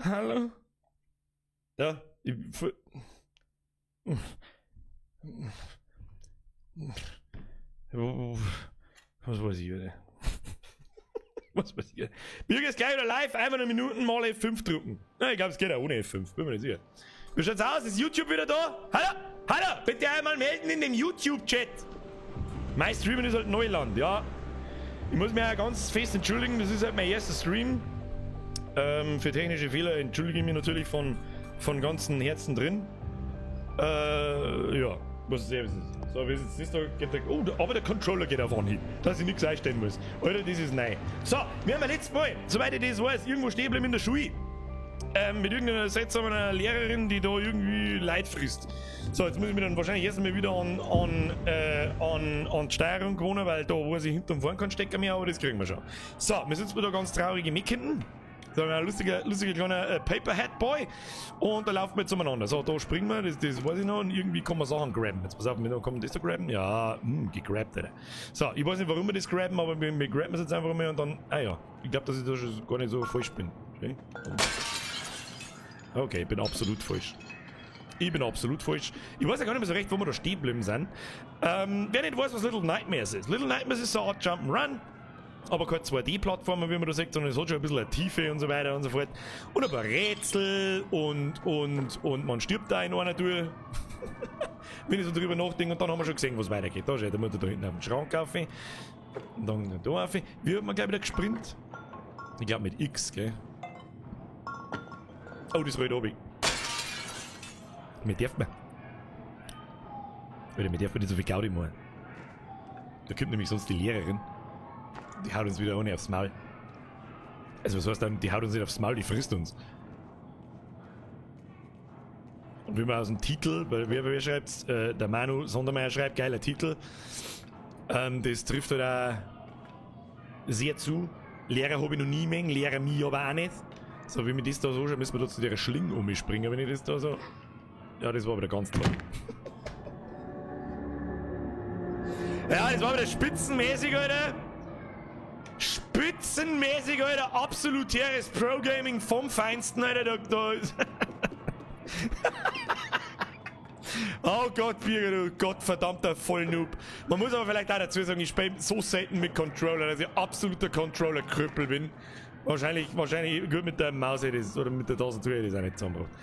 Hallo? Ja, ich. Was weiß ich, Alter. Was weiß ich. Birger ist gleich wieder live, einfach nur Minuten mal F5 drücken. Na, ich glaube, es geht auch ohne F5, bin mir nicht sicher. Wie schaut's aus? Ist YouTube wieder da? Hallo? Hallo? Bitte einmal melden in dem YouTube-Chat. Mein Streamen ist halt Neuland, ja. Ich muss mich auch ganz fest entschuldigen, das ist halt mein erster Stream. Für technische Fehler entschuldige ich mich natürlich von ganzem Herzen drin. Ja, was ist das? So, wie ist jetzt das da? Geht der, oh, aber der Controller geht auf Anhieb, dass ich nichts einstellen muss. Alter, das ist neu. So, wir haben ja letztes Mal, soweit ich das weiß, irgendwo stehen geblieben in der Schule. Mit irgendeiner seltsamen Lehrerin, die da irgendwie Leid frisst. So, jetzt muss ich mich dann wahrscheinlich erst einmal wieder an die Steuerung gewohnen, weil da weiß ich hinten und vorn keinen Stecker mehr, aber das kriegen wir schon. So, wir sitzen da ganz traurige Mädchen. Da haben wir ein lustiger kleiner Paperhead Boy. Und da laufen wir jetzt umeinander. So, da springen wir, das weiß ich noch. Und irgendwie kann man Sachen grabben. Jetzt pass auf, kann man das da grabben? Ja, gegrabt, Alter. So, ich weiß nicht, warum wir das grabben, aber wir grabben es jetzt einfach mal und dann. Ah ja, ich glaub, dass ich da schon gar nicht so falsch bin. Okay. Okay, ich bin absolut falsch. Ich bin absolut falsch. Ich weiß ja gar nicht mehr so recht, wo wir da stehen geblieben sind. Wer nicht weiß, was Little Nightmares ist. Little Nightmares ist so eine Art Jump'n'Run. Aber keine 2D-Plattformer, wie man da sagt, sondern es hat schon ein bisschen eine Tiefe und so weiter und so fort. Und ein paar Rätsel und man stirbt da in einer Tour. Wenn ich so drüber nachdenke, und dann haben wir schon gesehen, was weitergeht. Da steht der Mutter da hinten auf dem Schrank auf. Und dann da auf. Wie hat man gleich wieder gesprintet? Ich glaub mit X, gell? Oh, das rollt runter. Mir darf man. Alter, mir darf man nicht so viel Gaudi machen. Da kommt nämlich sonst die Lehrerin. Die haut uns wieder ohne aufs Maul. Also was heißt dann, die haut uns nicht aufs Maul, die frisst uns. Und wie man aus dem Titel, weil wer schreibt's? Der Manu Sondermeier schreibt, geiler Titel. Das trifft halt auch sehr zu. Lehrer hab ich noch nie mengen, Lehrer mich aber auch nicht. So, wie mir das da so schaut, müssen wir da zu der Schlinge umspringen, wenn ich das da so... Ja, das war wieder ganz toll. Ja, das war wieder spitzenmäßig, Alter. Spitzenmäßig, Alter. Absolutäres Pro-Gaming vom Feinsten, Alter. Da ist oh Gott, Birger, du gottverdammter Vollnoob. Man muss aber vielleicht auch dazu sagen, ich spiele so selten mit Controller, dass ich absoluter Controller-Krüppel bin. Wahrscheinlich gut mit der Maus hätte ich es, oder mit der Tastatur hätte ich es auch nicht zusammengebracht.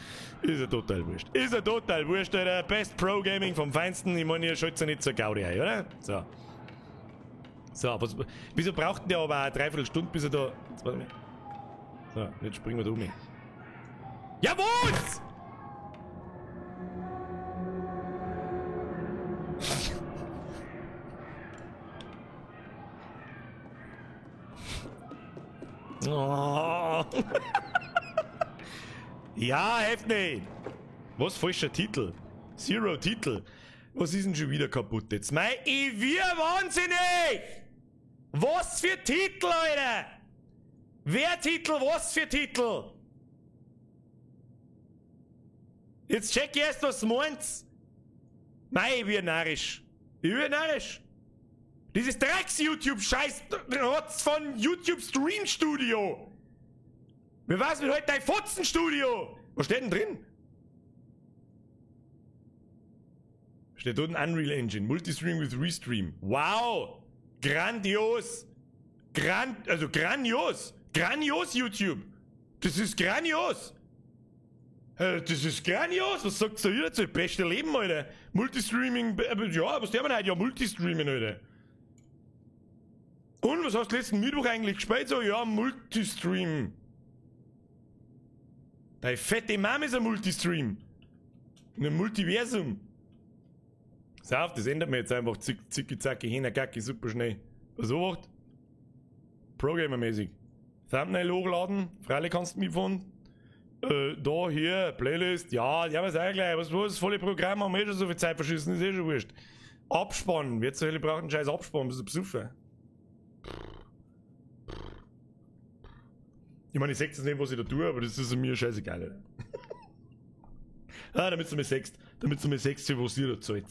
Ist ja total wurscht. Ist ja total wurscht, Alter. Best Pro Gaming vom Feinsten. Ich meine, ihr schaltet ja nicht zur Gaudi ein, oder? So. So, was, wieso braucht denn der aber auch eine Dreiviertelstunde, bis er da... Jetzt warte mal. So, jetzt springen wir da um. Jawohl! Oh. Ja, helft nicht! Was falscher Titel? Zero Titel. Was ist denn schon wieder kaputt jetzt? Mei, ich wir wahnsinnig! Was für Titel, Alter! Wer Titel? Was für Titel? Jetzt check ich erst, was du meinst. Mei, ich bin narrisch. Ich bin narrisch. Dieses Drecks-YouTube-Scheiß-Rotz von YouTube Stream Studio. Wie war's mit heute dein Fotzenstudio? Was steht denn drin? Steht dort ein Unreal Engine. Multistream with Restream. Wow! Grandios! Also grandios! Grandios, YouTube! Das ist grandios! Das ist grandios! Was sagst du hier dazu? Beste Leben, Alter! Multistreaming, ja, was der man heute? Ja, Multistreaming, Alter! Und was hast du letzten Mittwoch eigentlich gespielt? So, ja, Multistream. Deine fette Mom ist ein Multistream. In einem Multiversum. So auf, das ändert mir jetzt einfach. Zicki, zacki, hähner, gacki, super schnell. Was so macht? Pro-Gamer-mäßig. Thumbnail hochladen, freilich kannst du mitfahren. Da, hier, Playlist, ja, die haben wir auch gleich. Was, was, das volle Programm haben wir eh schon so viel Zeit verschissen, ist eh schon wurscht. Abspann, wer zur Hölle braucht einen scheiß Abspann, bist du besoffen? Ich meine, ich seh jetzt nicht, was ich da tue, aber das ist mir scheißegal, Alter. Ah, damit du mir sagst, für was ihr da zahlt.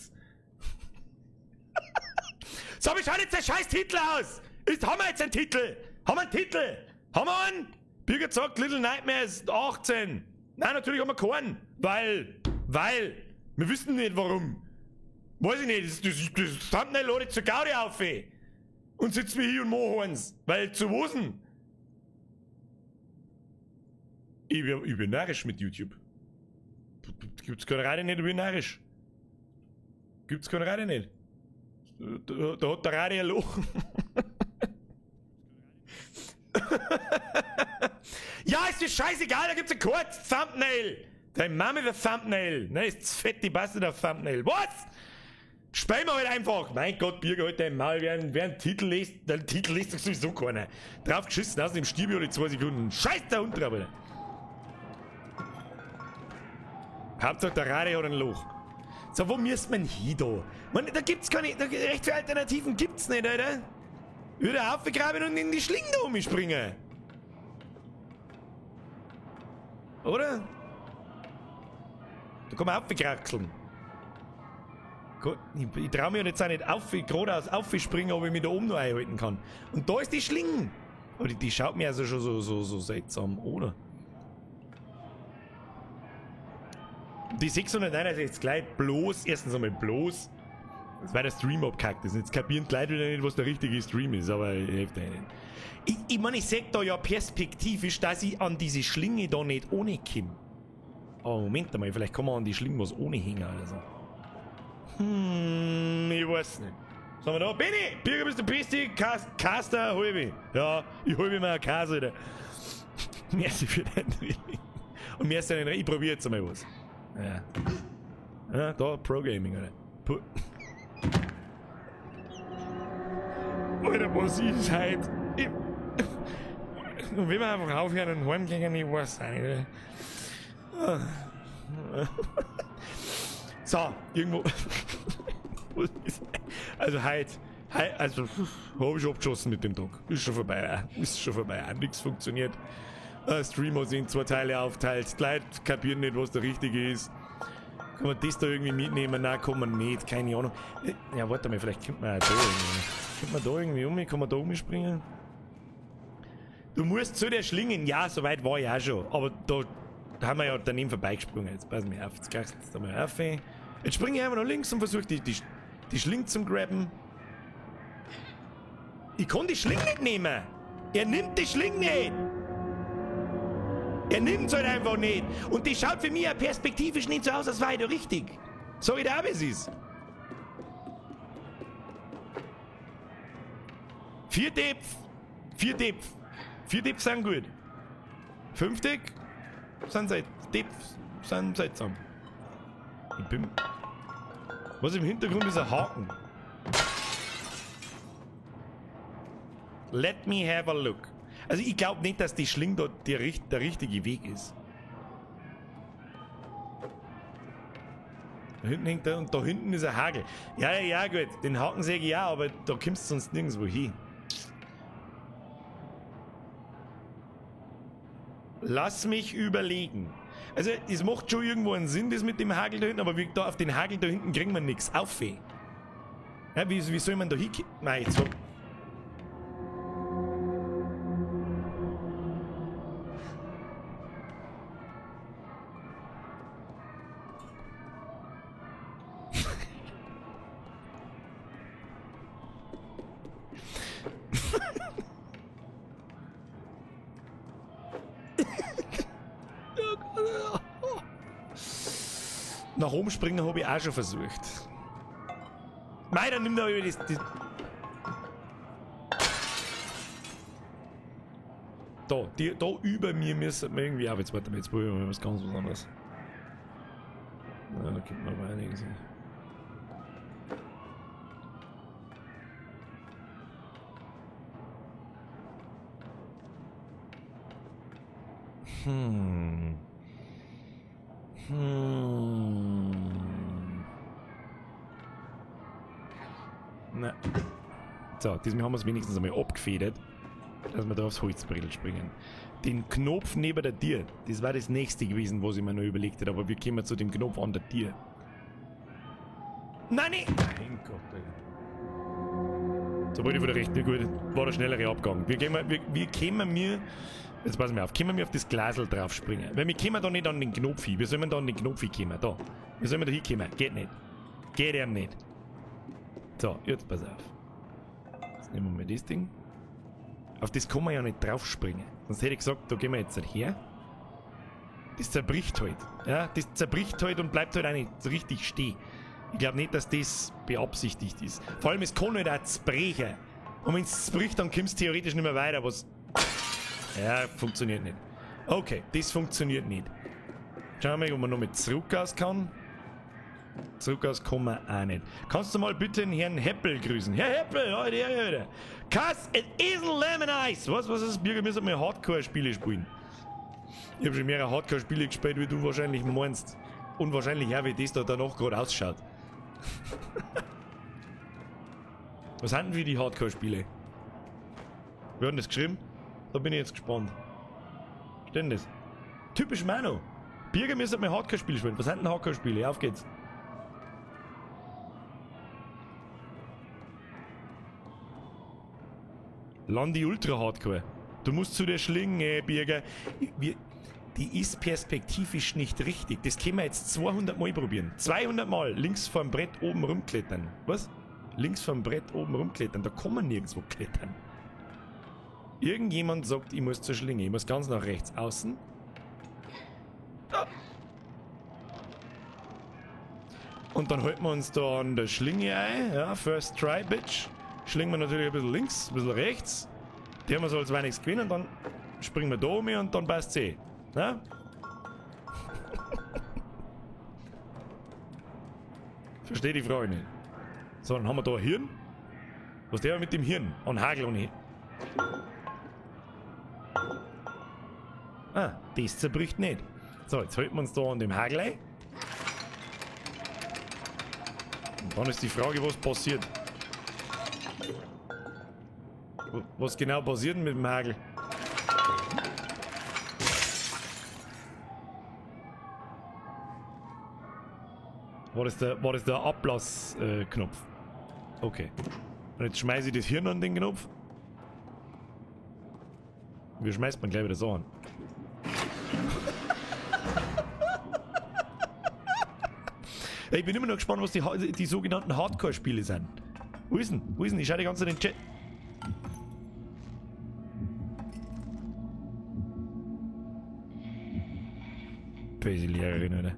So, wie schaut jetzt der scheiß Titel aus? Haben wir jetzt einen Titel? Haben wir einen Titel? Haben wir einen? Birgit sagt, Little Nightmares 18. Nein, natürlich haben wir keinen. Weil, wir wissen nicht warum. Weiß ich nicht, das Thumbnail lade ich zur Gaudi auf. Und sitzt mir hier und mach eins. Weil, zu was denn? Ich bin narrisch mit YouTube. Gibt's keine Radio nicht, ich bin narrisch. Gibt's keine Radio nicht. Da hat der Radio ein Loch. Ja, ist dir scheißegal, da gibt's ein kurz Thumbnail. Deine Mama ist ein Thumbnail. Ne, ist zu fett, die passt nicht auf Thumbnail. Was? Spielen wir halt einfach. Mein Gott, Birger, halt dein Maul. Wer einen Titel liest, den Titel liest doch sowieso keiner. Drauf geschissen, außerdem stirb ich alle 2 Sekunden. Scheiß der Hund drauf, Alter. Hauptsache der Radio hat ein Loch. So, wo müsste man hin da? Man, da gibt's keine, da, recht viele Alternativen gibt's nicht, Alter. Würde aufgraben und in die Schlinge da umspringen. Oder? Da kann man aufkraxeln. Ich trau mir jetzt auch nicht auf, geradeaus aufspringen, ob ich mich da oben noch einhalten kann. Und da ist die Schlinge. Aber die schaut mir also schon so seltsam, oder? Die 669 gleich bloß, erstens einmal bloß, das war der Stream abgehackt ist. Jetzt kapieren die Leute wieder nicht, was der richtige Stream ist, aber hilft ja nicht. Ich meine, ich sag da ja perspektivisch, dass ich an diese Schlinge da nicht ohne komme. Aber Moment einmal, vielleicht kann man an die Schlinge was ohne hängen oder so. Ich weiß nicht. Was haben wir da? Benni! Birger, bist du Beste? Caster, hol ich. Ja, ich hol mir mal eine Kase, Alter. Merci für deinen Drilling. Und merci für deinen. Ich probier jetzt einmal was. Ja. Ja, da, Pro Gaming, Alter. Alter, was ist heute? Und wenn wir einfach aufhören und heimgehen, ich weiß auch nicht. So, irgendwo. Also heute, also hab ich abgeschossen mit dem Tag. Ist schon vorbei, ist schon vorbei. Nichts funktioniert. Stream hat sich in 2 Teile aufteilt. Die Leute kapieren nicht, was der richtige ist. Kann man das da irgendwie mitnehmen? Nein, kann man nicht. Keine Ahnung. Ja, warte mal, vielleicht kommt man auch da irgendwie. Kommt man da irgendwie um? Kann man da umspringen? Du musst zu der Schlingen. Ja, so weit war ich auch schon. Aber da haben wir ja daneben vorbeigesprungen. Jetzt pass mir auf. Jetzt kriegst du da mal auf. Jetzt springe ich einfach nach links und versuche die Schlinge zu grabben. Ich kann die Schlinge nicht nehmen. Er nimmt die Schlinge nicht. Er nimmt's halt einfach nicht. Und die schaut für mich ja perspektivisch nicht so aus, als wäre ich da richtig. Sag ich dir auch, wie es ist. 4 Depf. 4 Depf. 4 Depf sind gut. 5 Deck sind seit Depf sind seltsam. Ich bin. Was im Hintergrund ist ein Haken. Let me have a look. Also ich glaube nicht, dass die Schlinge dort der richtige Weg ist. Da hinten hängt der und da hinten ist ein Hagel. Ja, ja, ja, gut. Den Haken sehe ich ja, aber da kommst du sonst nirgendwo hin. Lass mich überlegen. Also es macht schon irgendwo einen Sinn, das mit dem Hagel da hinten, aber wir, da auf den Hagel da hinten kriegen wir nichts auf. Ja, wie soll man da hinkommen? Nein, jetzt hab... Nach oben springen habe ich auch schon versucht. Mei, dann nimm da über das. Da, da über mir müssen wir irgendwie. Aber jetzt warte mal, jetzt probieren wir was ganz was anderes. Na, da kommt noch einiges hin. Na. So, diesmal haben wir es wenigstens einmal abgefedert, dass wir da aufs Holzbrettel springen. Den Knopf neben der Tür, das war das nächste gewesen, was ich mir noch überlegt hätte, aber wir kommen zu dem Knopf an der Tür. Nein, nein! Mein Gott, Alter. So wollte ich wieder recht, gut, war der schnellere Abgang. Wir kämen mir Jetzt pass mal auf. Können wir auf das Glasl drauf springen? Weil wir kommen da nicht an den Knopf hin. Wie soll man da an den Knopf hinkommen? Da. Wie soll man da hinkommen? Geht nicht. Geht eben nicht. So, jetzt pass auf. Jetzt nehmen wir mal das Ding. Auf das kann man ja nicht drauf springen. Sonst hätte ich gesagt, da gehen wir jetzt her. Das zerbricht halt. Ja, das zerbricht halt und bleibt halt auch nicht so richtig stehen. Ich glaube nicht, dass das beabsichtigt ist. Vor allem, es kann halt auch zerbrechen. Und wenn es zerbricht, dann kommst du theoretisch nicht mehr weiter. Was. Ja, funktioniert nicht. Okay, das funktioniert nicht. Schauen wir mal, ob man noch mit zurück aus kann. Zurück aus kann man auch nicht. Kannst du mal bitte den Herrn Heppel grüßen? Herr Heppel, heute, heute. Cause it isn't lemon ice. Was ist das? Wir müssen mal Hardcore-Spiele spielen. Ich habe schon mehrere Hardcore-Spiele gespielt, wie du wahrscheinlich meinst. Und wahrscheinlich auch, wie das da danach gerade ausschaut. Was sind denn für die Hardcore-Spiele? Wir haben das geschrieben? Da bin ich jetzt gespannt. Steht denn das? Typisch Manu. Birger müssen mal Hardcore-Spiele spielen. Was sind denn Hardcore-Spiele? Auf geht's. Landi Ultra Hardcore. Du musst zu der Schlinge, Birger. Die ist perspektivisch nicht richtig. Das können wir jetzt 200 Mal probieren. 200 Mal links vorm Brett oben rumklettern. Was? Links vorm Brett oben rumklettern. Da kann man nirgendwo klettern. Irgendjemand sagt, ich muss zur Schlinge. Ich muss ganz nach rechts außen. Da. Und dann halten wir uns da an der Schlinge ein. Ja, first try, bitch. Schlingen wir natürlich ein bisschen links, ein bisschen rechts. Die haben wir so als wenig gewinnen. Dann springen wir da um und dann passt's eh. Na? Verstehe die Frage nicht. So, dann haben wir da ein Hirn. Was der mit dem Hirn? An Hagel und Hirn. Ah, das zerbricht nicht. So, jetzt halten wir uns da an dem Hagel ein. Und dann ist die Frage, was passiert. Was genau passiert denn mit dem Hagel? War das der Ablassknopf? Okay. Und jetzt schmeiße ich das Hirn an den Knopf. Wie schmeißt man gleich wieder so an? Ich bin immer noch gespannt, was die sogenannten Hardcore-Spiele sind. Wo ist denn? Wo ist denn? Ich schaue die ganze Zeit in den Chat. Böse Lehrerin, oder?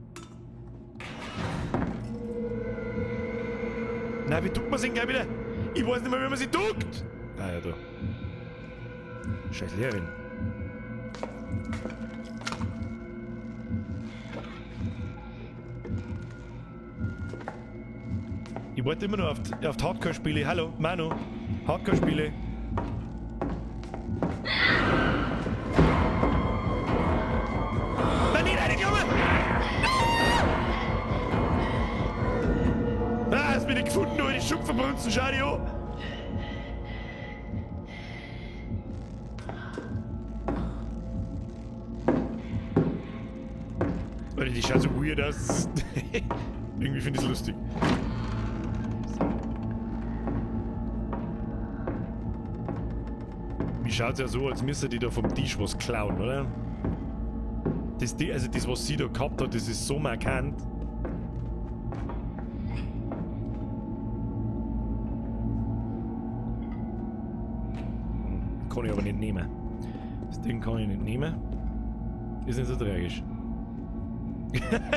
Nein, wie tut man sie denn gleich wieder? Ich weiß nicht mehr, wie man sie duckt! Ah ja, da. Scheiß Lehrerin. Ich warte immer noch auf die Hardcore-Spiele. Hallo, Manu. Hardcore-Spiele. Nein, nicht reingekommen! Ah, hast mich nicht gefunden, du die Schupfenbrunzen, schau dich an! Alter, die schaut so weird aus. Irgendwie finde ich es lustig. Mir schaut ja so, als müsste die da vom Tisch was klauen, oder? Das, also das, was sie da gehabt hat, das ist so markant. Kann ich aber nicht nehmen. Das Ding kann ich nicht nehmen. Ist nicht so tragisch.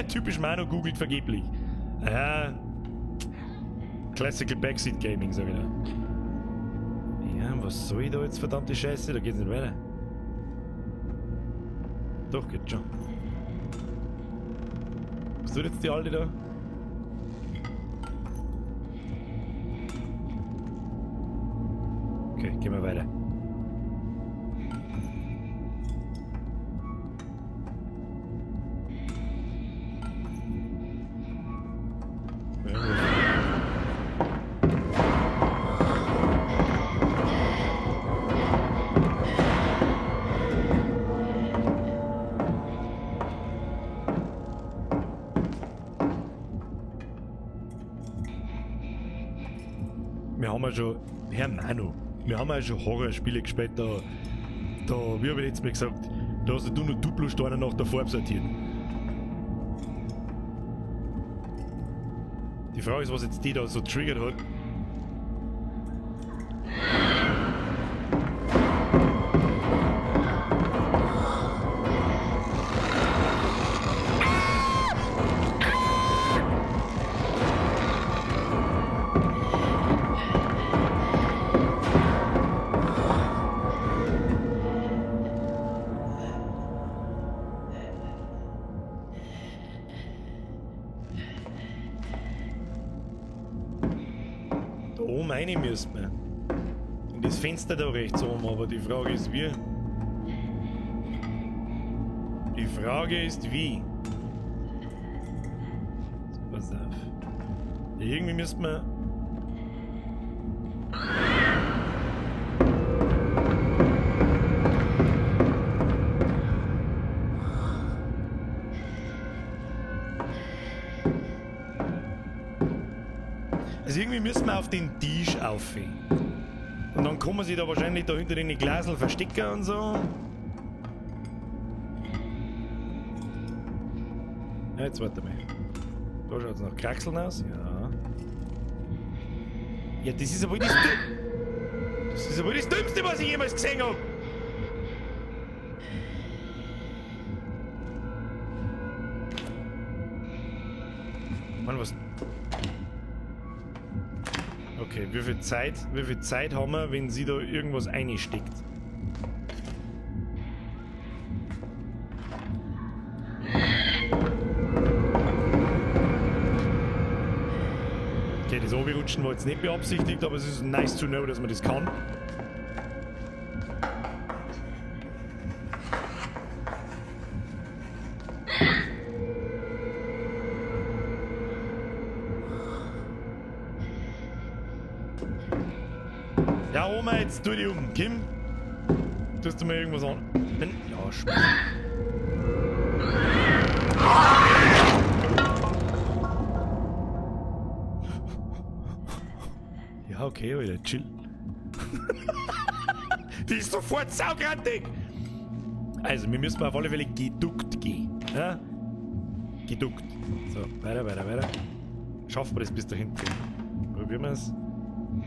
Typisch Manu googelt vergeblich. Aha. Classical Backseat Gaming, sag ich da. Ja, was soll ich da jetzt, verdammte Scheiße? Da geht's nicht weiter. Doch, geht schon. Was tut jetzt die Alte da? Okay, gehen wir weiter. Wir haben ja schon, Herr Manu, wir haben ja schon Horrorspiele gespielt, da Da, wie hab ich jetzt mal gesagt, da hast du nur Duplo-Steine nach der Farbe sortiert. Die Frage ist, was jetzt die da so triggert hat. Oben rein müssen wir. In das Fenster da rechts oben, aber die Frage ist wie. Die Frage ist wie. Pass auf. Irgendwie müssen wir. Also irgendwie müssen wir auf den Tisch auf. Und dann kann man sich da wahrscheinlich da hinter den Glasel verstecken und so. Ja, jetzt warte mal. Da schaut es nach Kraxeln aus. Ja. Ja, das ist ja wohl das Das ist ja wohl das Dümmste, was ich jemals gesehen habe. Mann, was. Okay, wie viel Zeit haben wir, wenn sie da irgendwas einsteckt? Okay, das Runterrutschen war jetzt nicht beabsichtigt, aber es ist nice to know, dass man das kann. Ja, Oma, jetzt tu dich um. Kim, tust du mir irgendwas an? Ja, Spaß. Ja, okay, Alter, chill. Die ist sofort saugrantig! Also, wir müssen auf alle Fälle geduckt gehen. Ja? Geduckt. So, weiter, weiter, weiter. Schaffen wir das bis dahin? Probieren wir es.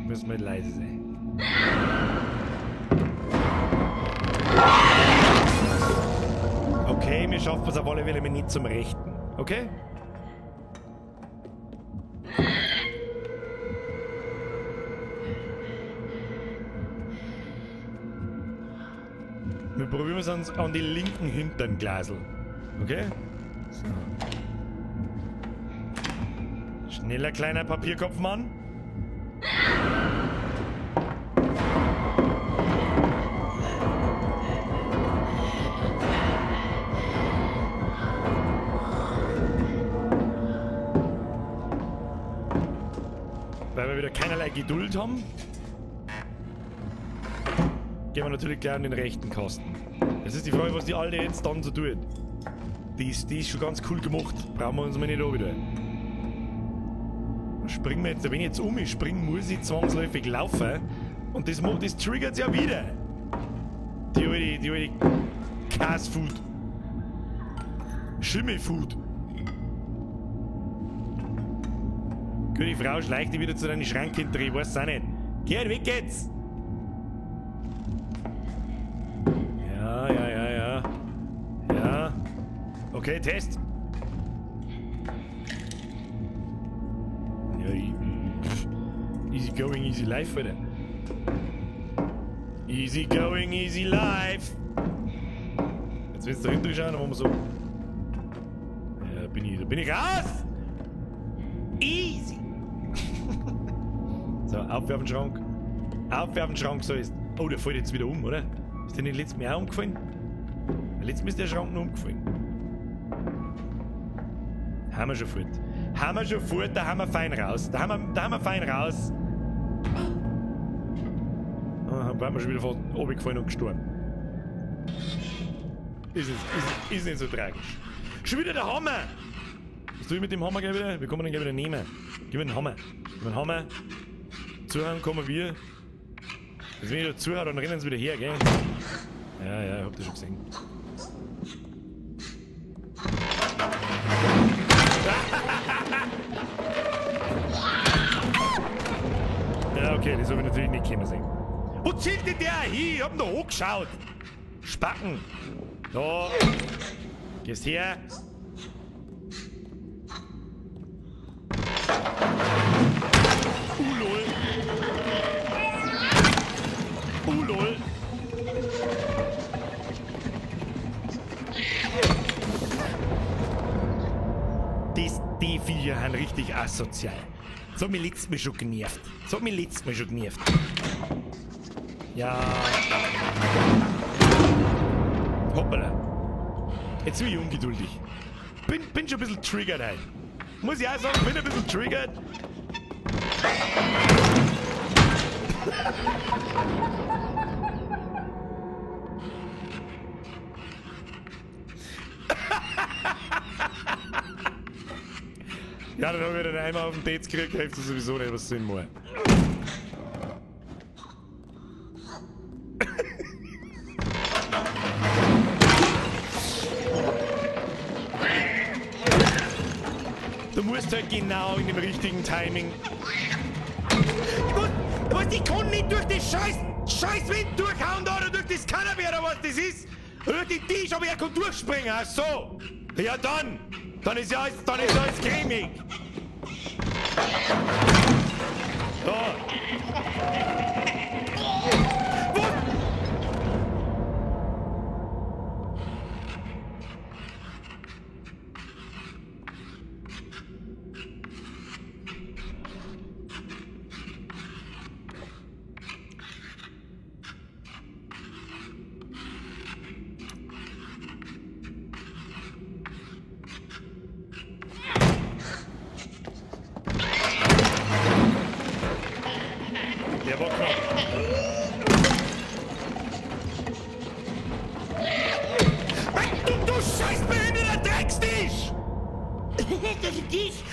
Müssen wir leise sein. Okay, wir schaffen es auf alle Fälle nicht zum Rechten. Okay? Wir probieren es an die linken hinteren Glasel. Okay? So. Schneller, kleiner Papierkopfmann. Weil wir wieder keinerlei Geduld haben, gehen wir natürlich gleich an den rechten Kasten. Das ist die Frage, was die Alte jetzt dann so tut. Die ist schon ganz cool gemacht. Brauchen wir uns mal nicht auch wieder. Springen wir jetzt, wenn ich jetzt um mich springe, muss ich zwangsläufig laufen. Und das triggert ja wieder. Die alte Käsefood. Schimmelfood. Gute Frau, schleich dich wieder zu deinen Schrank hinter, ich weiß es auch nicht. Geh halt weg jetzt! Ja, ja, ja, ja. Ja. Okay, Test. Ja, easy going, easy life, Alter. Easy going, easy life. Jetzt willst du da hinten schauen, dann machen wir so. Ja, da bin ich raus! Easy! So, aufwerfen Schrank. Aufwerfen Schrank, so ist. Oh, der fällt jetzt wieder um, oder? Ist der nicht letztes Mal auch umgefallen? Letztes Mal ist der Schrank noch umgefallen. Haben wir schon fort. Haben wir schon fort, da haben wir fein raus. Da haben wir fein raus. Ah, waren wir schon wieder fast runtergefallen und gestorben. Ist nicht so tragisch. Schon wieder der Hammer! Was tue ich mit dem Hammer gleich wieder? Wir kommen den gleich wieder nehmen. Gib mir den Hammer. Gib mir den Hammer. Zuhören kommen wir. Also wenn ich da zuhöre, dann rennen sie wieder her, gell? Ja, ja, ich hab das schon gesehen. Ja, okay, das hab ich natürlich nicht kommen sehen. Wo zielt denn der hin? Ich hab ihn da hochgeschaut. Spacken. Da. Gehst her. Lol. Lol. Die Viecher sind richtig asozial. Das hat mich letztes Mal schon genervt. Das hat mich letztes Mal schon genervt. Ja. Hoppala. Jetzt bin ich ungeduldig. Bin schon ein bisschen triggert heute. Muss ich auch sagen, bin ein bisschen triggert. Ja, dann hab ich den Eimer auf den Dates gekriegt, hilft das sowieso nicht, was Sinn macht. Du musst halt genau in dem richtigen Timing. Was, ich kann nicht durch das scheiß Wind durchhauen da oder durch das Kanapee oder was das ist. Oder durch den Tisch, aber er kann durchspringen, ach so. Ja dann. Dann ist ja alles, cremig. Da. Was? Der war knapp. Du scheißbehinderter Dreckstisch! Das ist dich!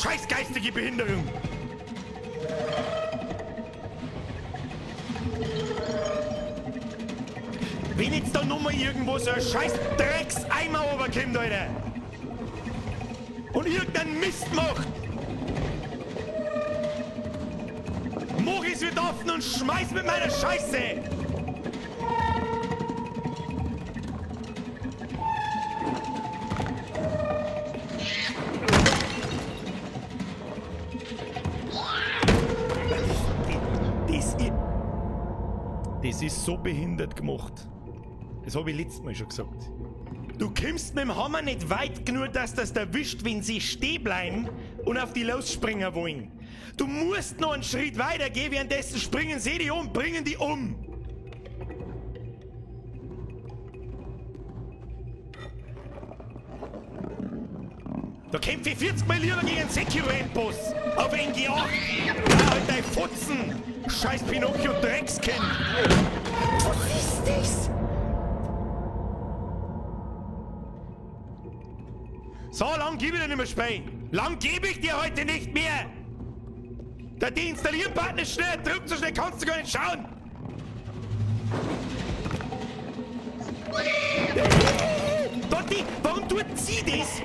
Scheiß geistige Behinderung! Wenn jetzt da nochmal irgendwo so ein scheiß Dreckseimer runterkommt, Alter! Und irgendeinen Mist macht! Mach ich's wieder offen und schmeiß mit meiner Scheiße! Das ist so behindert gemacht. Das habe ich letztes Mal schon gesagt. Du kommst mit dem Hammer nicht weit genug, dass das erwischt, wenn sie stehen bleiben und auf die losspringen wollen. Du musst noch einen Schritt weiter gehen, währenddessen springen sie die um, bringen die um. Da kämpfe ich 40 Mal lieber gegen einen Sekiro-Endboss auf NG8. Ja, halt dein Fotzen! Scheiß Pinocchio-Dreckskind! Was ist das? So, lang gebe ich dir nicht mehr spielen. Lang gebe ich dir heute nicht mehr! Der Deinstallieren-Button ist schnell, drückt so schnell kannst du gar nicht schauen! Dotti, warum tut sie das?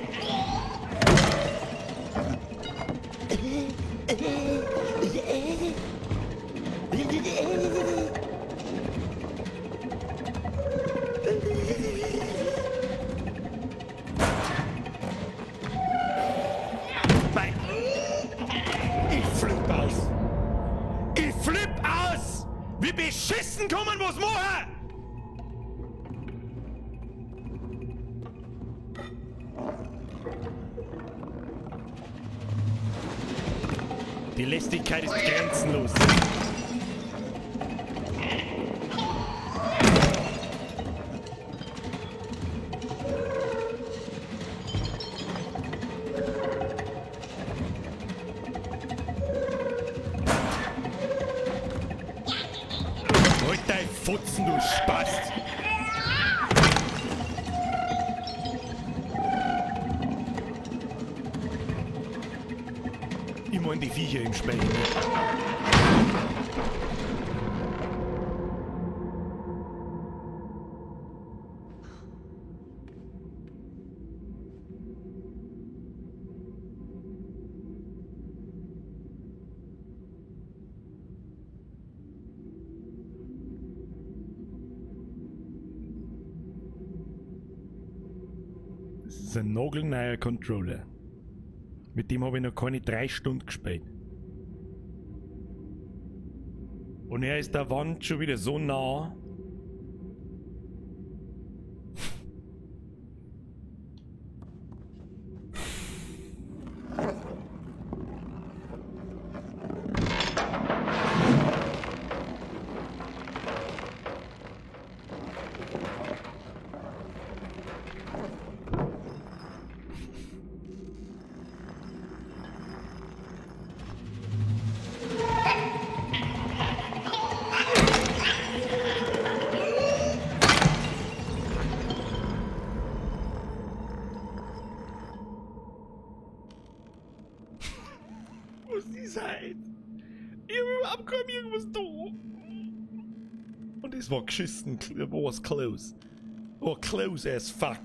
Nein. Ich flipp aus. Ich flipp aus! Wie beschissen kommen was machen! Die Lästigkeit ist grenzenlos. Fotzen, du Spast! Ich mein die Viecher im Speicher. Das ist ein nagelneuer Controller. Mit dem habe ich noch keine 3 Stunden gespielt. Und er ist der Wand schon wieder so nah. Was ist halt? Ich hab überhaupt kaum irgendwas da. Und es war geschissen, was close. Oh, close as fuck.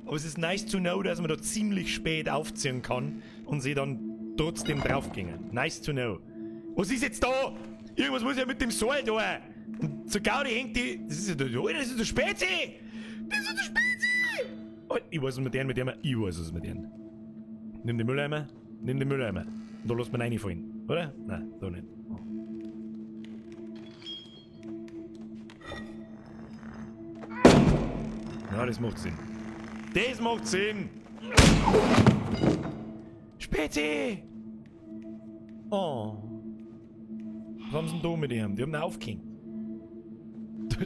Aber es ist nice to know, dass man da ziemlich spät aufziehen kann und sie dann trotzdem draufgingen. Nice to know. Was ist jetzt da? Irgendwas muss ja mit dem Seil da. Und zur Gaudi hängt die. Das ist ja der, Alter, das ist der Spezi! Das ist der Spezi! Oh, ich weiß, was mit denen, Ich weiß, was mit denen. Nimm den Mülleimer. Nimm den Mülleimer. Und da lässt man reinfallen, oder? Nein, da nicht. Oh. Ja, das macht Sinn. Das macht Sinn! Spezi! Oh. Was haben sie denn da mit ihm? Die haben ihn aufgehängt.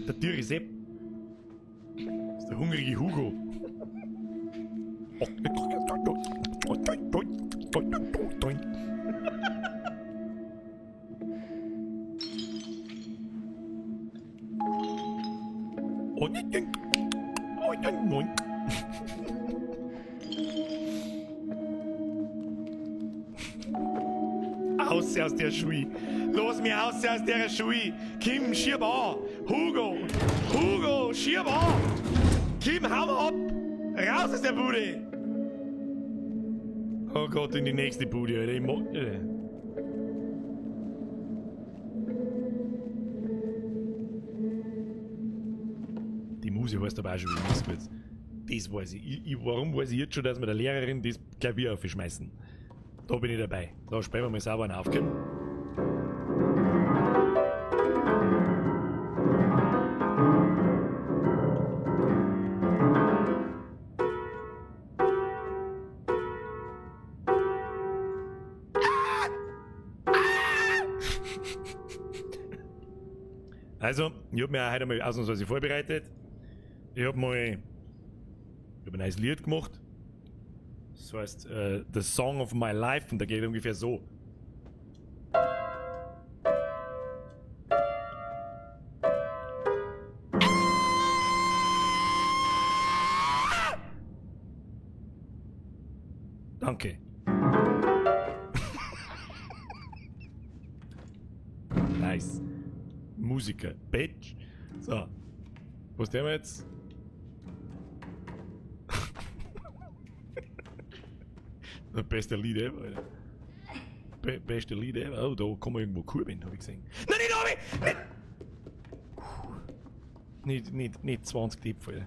Der Tiere Sepp. Das ist der hungrige Hugo. Aus aus der Schule. Lass mich aus aus der Schule. Kim, schieb an. Hugo, Hugo, schieb an. Kim, hau ab. Raus aus der Bude. Oh Gott, in die nächste Bude, Alter. Ich mag, Alter. Die Muse heißt aber auch schon wieder nichts Gutes. Das weiß ich. Warum weiß ich jetzt schon, dass wir der Lehrerin das Klavier aufschmeißen? Da bin ich dabei. Da spielen wir mal sauber einen auf, Kim. Also, ich hab mich auch heute mal ausnahmsweise vorbereitet. Ich hab ein neues Lied gemacht. Das heißt The Song of My Life und da geht ungefähr so. Danke. Nice. Musiker, Bitch. So. Was tun wir jetzt? Das beste Lied ever, Alter. Beste Lied ever. Oh, da kann man irgendwo kurbeln, hab ich gesehen. Nein, nicht runter! Nicht! Nicht 20 Tipps, Alter.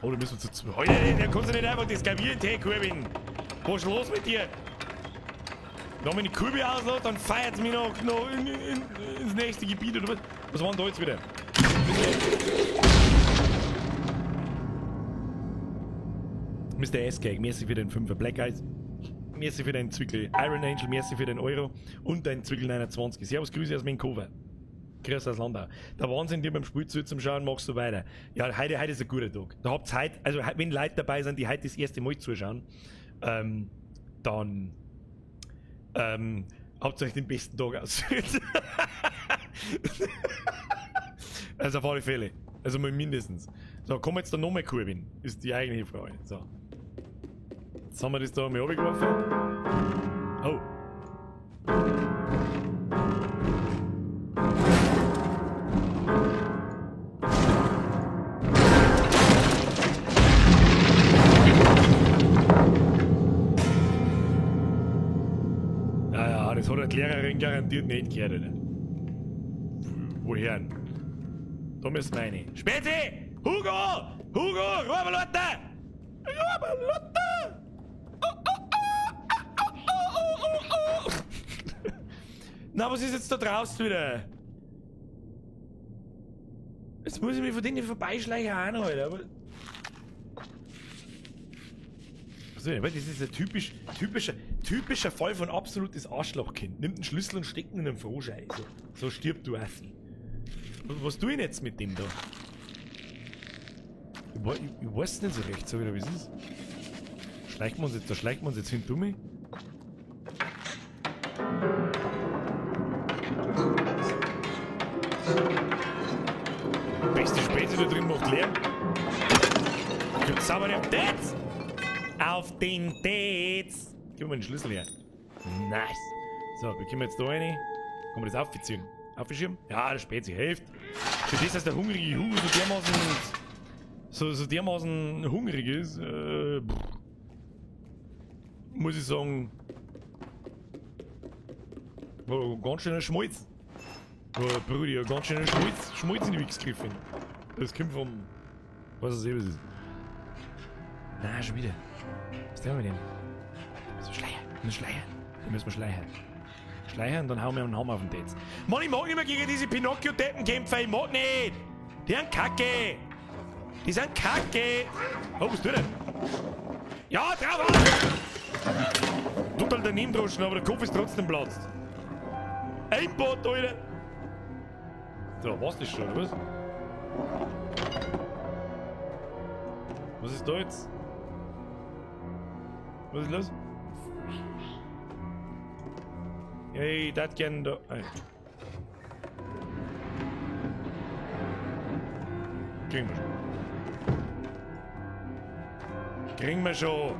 Oh, da müssen wir zu zwei. Alter, da kannst du nicht einfach das Klavier kurbeln. Was ist los mit dir? Wenn ich die Kurbel auslasse, dann feiert's mich noch ins nächste Gebiet oder was? Was war denn da jetzt wieder? Mr. S-Cake, merci für den 5er Black Eyes, merci für den Zwickel Iron Angel, merci für den Euro und dein Zwickel 29. Servus, Grüße aus Menkova. Grüße aus Landau. Der Wahnsinn, dir beim Spiel zu zum Schauen, machst du weiter. Ja, heute ist ein guter Tag. Da habt's heute, also wenn Leute dabei sind, die heute das erste Mal zuschauen, dann habt ihr euch den besten Tag ausgesucht. Also auf alle Fälle. Also mal mindestens. So, komm jetzt da nochmal kurbeln? Ist die eigentliche Frage. So. Jetzt haben wir das da mal runtergeworfen. Oh. Ja, das hat die Lehrerin garantiert nicht gehört, oder? Woher? Da müssen wir rein. Spezi! Hugo! Hugo! Ruhe, Ruhe, Oh, oh, oh, oh, oh. Na, was ist jetzt da draußen wieder? Jetzt muss ich mich von denen vorbeischleichen auch noch, Alter. Aber also, das ist ein typischer Fall von absolutes Arschlochkind. Nimmt einen Schlüssel und steckt ihn in einen Frohschei. So stirbt du Assi. Was tue ich denn jetzt mit dem da? Ich weiß nicht so recht, so wieder wie es ist. Schleichen wir uns jetzt, da schleichen wir uns jetzt hin, dumme. Beste Spezi da drin macht Lärm. Gibt's sauber auf den Tetz! Auf den Tetz! Gib mir den Schlüssel her. Nice. So, wir kommen jetzt da rein. Kann man das aufziehen? Aufschieben? Ja, der Spezi hilft. Für das, dass der hungrige Hugo so dermaßen hungrig ist, muss ich sagen, ganz schöner Schmalz. Brudi, ganz schöner Schmalz in die Wichs gegriffen. Das kommt vom... Was ist es? Na, schon wieder. Was tun wir mit dem? Da müssen wir schleiern. Wir müssen schleiern. Da müssen wir schleiern. Schleiern, dann hauen wir einen Hammer auf den Tetz. Mann, ich mag nicht mehr gegen diese Pinocchio-Deppen kämpfen. Ich mag nicht. Die sind kacke. Die sind kacke. Oh, was tut er? Ja, drauf! Total daneben droschen, aber der Kopf ist trotzdem platzt. Einbot, Alter! So, war's das schon, oder was? Was ist da jetzt? Was ist los? Hey, das gern da. Hey. Kriegen wir schon. Kriegen wir schon.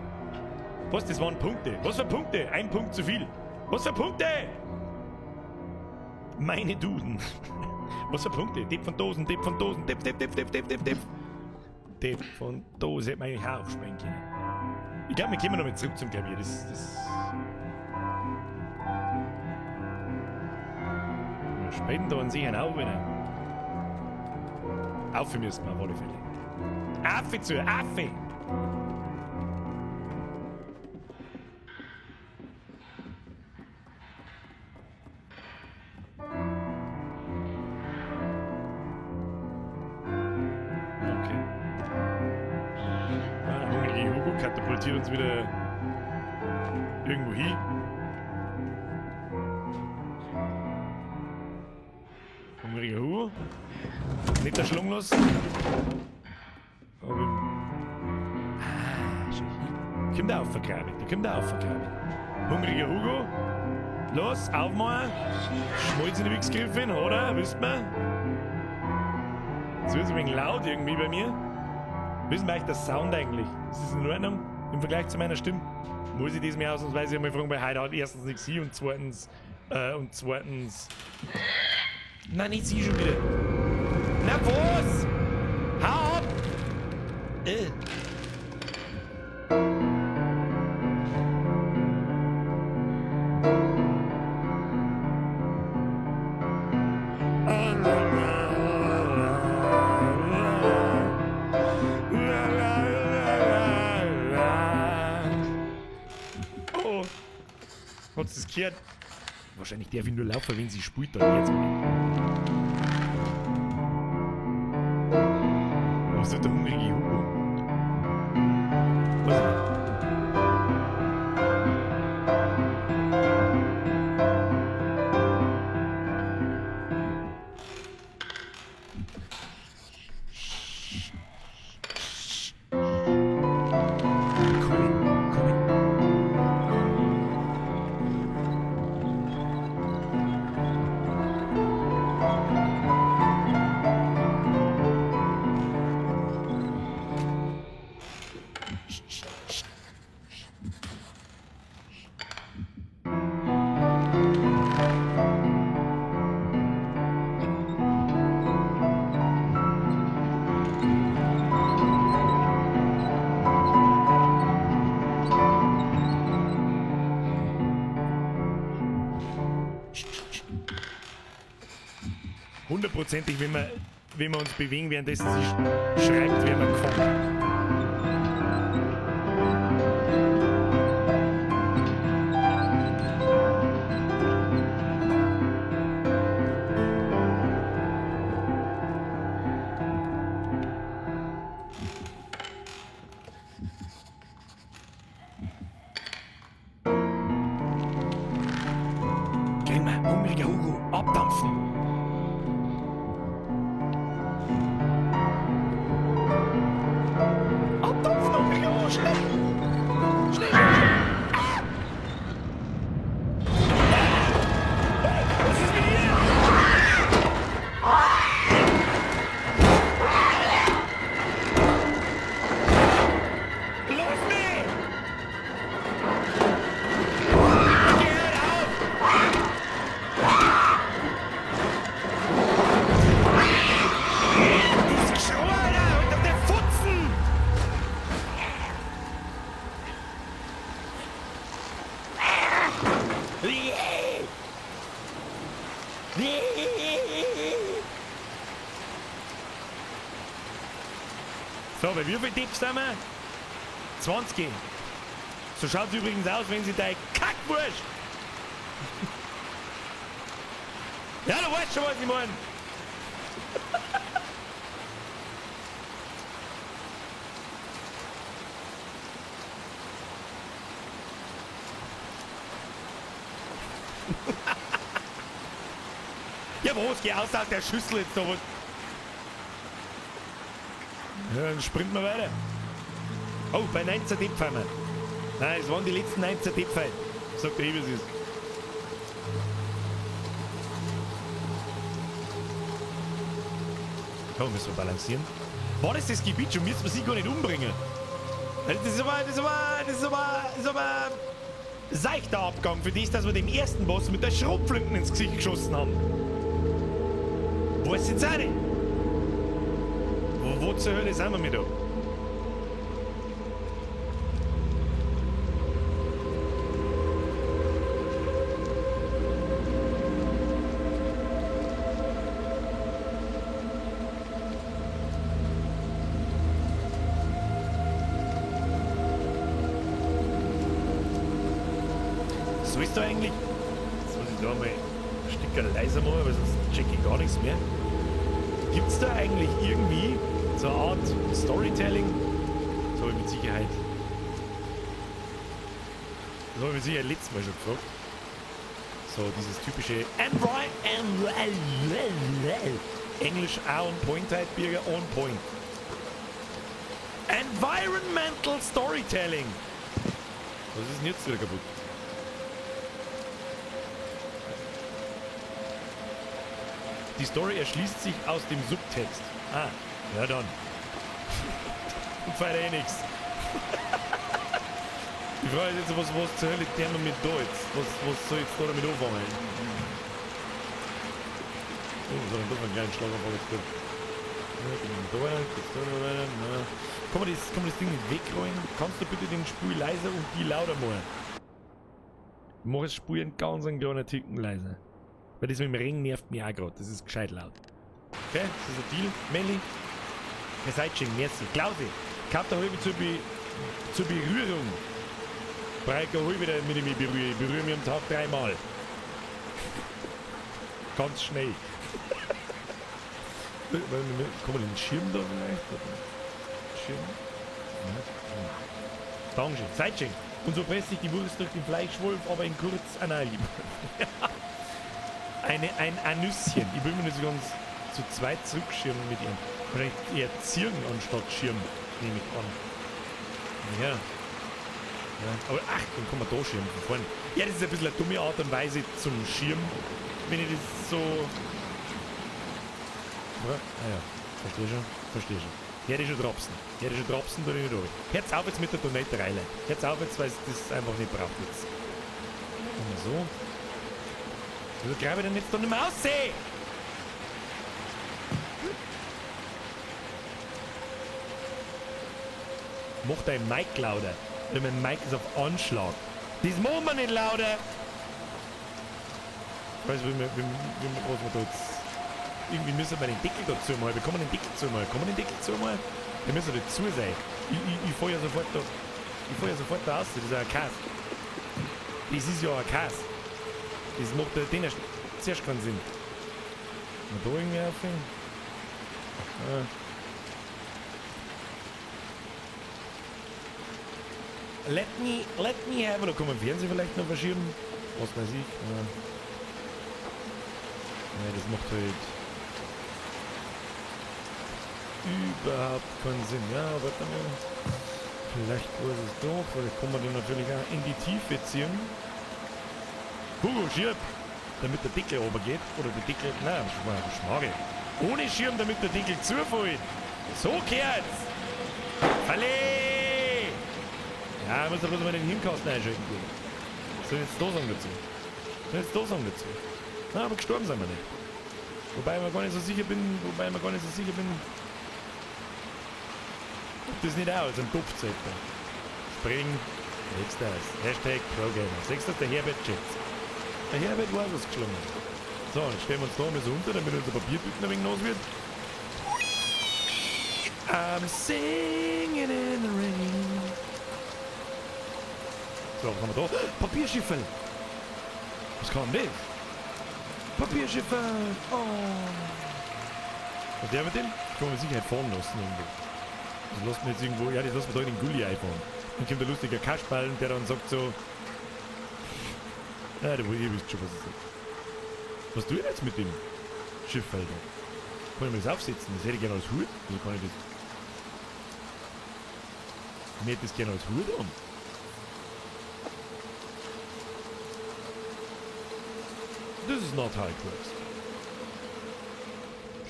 Was, das waren Punkte. Was für Punkte? Ein Punkt zu viel. Was für Punkte? Meine Duden. Was für Punkte? Depp von Dosen, Depp von Dosen, Depp, Depp, Depp, Depp, Depp, Depp, Depp. Depp von Dose hätte man eigentlich auch aufspringen können. Ich glaube, wir kommen nochmal zurück zum Klavier. Das. Wir spenden da an sich einen auf, wieder. Auf müssen wir auf alle Fälle. Affe zu, Affe! Katapultiert uns wieder irgendwo hin. Hungriger Hugo. Nicht der Schlung los. Aber schon hin. Kommt der aufvergraben. Da kommt der aufvergraben. Hungriger Hugo. Los, aufmachen. Schmalz in die Wichs gegriffen, oder? Wisst man? Jetzt wird es ein wenig laut irgendwie bei mir. Wissen wir eigentlich der Sound eigentlich? Ist das in Ordnung im Vergleich zu meiner Stimme? Muss ich das mir ausnahmsweise einmal fragen, weil heute hat erstens nichts hier und zweitens. Nein, nicht sie schon wieder. Na was? Hau ab! Hat's das gehört? Wahrscheinlich darf ich nur laufen, wenn sie spielt, dann jetzt mal. Was tut der hungrige Hugo? Was? Hundertprozentig, wenn wir uns bewegen, währenddessen sie schreibt, werden wir gefangen. Kriegen wir, hungriger Hugo, abdampfen! Abdampfen, hungriger Hugo, schnell! Schnell, schnell, schnell! Ah! Ah! Was ist mit ihr? Lass mich! Geh auf! Das Geschrei, Alter! Und auf der Futzen! So, bei wie viel Tipps sind wir? 20. So schaut's übrigens aus, wenn sie deine Kackwurst. Ja, du weißt schon, was ich meine. Ja, was? Geh aus der Schüssel jetzt da. Was? Ja, dann sprinten wir weiter. Oh, bei 19 Töpfen wir. Nein, es waren die letzten 19 Töpfe. Sagt der, wie es ist. Da müssen wir balancieren. War das das Gebiet schon? Müssen wir sie gar nicht umbringen. Das ist aber seichter Abgang für das, dass wir dem ersten Boss mit der Schrotflinten ins Gesicht geschossen haben. Weiß jetzt auch nicht. Wo zur Hölle sind wir mit da? So ist da eigentlich. Jetzt muss ich da mal ein Stück leiser machen, weil sonst check ich gar nichts mehr. Gibt's da eigentlich irgendwie so eine Art Storytelling? Das habe ich mit Sicherheit. Das habe ich mit Sicherheit letztes Mal schon gefragt. So dieses typische Englisch on point halt, Birger, on point. Environmental Storytelling. Was ist denn jetzt wieder kaputt? Die Story erschließt sich aus dem Subtext. Ah, ja dann. Und weiter eh nix. Die Frage ist jetzt, was zur Hölle der mit da jetzt? Was soll ich jetzt da damit anfangen? Oh, was soll ich denn da für einen kleinen Schlaganfall jetzt gehabt? Kann man das Ding nicht wegrollen? Kannst du bitte den Spul leiser und die lauter machen? Ich mache das Spul einen ganz einen kleinen Ticken leiser. Weil das mit dem Ring nervt mich auch gerade. Das ist gescheit laut. Okay, das ist ein Deal. Melli. Herr Seitsching, merci. Klausi, kauft der halbe zur Berührung. Breiter hol wieder, mit ich mich berühre. Ich berühre mich am Tag dreimal. Ganz schnell. Kann man den Schirm da vielleicht? Schirm? Ja. Dankeschön. Seitsching. Und so presst sich die Wurst durch den Fleischwolf, aber in kurz anal. Ein Anüsschen. Ich will mir das ganz zu zweit zurückschirmen mit ihm. Vielleicht eher Zirn anstatt Schirm, nehme ich an. Ja. Ja. Aber ach, dann kann man da schirmen von vorne. Ja, das ist ein bisschen eine dumme Art und Weise zum Schirm. Wenn ich das so... Ja, ah ja, verstehe schon, verstehe schon. Hör dich schon dropsen. Hör dich schon dropsen, da bin ich durch. Hört's auf jetzt mit der Donaterei, Leute. Hört's auf jetzt, weil es das einfach nicht braucht jetzt. Und so. Wieso greife ich denn jetzt doch nicht mehr aus? Mach dein Mic lauter. Oder mein Mic ist auf Anschlag. Das machen wir nicht lauter! Ich weiß, wie wir da jetzt. Irgendwie müssen wir den Deckel dazu mal. Wir kommen den Deckel zu mal. Kommen den Deckel zu mal? Der müssen da zu sein. Ich fahr ja sofort da. Ich fahr ja sofort da raus. Das ist ja ein Kass. Das ist ja ein Kass. Das macht ja den zuerst keinen Sinn. Mal da irgendwie aufhängen. Let me have. Oder kann man den Fernseher vielleicht noch verschieben? Was weiß ich. Ja, das macht halt überhaupt keinen Sinn. Ja, warte mal. Vielleicht weiß es doch. Vielleicht kann man den natürlich auch in die Tiefe ziehen. Hugo, schieb! Damit der Deckel runter geht. Oder der Deckel. Nein, Schmarre. Ohne Schirm, damit der Deckel zufällt. So kehrt's! Falle! Ja, ich muss doch bloß mal den Hirnkasten einschalten. Was soll ich jetzt da sagen dazu? Was soll ich jetzt da sagen dazu? Na, aber gestorben sind wir nicht. Wobei ich mir gar nicht so sicher bin, ob das nicht auch als ein Topfzeit war. Spring, nächstes. Hashtag ProGamer. Sechstes der Herbert Jets. Der Herbert war was geschlungen. So, jetzt stellen wir uns da mal so unter, damit unser Papierbücken ein wenig nass wird. I'm singing in the rain. So, was haben wir da? Papierschifferl! Was kann denn das? Papierschifferl! Oh! Was der mit dem? Das kann man mit Sicherheit fahren lassen irgendwo. Das lässt man jetzt irgendwo. Ja, das lässt man da in den Gully einfahren. Dann kommt der lustige Kasperl, der dann sagt so. Ja, ihr wisst schon, was ich sage. Was tue ich jetzt mit dem Schiff, Alter? Kann ich mir das aufsetzen? Das hätte ich gerne als Hut. Wieso kann ich das? Ich hätte das gerne als Hut an. This is not how it works.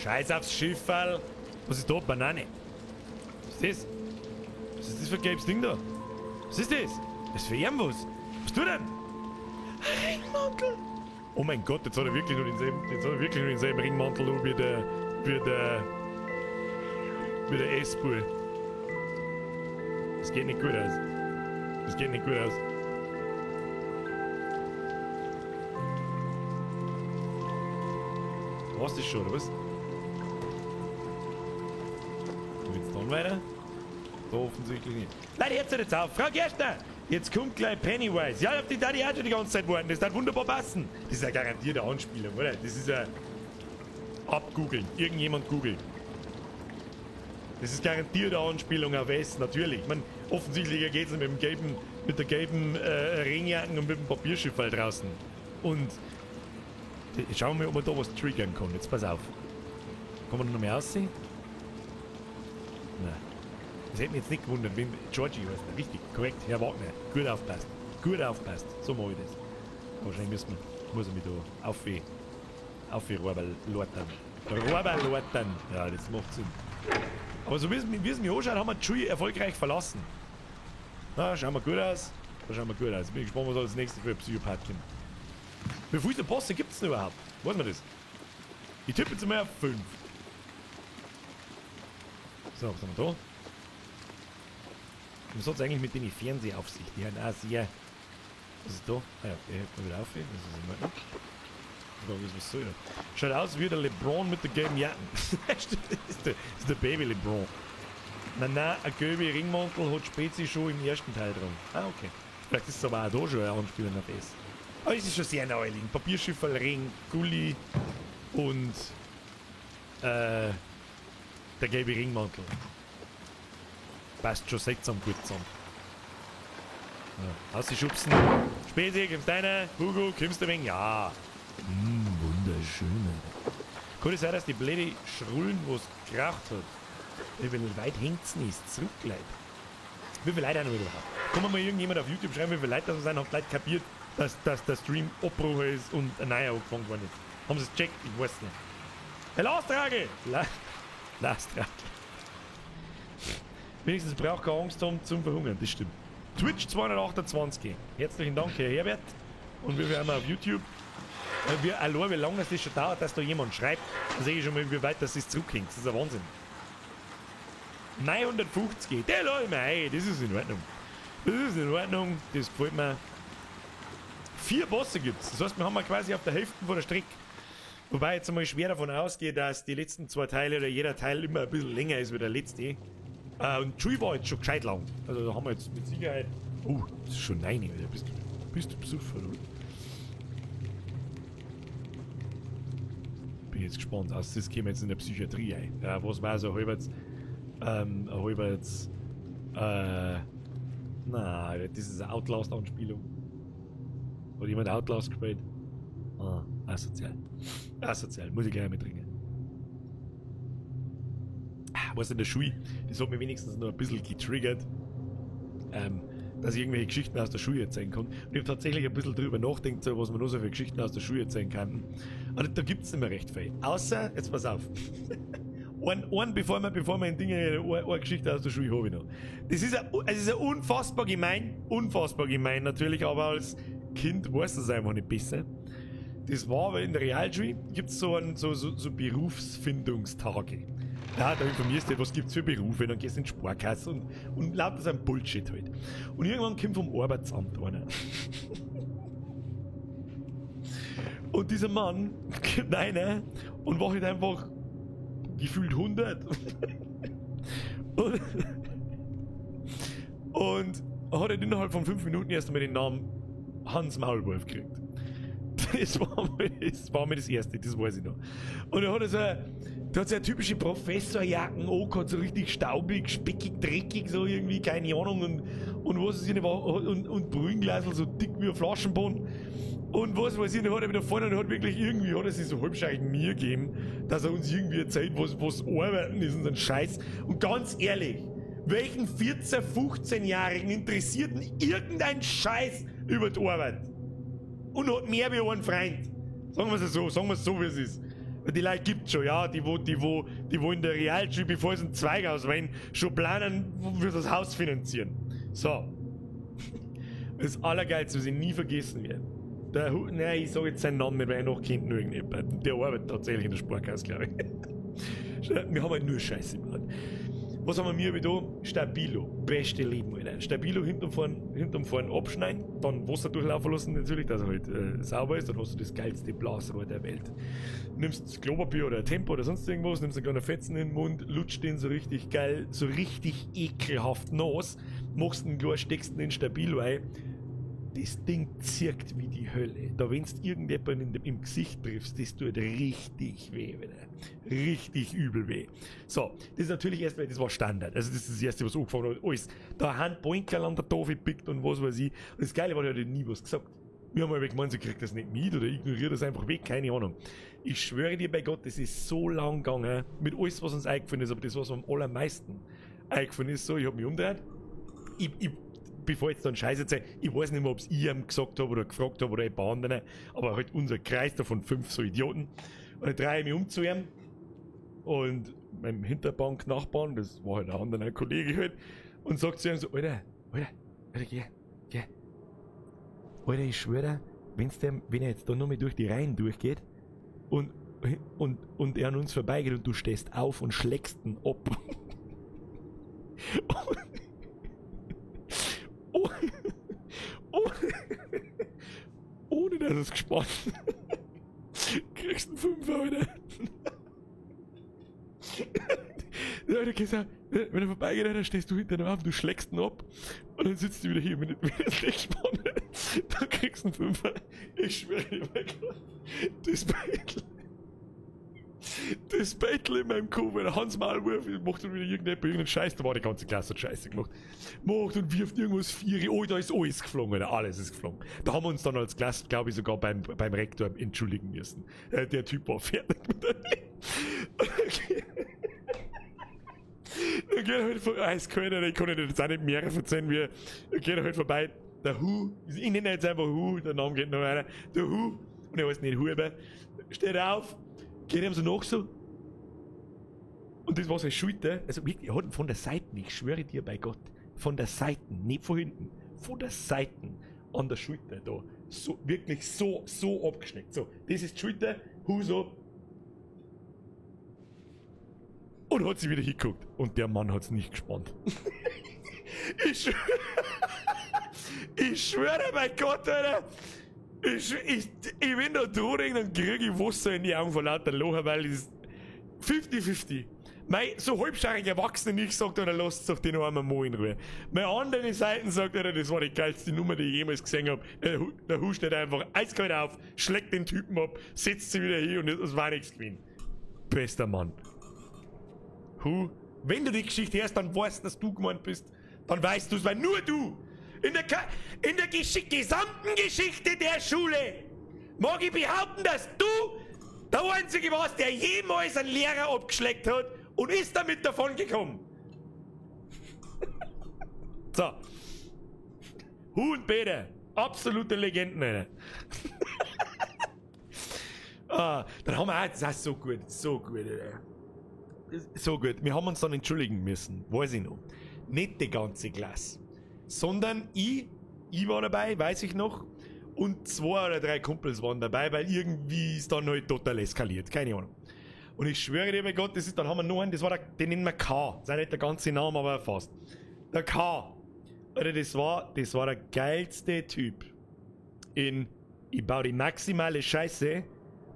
Scheiß aufs Schifferl. Was ist da? Banane. Was ist das? Was ist das für ein gelbes Ding da? Was ist das? Das ist für ihn was. Was tut er denn? Ringmantel. Oh mein Gott, jetzt hat er wirklich nur denselben, Ringmantel wie der S-Bur. Das geht nicht gut aus. Das geht nicht gut aus. War's das schon, oder was? Und jetzt dann weiter? Da offensichtlich nicht. Leute, jetzt hört jetzt auf! Frau Gerstner! Jetzt kommt gleich Pennywise. Ja, auf die da die auch schon die ganze Zeit warten. Das wird wunderbar passen. Das ist ja garantiert ein Anspieler, oder? Das ist ja. Abgoogeln. Irgendjemand googelt. Das ist garantiert eine Anspielung auf S, natürlich. Ich meine, offensichtlich geht es mit dem gelben, mit der gelben Regenjacken und mit dem Papierschiff halt draußen. Und schauen wir mal, ob man da was triggern kann. Jetzt pass auf. Kann man noch mehr aussehen? Nein. Das hätte mich jetzt nicht gewundert, wenn Georgie heißt. Richtig, korrekt, Herr Wagner. Gut aufpasst. Gut aufpasst. So mache ich das. Wahrscheinlich muss ich mich da aufrohrlortern. Rohrlortern. Ja, das macht Sinn. Aber so wie es mich anschaut, haben wir die Schule erfolgreich verlassen. Na, schauen wir gut aus. Da schauen wir gut aus. Bin gespannt, was als nächstes für ein Psychopath kommt. Wie viele Bosse gibt es denn überhaupt? Weiß man das? Ich tippe jetzt mal auf 5. So, was haben wir da? Was hat es eigentlich mit den Fernsehaufsicht? Die haben auch sehr. Was ist da? Ah ja, der hört mal wieder auf. Das ist in Ordnung. Was soll das? Schaut aus wie der LeBron mit der gelben Jacken. Das ist der Baby LeBron. Nein, nein, ein gelber Ringmantel hat Spezi schon im ersten Teil dran. Ah, okay. Vielleicht ist es aber auch da schon ein Anspieler auf S. Aber es ist schon sehr naheliegend. Papierschifferl, Ring, Gulli und der gelbe Ringmantel. Passt schon seltsam gut zusammen. Ja, ausschubsen. Spezi, kommst deiner? Hugo, kommst du ein wenig? Ja. Wunderschön. Kann es sein, dass die blöde Schrullen, wo es geraucht hat, wie weit hängt's nicht? Zurück, Leute. Wie viele Leute haben wir überhaupt? Kann man mal irgendjemand auf YouTube schreiben, wie viele Leute das sind? Haben die Leute kapiert, dass der Stream abbruch ist und ein neuer angefangen worden ist? Haben sie es gecheckt? Ich weiß nicht. Der Lasttrage! Lasttrage. Wenigstens braucht keine Angst haben zum Verhungern, das stimmt. Twitch 228. Herzlichen Dank, Herr Herbert. Und wir werden auf YouTube. Allein, wie lange das schon dauert, dass da jemand schreibt, da sehe ich schon mal, wie weit das ist zurückhängt. Das ist ein Wahnsinn. 950, der lasse ich mir ein, das ist in Ordnung. Das ist in Ordnung, das gefällt mir. 4 Bosse gibt es, das heißt, wir haben quasi auf der Hälfte von der Strecke. Wobei ich jetzt einmal schwer davon ausgehe, dass die letzten zwei Teile oder jeder Teil immer ein bisschen länger ist wie der letzte. Und die Schule war jetzt schon gescheit lang. Also da haben wir jetzt mit Sicherheit... Oh, das ist schon 9, Alter. Bist du besoffen, oder? Bin jetzt gespannt. Also das käme jetzt in der Psychiatrie ein. Ja, was war so halbwegs... Na, das ist eine Outlast-Anspielung. Hat jemand Outlast gespielt? Ah, asozial. Asozial, muss ich gleich mitbringen. Was in der Schule, das hat mich wenigstens noch ein bisschen getriggert, dass ich irgendwelche Geschichten aus der Schule erzählen kann. Und ich habe tatsächlich ein bisschen drüber nachgedacht, so, was man noch so für Geschichten aus der Schule erzählen kann. Aber da gibt es nicht mehr recht viel. Außer, jetzt pass auf. Einen, bevor wir in Dinge, eine Geschichte aus der Schule habe ich noch. Das ist es ist unfassbar gemein natürlich, aber als Kind weiß es einfach nicht besser. Das war, weil in der Realschule gibt es so Berufsfindungstage. Ja, da informierst du dich, was gibt's für Berufe, dann gehst du in die Sparkasse und lauter so ein Bullshit halt. Und irgendwann kommt vom Arbeitsamt einer. Und dieser Mann kommt rein und war halt einfach gefühlt 100. Und hat halt innerhalb von 5 Minuten erst einmal den Namen Hans Maulwurf gekriegt. Das war mir das Erste, das weiß ich noch. Und er hat so eine typische Professorjacken angehabt, so richtig staubig, speckig, dreckig, so irgendwie, keine Ahnung, und was weiß ich nicht, und Brühenglasel so dick wie ein Flaschenboden. Und was weiß ich nicht, hat er wieder vorne und hat wirklich irgendwie, hat er sich so halbscheidig mir gegeben, dass er uns irgendwie erzählt, was Arbeiten ist und so ein Scheiß. Und ganz ehrlich, welchen 14-, 15-Jährigen interessiert denn irgendein Scheiß über die Arbeit? Und hat mehr wie einen Freund. Sagen wir es so, sagen wir es so, wie es ist. Die Leute gibt's schon, ja, die wo in der Realschule, bevor sie einen Zweig auswählen, schon planen, wie sie das Haus finanzieren. So. Das Allergeilste, was ich nie vergessen werde. Nein, ich sage jetzt seinen Namen nicht, weil er noch kennt nur irgendjemand. Der arbeitet tatsächlich in der Sparkasse, glaube ich. Wir haben halt nur Scheiße gebaut. Was haben wir wieder da? Stabilo. Beste Leben, Alter. Stabilo hinterm Fahren abschneiden, dann Wasser durchlaufen lassen natürlich, dass er halt sauber ist, dann hast du das geilste Blasrohr der Welt. Nimmst Klopapier oder Tempo oder sonst irgendwas, nimmst einen kleinen Fetzen in den Mund, lutscht den so richtig geil, so richtig ekelhaft nass, machst einen klar, steckst den in Stabilo ein. Das Ding zirkt wie die Hölle. Da, wenn du irgendjemanden im Gesicht triffst, das tut richtig weh, wieder. Richtig übel weh. So, das ist natürlich erstmal, das war Standard. Also, das ist das Erste, was angefangen hat. Alles. Da Handboinkerl an der Tafel pickt und was weiß ich. Und das Geile war, der hat nie was gesagt. Wir haben halt gemeint, sie kriegt das nicht mit oder ignoriert das einfach weg, keine Ahnung. Ich schwöre dir bei Gott, das ist so lang gegangen, mit alles, was uns eingefallen ist, aber das, was am allermeisten eingefallen ist, so, ich hab mich umgedreht. Ich bevor ich jetzt dann Scheiße erzähle, ich weiß nicht mehr, ob es ich ihm gesagt habe oder gefragt habe oder ein paar anderen, aber halt unser Kreis da von 5 so Idioten. Und dann drehe ich mich um zu ihm und meinem Hinterbank-Nachbarn, das war halt ein anderer Kollege halt, und sagt zu ihm so, Alter, Alter, Alter, geh, geh. Alter, ich schwöre, wenn er jetzt da nochmal durch die Reihen durchgeht und er an uns vorbeigeht und du stehst auf und schlägst ihn ab. Ohne dass es gespannt. Kriegst einen Fünfer, Alter. Wenn er vorbeigeht, dann stehst du hinter dem auf, du schlägst ihn ab und dann sitzt du wieder hier, wenn es nicht gespannt ist, dann kriegst du einen Fünfer. Ich schwöre dir, mein Gott, das Battle in meinem Kopf, wenn Hans Maulwurf macht dann wieder irgendeinen Scheiß, da war die ganze Klasse hat Scheiße gemacht. Macht und wirft irgendwas Vieri, oh, da ist alles geflogen, Alter, alles ist geflogen. Da haben wir uns dann als Klasse, glaube ich, sogar beim Rektor entschuldigen müssen. Der Typ war fertig mit der Okay. Dann geht er halt vorbei, eiskalt, ich kann jetzt auch nicht mehr erzählen, wie, dann geht er halt vorbei, der Hu, ich nenne jetzt einfach Hu, der Name geht noch weiter, der Hu, und er heißt nicht Huber, steht auf, geht ihm so nach so. Und das war seine Schulter. Also wirklich, er hat ihn von der Seite, ich schwöre dir bei Gott, von der Seite, nicht von hinten, von der Seite an der Schulter da. So, wirklich so abgeschneckt. So, das ist die Schulter, Hu so. Und hat sie wieder hingeguckt. Und der Mann hat's nicht gespannt. Ich schwöre bei Gott, Alter. Ich bin da dran, dann krieg ich Wasser in die Augen vor lauter Lachen, weil es 50-50. Mein so halbscharrig Erwachsene nicht sagt, oder lasst doch den armen Mann in Ruhe. Meine andere Seite sagt, oder das war die geilste Nummer, die ich jemals gesehen hab. Der Hu steht einfach eiskalt auf, schlägt den Typen ab, setzt sich wieder hin und es war nichts gewesen. Bester Mann. Hu, wenn du die Geschichte hörst, dann weißt du, dass du gemeint bist. Dann weißt du es, weil nur du in der gesamten Geschichte der Schule mag ich behaupten, dass du der Einzige warst, der jemals einen Lehrer abgeschleckt hat und ist damit davon gekommen. So. Hu und Peter. Absolute Legenden, Alter. Ah, dann haben wir auch, das ist so gut, Alter. So gut. Wir haben uns dann entschuldigen müssen, weiß ich noch. Nicht die ganze Klasse, sondern ich war dabei, weiß ich noch. Und 2 oder 3 Kumpels waren dabei, weil irgendwie ist dann halt total eskaliert. Keine Ahnung. Und ich schwöre dir bei Gott, das ist, dann haben wir noch einen, das war der, den nennen wir K. Das ist nicht der ganze Name, aber fast. Der K. Alter, das war der geilste Typ. Ich baue die maximale Scheiße,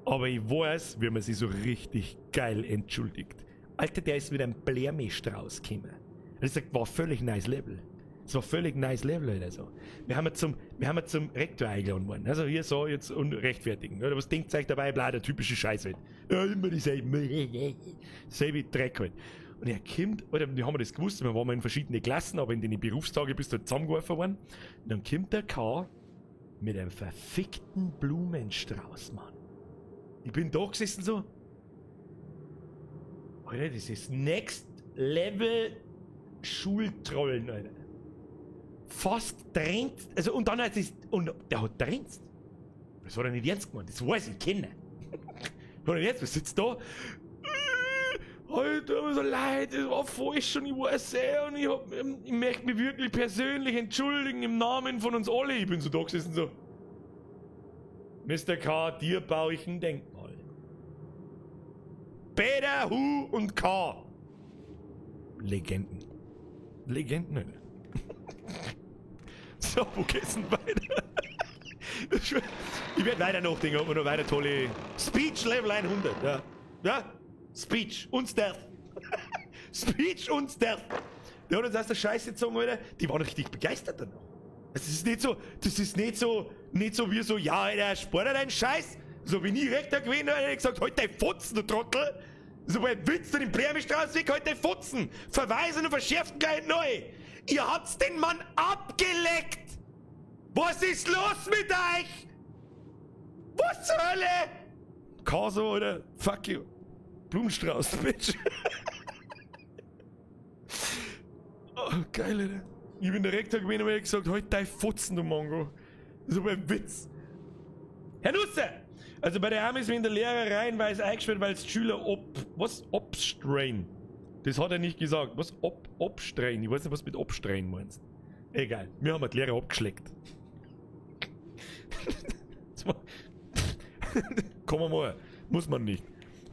aber ich weiß, wie man sich so richtig geil entschuldigt. Alter, der ist mit einem Blärmistrauß gekommen. Das war völlig nice Level. Das war völlig nice Level, Alter. So. Wir haben ja zum Rektor eingeladen worden. Also hier so jetzt und rechtfertigen. Oder was denkt euch dabei? Bla, der typische Scheiß halt. Ja, immer dieselben. Selbe Dreck halt. Und er kommt, Alter, wir haben das gewusst, wir waren in verschiedene Klassen, aber in den Berufstagen bist du halt zusammengeworfen worden. Und dann kommt der K mit einem verfickten Blumenstrauß, Mann. Ich bin da gesessen so. Alter, das ist Next Level Schultrollen, Alter. Fast drängt, also und dann hat es, und der hat drängt. Das hat er nicht ernst gemeint, das weiß ich, kenne. Hat er nicht ernst, was sitzt da? Heute tut mir so leid, das war falsch und ich weiß und ich möchte mich wirklich persönlich entschuldigen im Namen von uns alle. Ich bin so da gesessen so. Mr. K, dir baue ich ein Denkmal. Peter, Hu und K. Legenden. Legenden, Alter. So, wo geht's denn weiter? Ich werde weiter nachdenken, ob wir noch weiter tolle Speech Level 100. Ja. Ja? Speech und Stealth. Speech und Stealth. Der hat uns aus der Scheiße gezogen, Alter. Die waren richtig begeistert danach. Es ist nicht so, das ist nicht so wie so, ja, Alter, spar dir deinen Scheiß. So wie ich Rektor gewesen, hätte ich gesagt, halt dein Fotzen, du Trottel. So bei Witz du den Blärmistrauß weg, halt dein Fotzen. Verweisen und verschärften gleich neu. Ihr habt's den Mann abgeleckt! Was ist los mit euch? Was zur Hölle? Kaso oder fuck you. Blumenstrauß, Bitch. Oh, geil, Alter. Ich bin der Rektor gewesen und hab gesagt, halt dein Fotzen, du Mongo. Das ist aber ein Witz. Herr Nusser! Also bei der Amis, wenn der Lehrer reihenweise eingesperrt, weil es Schüler was? Obstrain. Das hat er nicht gesagt. Was? Obstrain. Ich weiß nicht, was mit Obstrain meinst. Egal. Wir haben die Lehrer abgeschleckt. Kann man mal. Muss man nicht.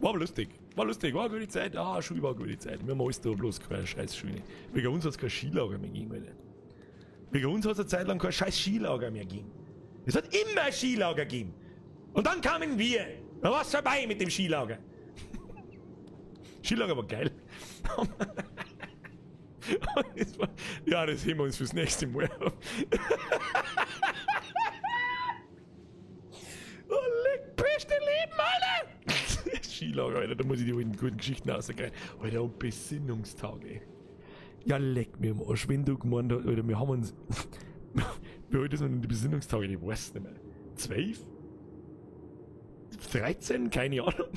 War aber lustig. War lustig. War eine gute Zeit. Ah, Schule war eine gute Zeit. Wir haben alles da bloß keine scheiß Schule. Wegen uns hat es kein Skilager mehr gegeben, Alter. Wegen uns hat es eine Zeit lang kein scheiß Skilager mehr gegeben. Es hat immer Skilager gegeben. Und dann kamen wir. Da war es vorbei mit dem Skilager. Skilager war geil. Ja, das heben wir uns fürs nächste Mal auf. Oh, leck, beste Leben, Alter! Skilager, Alter, da muss ich die alten guten Geschichten rauskriegen. Alter, und Besinnungstage. Ja, leck mir am Arsch, wenn du gemeint hast, Alter, wir haben uns. Wie alt ist man in die Besinnungstage? Ich weiß nicht mehr. 12? 13? Keine Ahnung.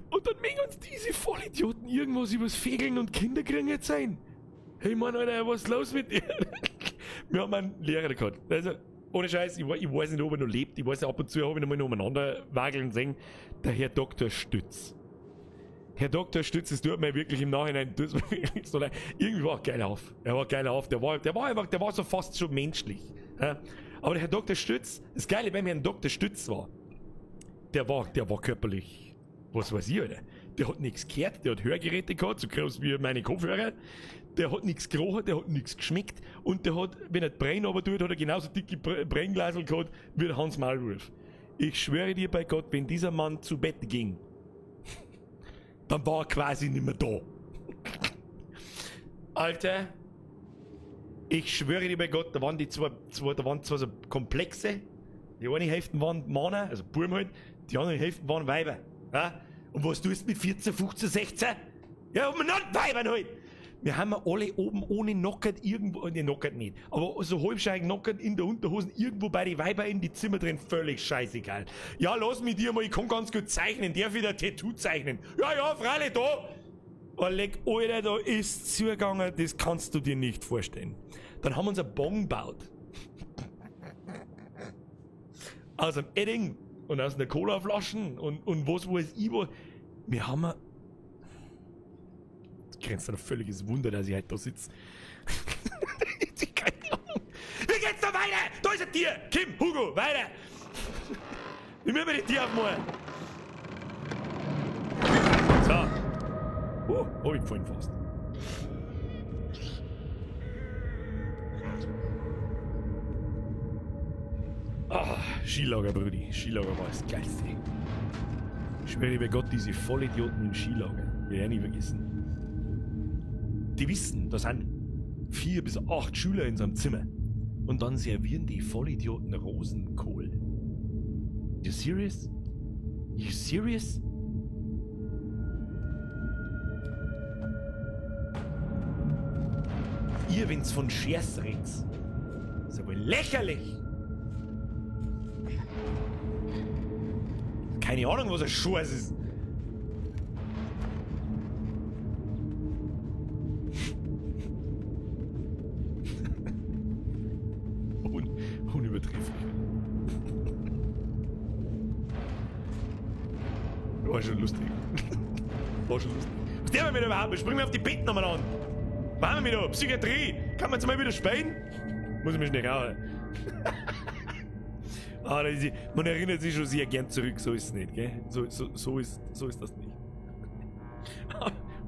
Und dann mögen uns diese Vollidioten irgendwas übers Fegeln und Kinderkriegen jetzt sein. Hey Mann, Alter, was ist los mit dir? Wir haben einen Lehrer gehabt. Also, ohne Scheiß, ich weiß nicht, ob er noch lebt. Ich weiß nicht, ab und zu habe ich noch mal umeinander wageln sehen. Der Herr Dr. Stütz. Herr Dr. Stütz, es tut mir wirklich im Nachhinein, tut's mir wirklich so leid. Irgendwie war er geil auf. Er war geil auf. Der war einfach, der war so fast schon menschlich. Ja? Aber der Herr Dr. Stütz, das Geile beim Herrn Dr. Stütz war, der war körperlich, was weiß ich, Alter. Der hat nichts gehört, der hat Hörgeräte gehabt, so groß wie meine Kopfhörer. Der hat nichts gerochen, der hat nichts geschmeckt und der hat, wenn er die Bräune runter tut, hat er genauso dicke Brennglasel gehabt wie der Hans Maulwurf. Ich schwöre dir bei Gott, wenn dieser Mann zu Bett ging, dann war er quasi nicht mehr da. Alter, ich schwöre dir bei Gott, da waren die zwei, da waren zwei so Komplexe. Die eine Hälfte waren Männer, also Buben halt, die andere Hälfte waren Weiber. Ja? Und was tust du mit 14, 15, 16? Ja, umeinander Weibern halt! Wir haben alle oben ohne knockert irgendwo, ne, knockert nicht, aber so halbschein knockert in der Unterhosen irgendwo bei den Weiber in die Zimmer drin, völlig scheißegal. Ja, lass mich dir mal, ich kann ganz gut zeichnen, darf ich ein Tattoo zeichnen? Ja, ja, freilich, da! Oh, leck, Alter, da ist zugegangen, das kannst du dir nicht vorstellen. Dann haben wir uns einen Bon gebaut. Aus einem Edding und aus einer Colaflaschen und was weiß ich was. Wir haben ein... Das grenzt an ein völliges Wunder, dass ich heute da sitze. Keine Ahnung. Wie geht's da weiter? Da ist ein Tier! Kim, Hugo, weiter! Wir müssen die Tier aufmachen. So. Oh, hab ich gefallen fast. Ah, Skilager, Brudi. Skilager war das Geilste. Ich schwöre bei Gott, diese Vollidioten im Skilager. Will ich auch nie vergessen. Die wissen, da sind 4 bis 8 Schüler in so einem Zimmer. Und dann servieren die Vollidioten Rosenkohl. You serious? You serious? Ihr, wenn's von Scherz redet. Ist ja wohl lächerlich! Keine Ahnung, was ein Scheiß ist. Unübertrefflich. War schon lustig. War schon lustig. Was der wir überhaupt? Springen wir auf die Betten nochmal an. Machen wir da? Psychiatrie! Kann man jetzt mal wieder spielen? Muss ich mich schnell rauchen. Ah, das ist, man erinnert sich schon sehr gern zurück, so ist es nicht, gell? So ist das nicht.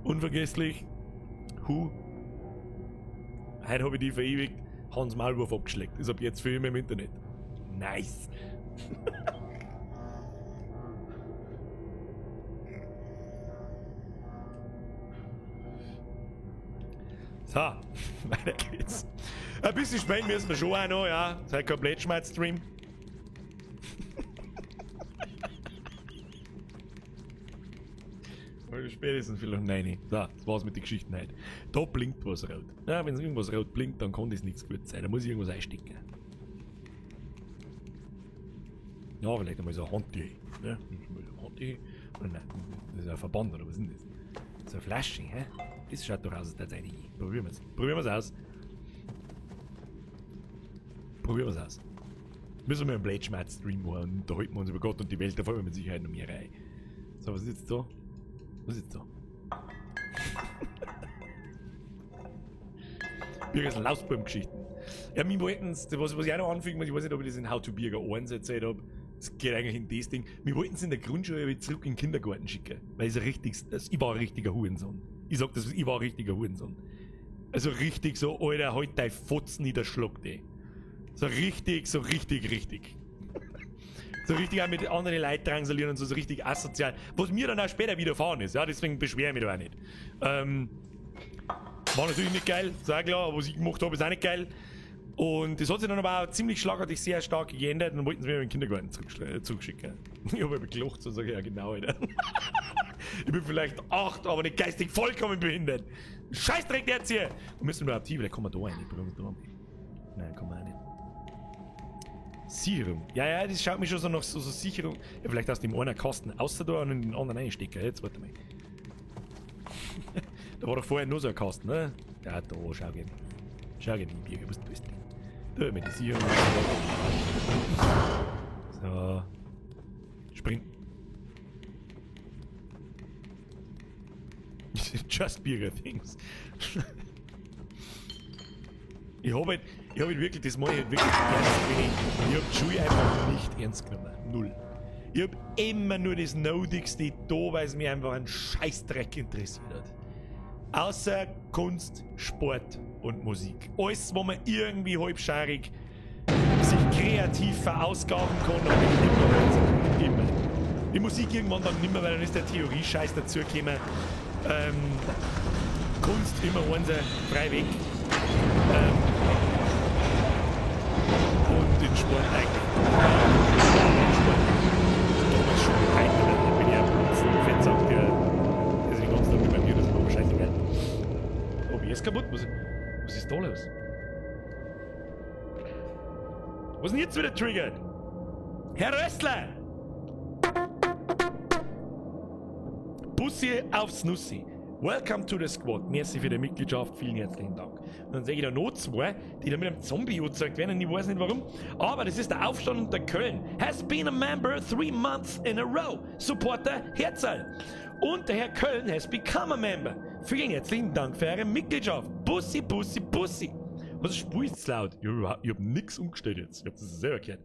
Unvergesslich. Hu. Heute habe ich die verewigt. Hans Maulwurf abgeschleckt. Ist ab jetzt für immer im Internet. Nice. So, weiter geht's. Ein bisschen spielen müssen wir schon auch noch, ja. Das ist halt komplett Schmerz-Stream. Spätestens vielleicht 9. So, das war's mit den Geschichten heute. Da blinkt was rot. Ja, wenn irgendwas rot blinkt, dann kann das nichts gut sein. Da muss ich irgendwas einstecken. Ja, vielleicht einmal so ein Handtücher. Ne? Handtücher. Oder nein, das ist ein Verband, oder was ist denn das? So eine Flasche, hä? Das schaut doch aus, als würde es reingehen. Probieren wir's. Probieren wir's aus. Probieren wir's aus. Müssen wir einen Blade-Schmerz-Stream machen und unterhalten wir uns über Gott und die Welt, da fallen wir mit Sicherheit noch mehr rein. So, was ist jetzt da? Was ist jetzt da? Birgers Lausbaum-Geschichten. Ja, wir wollten's, was ich auch noch anfügen muss, ich weiß nicht, ob ich das in How to Birger 1 erzählt habe. Es geht eigentlich in das Ding. Wir wollten es in der Grundschule zurück in den Kindergarten schicken. Weil ich, so richtig, ich war ein richtiger Hurensohn. Ich sag das, ich war ein richtiger Hurensohn. Also richtig so, Alter, halt dein Fotzen niederschluckt, ey. So richtig, richtig. So richtig auch mit anderen Leuten drangsalieren und so, so richtig asozial. Was mir dann auch später widerfahren ist, ja, deswegen beschwere ich mich da auch nicht. War natürlich nicht geil, ist auch klar, aber was ich gemacht habe, ist auch nicht geil. Und das hat sich dann aber auch ziemlich schlagartig sehr stark geändert und dann wollten sie mich in den Kindergarten zurückschicken. Ich habe aber gelacht und sage, ja genau, Alter. Ich bin vielleicht 8, aber nicht geistig vollkommen behindert. Scheißdreck, der jetzt hier! Und müssen wir überhaupt hier, vielleicht kommen wir da rein. Nein, kommen wir auch nicht. Sicherung. Ja, ja, das schaut mir schon so nach so Sicherung. Ja, vielleicht aus dem einen Kasten außer da und in den anderen einstecken. Jetzt warte mal. Da war doch vorher nur so ein Kasten, ne? Ja, da, schau gern. Schau gern, die Birger, was tust du? Da mit der Sicherung. So. Spring. Just Birger Things. Ich hab halt wirklich, das mache ich halt wirklich ernst genommen. Ich hab die Schule einfach nicht ernst genommen. Null. Ich hab immer nur das Nodigste da, weil es mich einfach einen Scheißdreck interessiert hat. Außer Kunst, Sport und Musik. Alles, wo man irgendwie halbscharig sich kreativ verausgaben kann, habe ich immer. Immer. Die Musik irgendwann dann nimmer, weil dann ist der Theorie-Scheiß dazugekommen. Kunst immer eins, frei weg. Und den Sport eigentlich. Den Sport. Damals schon. Heute bin ich ein Fettsack, der sich den ganzen Tag mit mir, das ist mir aber scheißegal. Oh, wie ist kaputt? Was ist da los? Was ist denn jetzt wieder triggert? Herr Rössler! Bussi aufs Nussi. Welcome to the Squad. Merci für die Mitgliedschaft, vielen herzlichen Dank. Und dann sehe ich da noch zwei, die da mit einem Zombie angezeigt werden und ich weiß nicht warum. Aber das ist der Aufstand unter Köln. Has been a member 3 months in a row. Supporter Herzl. Und der Herr Köln has become a member. Vielen herzlichen Dank für eure Mitgliedschaft. Bussi, Bussi, Bussi. Was ist zu laut? Ich hab nix umgestellt jetzt. Ich hab das selber gehört.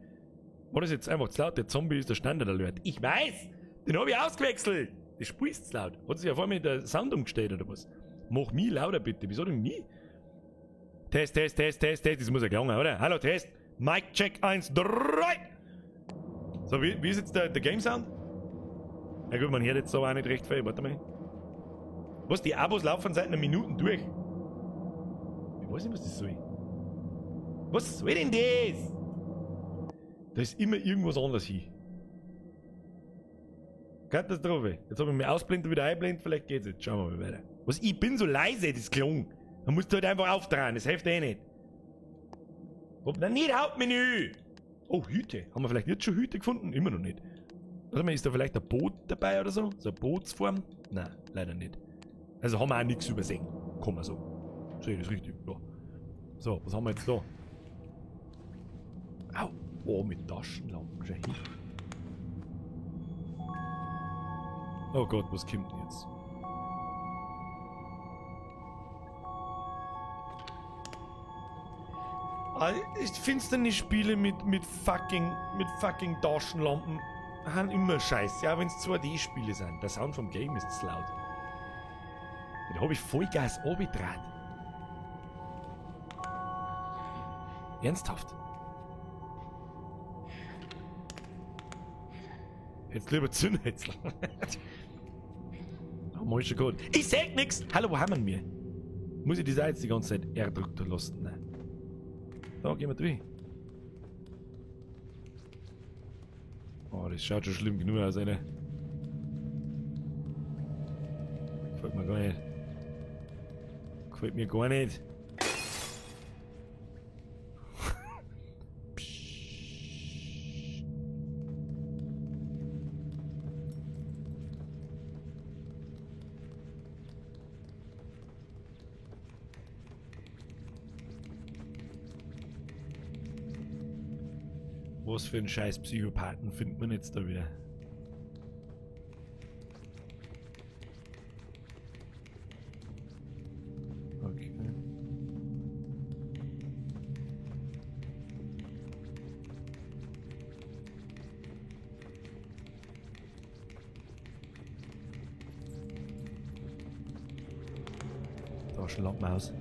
War das jetzt einfach zu laut? Der Zombie ist der Standard Alert. Ich weiß! Den hab ich ausgewechselt! Das Spiel ist zu laut. Hat sich ja vor mir der Sound umgestellt oder was? Mach mich lauter bitte. Wieso denn nie? Test, Test, Test, Test, Test. Das muss ja gelangen, oder? Hallo, Test. Mic Check 1, 3. So, wie ist jetzt der Game Sound? Na gut, man hört jetzt aber auch nicht recht viel. Warte mal. Was, die Abos laufen seit einer Minute durch. Ich weiß nicht, was das soll. Was soll denn das? Da ist immer irgendwas anderes hier. Katastrophe. Jetzt habe ich mich ausblendet und wieder einblendet, vielleicht geht's jetzt. Schauen wir mal weiter. Was, ich bin so leise, das Klon. Man muss halt einfach aufdrehen, das hilft eh nicht. Hopp, na nicht Hauptmenü! Oh, Hüte. Haben wir vielleicht jetzt schon Hüte gefunden? Immer noch nicht. Warte mal, ist da vielleicht ein Boot dabei oder so? So eine Bootsform? Nein, leider nicht. Also haben wir auch nichts übersehen. Kann man so. Sehe ich das richtig? Ja. So, was haben wir jetzt da? Au! Oh, mit Taschenlampen. Schau hin. Oh Gott, was kommt denn jetzt? Ich finsterne Spiele mit fucking Taschenlampen haben immer Scheiße. Ja, wenn es 2D-Spiele sind. Der Sound vom Game ist zu laut. Den habe ich Vollgas runtergedreht. Ernsthaft? Jetzt lieber Zündhäcksel. Oh, mach ich schon gut. Ich sag nix! Hallo, wo haben wir? Muss ich das auch jetzt die ganze Zeit erdrückt lassen? Nein. Da gehen wir durch. Oh, das schaut schon schlimm genug aus, Alter. Gefällt mir gar nicht. Gefällt mir gar nicht. Was für einen scheiß Psychopathen findet man jetzt da wieder? Okay. Da schon Lampen aus.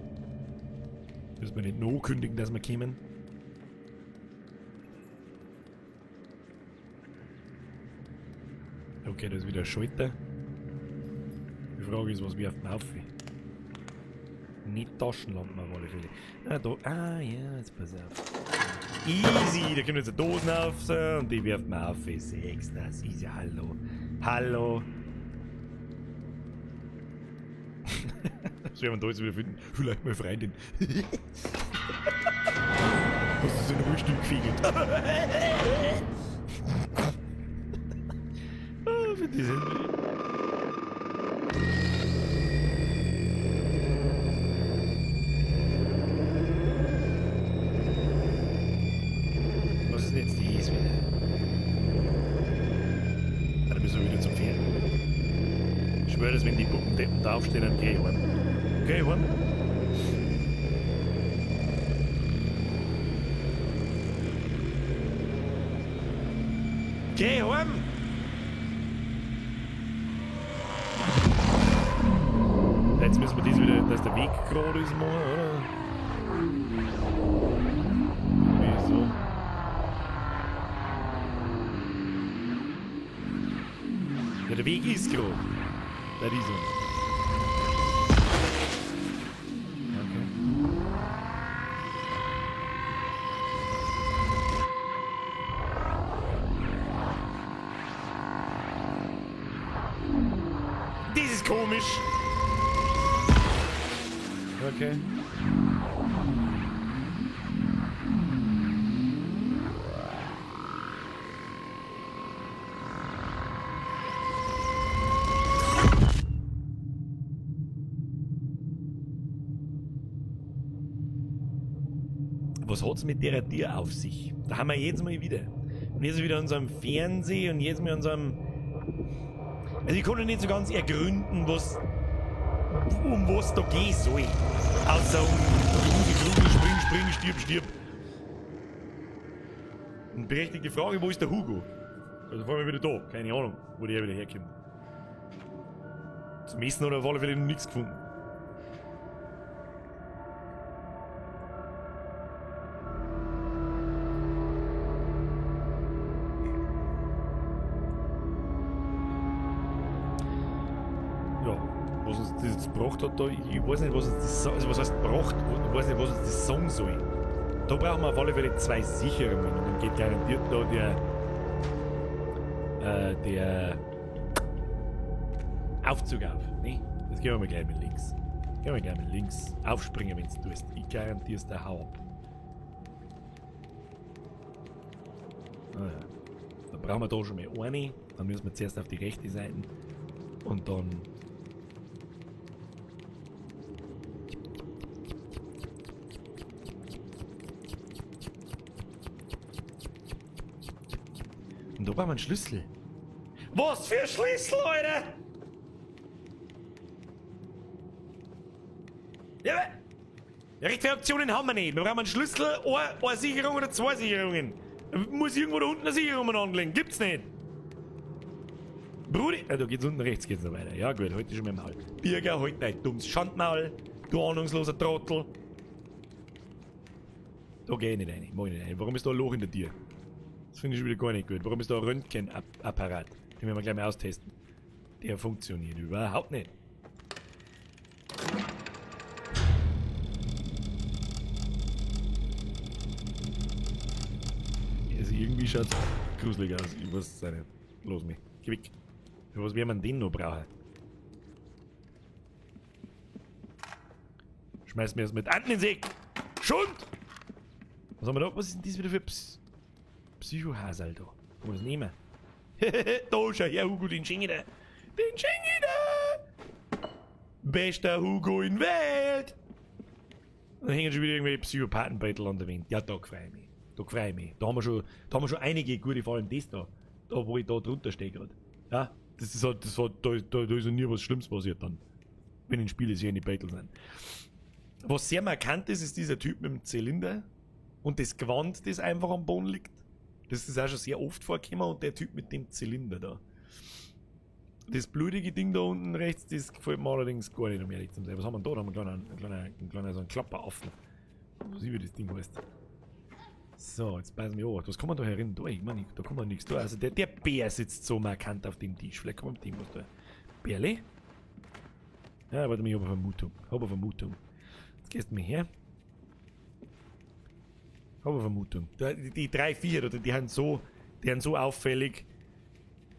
Müssen wir nicht noch kündigen, dass wir kommen. Okay, da ist wieder ein Schalter. Die Frage ist, was wirft man auf? Nicht Taschenlampen auf alle Fälle. Ah, da. Ah, ja, jetzt pass auf. Easy, da kommt jetzt eine Dosen auf so, und die wirft man auf. Sechs, das ist ja hallo. Hallo. Das werden wir da jetzt wieder finden. Vielleicht meine Freundin. Hast du so ein Ruhestuhl gefegelt? Diese. Was ist denn jetzt dies wieder? Ah, da müssen wir wieder zum Pferd. Ich schwöre, dass wenn die Puppendeppen da aufstehen, dann geh ich heim. Geh ich heim. Geh heim! wieder, dass der Weg gerade ist, machen, oder? Wieso? Ja, der Weg ist gerade. Der ist so. Okay. Das ist komisch. Okay. Was hat's mit der Tür auf sich? Da haben wir jedes Mal wieder. Und jetzt wieder an unserem Fernsehen und jetzt mal an unserem. Also ich konnte nicht so ganz ergründen, was. Um was da gehen soll. Außer um Grusel, Spring, Spring, stirb, stirb. Und berechtigte Frage, wo ist der Hugo? Also vor allem wieder da. Keine Ahnung, wo der wieder herkommt. Zum Essen hat er auf alle Fälle noch nichts gefunden. Was uns das jetzt gebracht hat da, ich weiß nicht, was uns das, also was heißt gebracht, ich weiß nicht, was uns das sagen soll. Da brauchen wir auf alle Fälle zwei Sicherungen und dann geht garantiert da der der Aufzug auf, ne? Das gehen wir mal gleich mit links. Gehen wir gleich mit links. Aufspringen, wenn du tust. Ich garantier's der Hau ab. Ah ja. Dann brauchen wir da schon mal eine. Dann müssen wir zuerst auf die rechte Seite und dann. Und da brauchen wir einen Schlüssel. Was für Schlüssel, Alter! Ja, ja, recht viele Optionen haben wir nicht. Wir brauchen einen Schlüssel, eine Sicherung oder zwei Sicherungen. Muss irgendwo da unten eine Sicherung anlegen. Gibt's nicht. Brudi, da geht's unten rechts geht's noch weiter. Ja gut, heute schon mal im Maul. Birger, halt dein dummes Schandmaul. Du ahnungsloser Trottel. Da geh ich nicht rein. Mach ich nicht rein. Warum ist da ein Loch in der Tür? Das finde ich schon wieder gar nicht gut. Warum ist da ein Röntgenapparat? Den werden wir gleich mal austesten. Der funktioniert überhaupt nicht. Also irgendwie schaut es gruselig aus. Ich weiß es auch nicht. Los mich. Geh weg. Für was werden wir den noch brauchen? Schmeiß mir das mit an den Sack! Schund! Was haben wir da? Was ist denn das wieder für Psychohasal da? Kann man das nehmen? Da schau her, Hugo, den schenke ich dir! Den schenke ich dir! Bester Hugo in Welt! Da hängen schon wieder irgendwelche Psychopathenbeutel an der Wand. Ja, da freue ich mich. Da freue ich mich. Da haben wir schon einige gute, vor allem das da. Da, wo ich da drunter stehe gerade. Ja, das ist halt, das war, da ist ja nie was Schlimmes passiert dann. Wenn in Spielen hier in die Beutel sind. Was sehr markant ist, ist dieser Typ mit dem Zylinder und das Gewand, das einfach am Boden liegt. Das ist auch schon sehr oft vorgekommen und der Typ mit dem Zylinder da. Das blutige Ding da unten rechts, das gefällt mir allerdings gar nicht, um ehrlich zu sein. Was haben wir denn da? Da haben wir einen kleinen so einen Klapperaffen. Was ich wie das Ding heißt. So, jetzt beißen wir an. Was kann man da herin? Da, ich meine, da kann man nichts da. Also der Bär sitzt so markant auf dem Tisch. Vielleicht kann man mit dem was da. Bärle? Ja, warte mal, ich habe eine Vermutung. Jetzt gehst du mir her. Habe eine Vermutung. Die drei, vier, oder die sind so auffällig.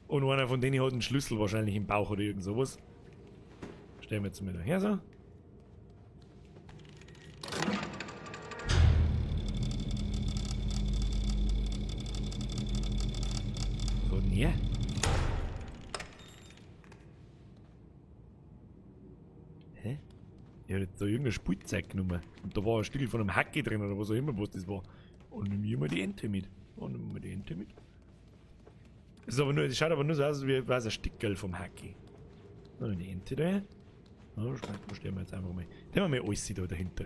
Und einer von denen hat einen Schlüssel wahrscheinlich im Bauch oder irgend sowas. Stellen wir jetzt mal da her so. So, näher. Hä? Ich hab jetzt da irgendein Spielzeug genommen. Und da war ein Stück von einem Hacke drin oder was auch immer, was das war. Und nimm ich mal die Ente mit. Und nimm mal die Ente mit. Das ist aber nur, das schaut aber nur so aus, wie wäre es ein Stickerl vom Hacke. Dann die Ente da. Na, stellen wir jetzt einfach mal. Nehmen wir mal alles da dahinter.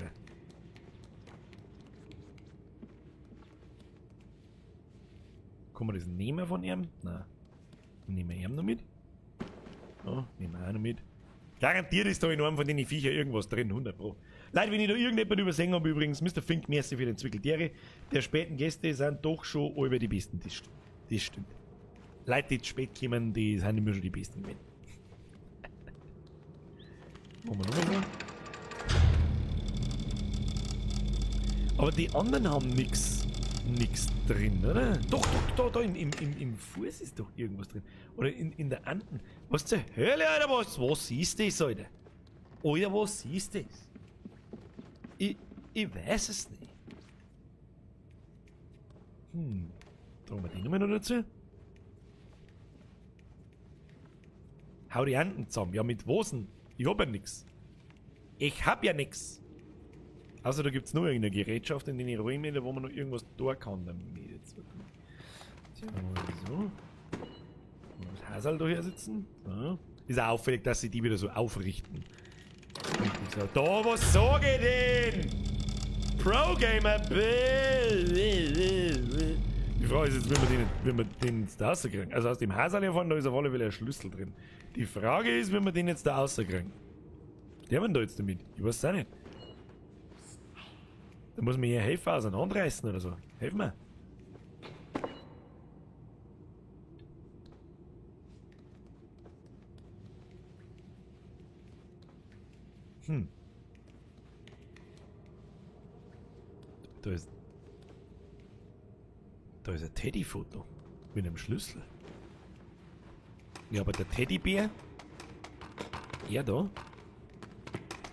Kann man das nehmen von ihm? Nein. Nehmen wir ihn noch mit. Ja, nehmen wir auch noch mit. Garantiert ist da in einem von den Viecher irgendwas drin, 100 Pro. Leute, wenn ich da irgendjemand übersehen habe, übrigens, Mr. Fink, merci für den Zwickeltiere. Der späten Gäste sind doch schon über die Besten. Das stimmt. Das stimmt. Leute, die zu spät kommen, die sind immer schon die Besten gewesen. Machen wir nochmal so. Aber die anderen haben nix drin, oder? Doch, doch, da im Fuß ist doch irgendwas drin. Oder in der Anden. Was zur Hölle, Alter, was ist das, Alter? Alter, was ist das? Ich weiß es nicht. Hm. Da haben wir die nochmal noch dazu. Hau die Anden zusammen. Ja, mit was denn? Ich hab ja nix. Ich hab ja nix. Also da gibt's nur irgendeine Gerätschaft in den Räumen, da wo man noch irgendwas tun kann damit. Jetzt warte mal. So. Das Hasel da hier sitzen. So. Ist auch auffällig, dass sie die wieder so aufrichten. So. Da, was sag ich denn? Pro-Gamer! Die Frage ist jetzt, wie wir den jetzt da rauskriegen. Also aus dem Hasel hier vorne, da ist auf alle Fälle ein Schlüssel drin. Die Frage ist, wie wir den jetzt da rauskriegen. Der man da jetzt damit? Ich weiß es auch nicht. Da muss man hier helfen, auseinanderreißen oder so. Helf mir. Hm. Da ist ein Teddy-Foto. Mit einem Schlüssel. Ja, aber der Teddybär, er da,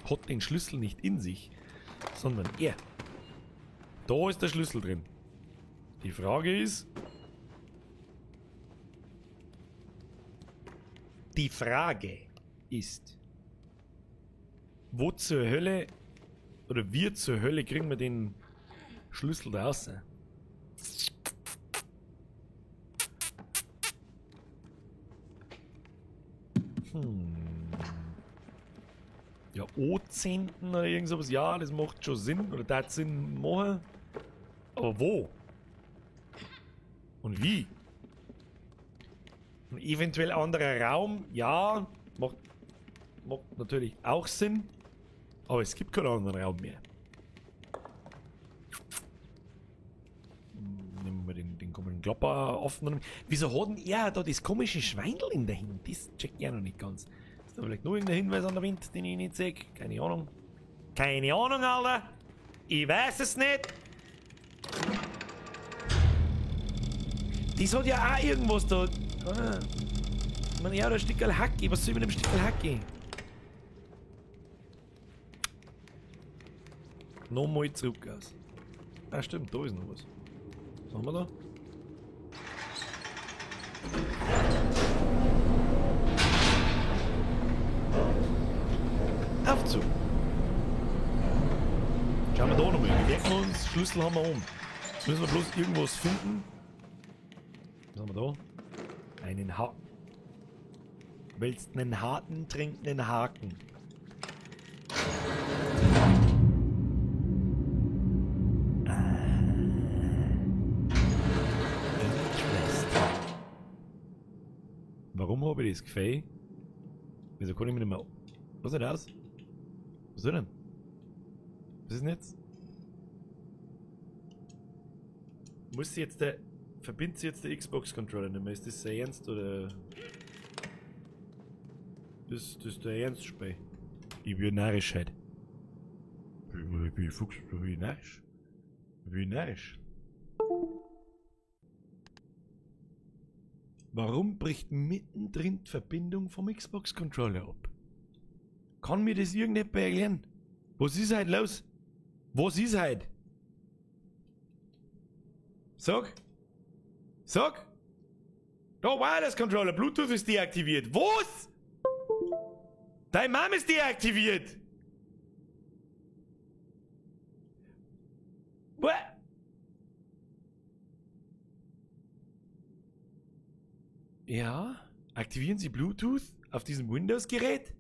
hat den Schlüssel nicht in sich, sondern er. Da ist der Schlüssel drin. Die Frage ist... Die Frage ist... Wo zur Hölle... Oder wir zur Hölle kriegen wir den Schlüssel da raus? Hm. Ja, O-Zehnten oder irgend sowas. Ja, das macht schon Sinn. Oder das Sinn machen. Aber wo? Und wie? Ein eventuell anderer Raum, ja, macht natürlich auch Sinn. Aber es gibt keinen anderen Raum mehr. Nehmen wir den komischen Klapper offen. Wieso hat denn er da das komische Schweindel in der Hand? Das check ich ja noch nicht ganz. Ist da vielleicht noch irgendein Hinweis an der Wind, den ich nicht sehe? Keine Ahnung. Keine Ahnung, Alter! Ich weiß es nicht! Das hat ja auch irgendwas da. Ah. Ich meine, ja, da Stickerl Hacki. Was soll ich mit dem Stickerl Hacki? Nochmal zurück aus. Ah, stimmt, da ist noch was. Was haben wir da? Aufzug. Schauen wir da nochmal. Wir merken uns, Schlüssel haben wir um. Jetzt müssen wir bloß irgendwas finden. Was haben wir da? Einen Haken. Willst einen harten, trink einen Haken. Warum habe ich das Gefühl? Wieso kann ich mich nicht mehr... Was ist denn das? Was ist denn? Was ist denn jetzt? Muss sie jetzt der... Verbindet sie jetzt der Xbox-Controller nicht mehr? Ist das sehr ernst oder... Das ist der Ernstspiel. Ich bin narrisch heute. Ich bin Fuchs, ich bin narrisch. Ich bin narrisch. Warum bricht mittendrin die Verbindung vom Xbox-Controller ab? Kann mir das irgendjemand erklären? Was ist heute los? Was ist heute? Sag! Sag! Da, Wireless Controller, Bluetooth ist deaktiviert. Was? Dein Mom ist deaktiviert! What? Ja? Aktivieren Sie Bluetooth auf diesem Windows-Gerät?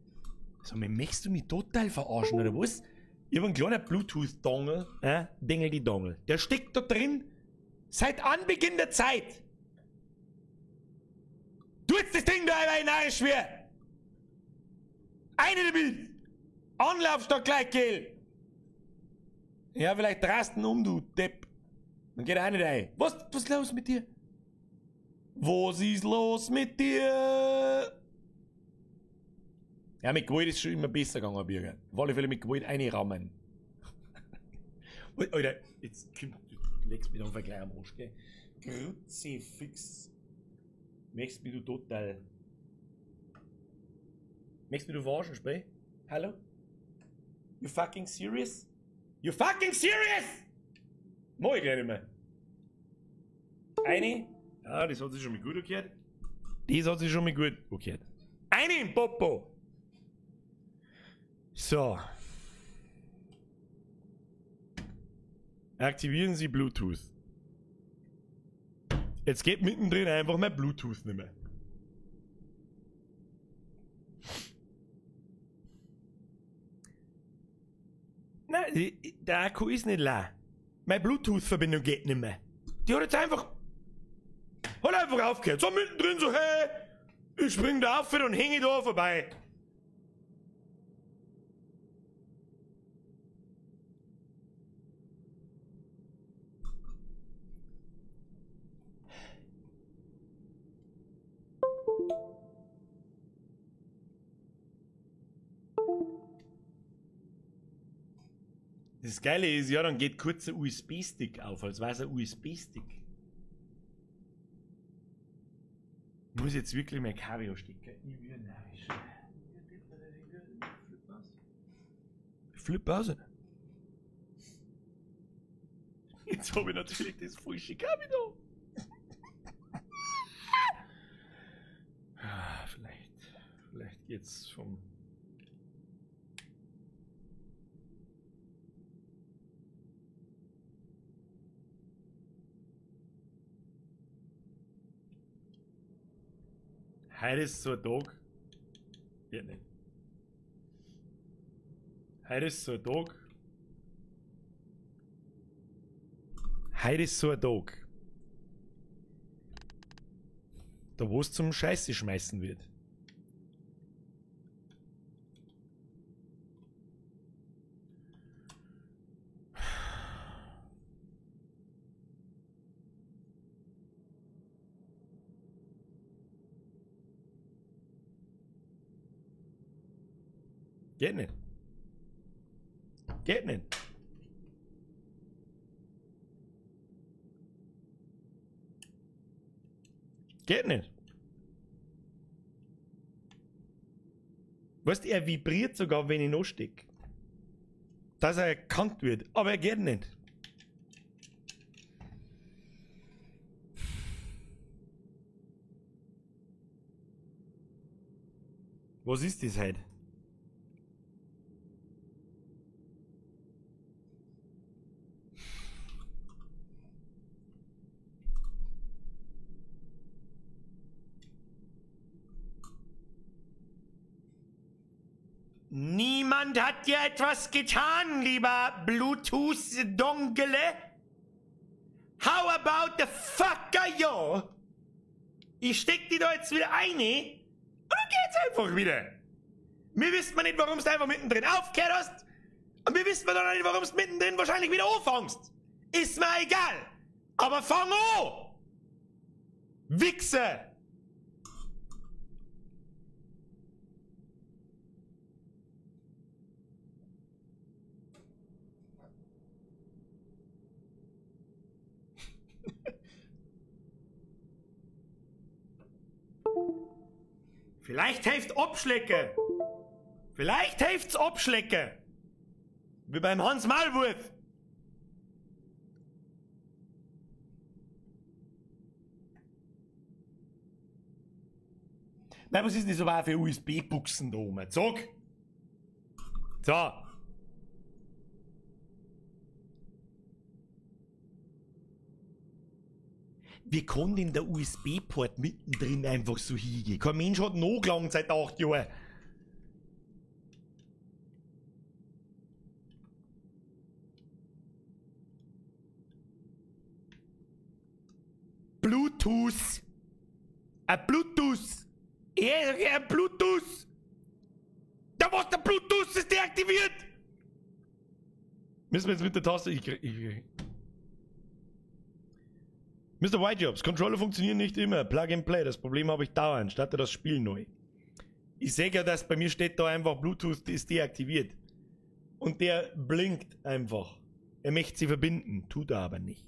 So, möchtest du mich total verarschen, oder was? Ich habe einen kleinen Bluetooth-Dongle, Dingel die Dongle. Der steckt da drin seit Anbeginn der Zeit. Du jetzt das Ding da einmal narrisch schwer! Eine damit! Anlaufstock gleich, Gel! Ja, vielleicht rasten um, du Depp. Dann geht er auch nicht rein. Was ist los mit dir? Was ist los mit dir? Ja, mit Gewalt ist schon immer besser gegangen, Birger. Auf alle Fälle mit Gewalt einrammen. Alter, jetzt kommt, du legst mich einfach gleich am Arsch, gell? Kruzifix. Möchtest mich du total. Möchtest mich du verarschen, Sprech? Hallo? You fucking serious? You fucking serious? Mach ich gleich nicht mehr. Eine. Ja, das hat sich schon mal gut angehört. Das hat sich schon mal gut angehört. Eine im Popo! So. Aktivieren Sie Bluetooth. Jetzt geht mittendrin einfach mein Bluetooth nicht mehr. Nein, der Akku ist nicht leer. Meine Bluetooth-Verbindung geht nicht mehr. Die hat jetzt einfach... Hat einfach aufgehört. So mittendrin so, hey, ich spring da auf und hänge da vorbei. Das Geile ist, ja, dann geht kurz ein USB-Stick auf, als wäre es ein USB-Stick. Ich muss jetzt wirklich mein Kabel stecken. Ich will narrisch. Flip aus. Jetzt habe ich natürlich das falsche Kabel da. Vielleicht geht's vom... Heute ist so ein Tag. Geht nicht. Heute ist so ein Tag. Heute ist so ein Tag. Da wo es zum Scheiße schmeißen wird. Geht nicht. Geht nicht. Geht nicht. Weißt du, er vibriert sogar, wenn ich noch steck. Dass er erkannt wird, aber er geht nicht. Was ist das heute? Niemand hat dir etwas getan, lieber Bluetooth-Dongele. How about the fucker, yo? Ich steck die da jetzt wieder ein und dann geht's einfach wieder. Wir wissen nicht, warum du einfach mittendrin aufgehört hast. Und wir wissen dann nicht, warum du mittendrin wahrscheinlich wieder anfängst. Ist mir egal. Aber fang an! Wichser! Vielleicht hilft Abschlecken. Vielleicht hilft's Abschlecken. Wie beim Hans Maulwurf. Nein, was ist denn das aber auch für USB-Buchsen da oben? Zack. So. Wie kann denn der USB-Port mittendrin einfach so hingehen? Kein Mensch hat noch gelangt seit 8 Jahren. Bluetooth. Ein Bluetooth. Ein Bluetooth. Da Bluetooth ist deaktiviert! Müssen wir jetzt mit der Taste... Mr. White Jobs, Controller funktionieren nicht immer. Plug and Play, das Problem habe ich dauernd. Starte das Spiel neu. Ich sehe ja, dass bei mir steht da einfach Bluetooth ist deaktiviert. Und der blinkt einfach. Er möchte sie verbinden, tut er aber nicht.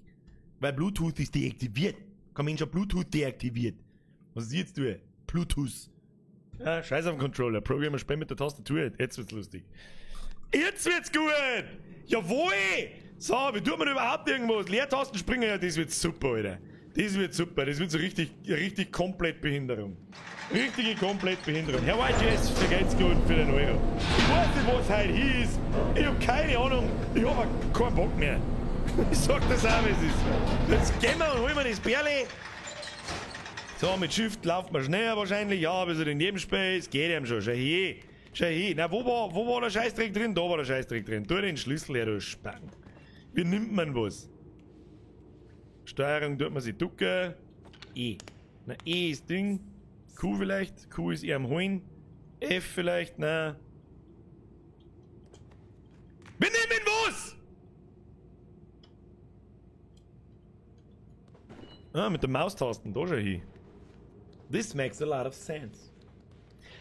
Weil Bluetooth ist deaktiviert. Komm hin, schon Bluetooth deaktiviert. Was ist jetzt du? Bluetooth. Ja, scheiß auf den Controller. Programmer spielt mit der Tastatur. Jetzt wird's lustig. Jetzt wird's gut! Jawohl! So, wie tut man überhaupt irgendwas? Leertasten springen, ja, das wird super, Alter. Das wird super. Das wird so richtig, richtig komplett Behinderung. Richtige komplett Behinderung. Herr White Jazz, der geht's gut für den Euro. Ich weiß nicht, was heute hieß. Ich hab keine Ahnung. Ich hab auch keinen Bock mehr. Ich sag das auch, wie es ist. Jetzt gehen wir und holen wir das Bärle. So, mit Shift lauft man schneller wahrscheinlich. Ja, bis er in jedem Spiel ist. Geht ihm schon. Schau hier. Schau hier. Na, wo war der Scheißdreck drin? Da war der Scheißdreck drin. Tu den Schlüssel her, du Spacken. Wie nimmt man was? Steuerung tut man sich ducken. E. Na, E ist Ding. Q vielleicht. Q ist eher am Holen. F vielleicht. Na. Wir nehmen was! Ah, mit der Maustasten. Da schon hin. This makes a lot of sense.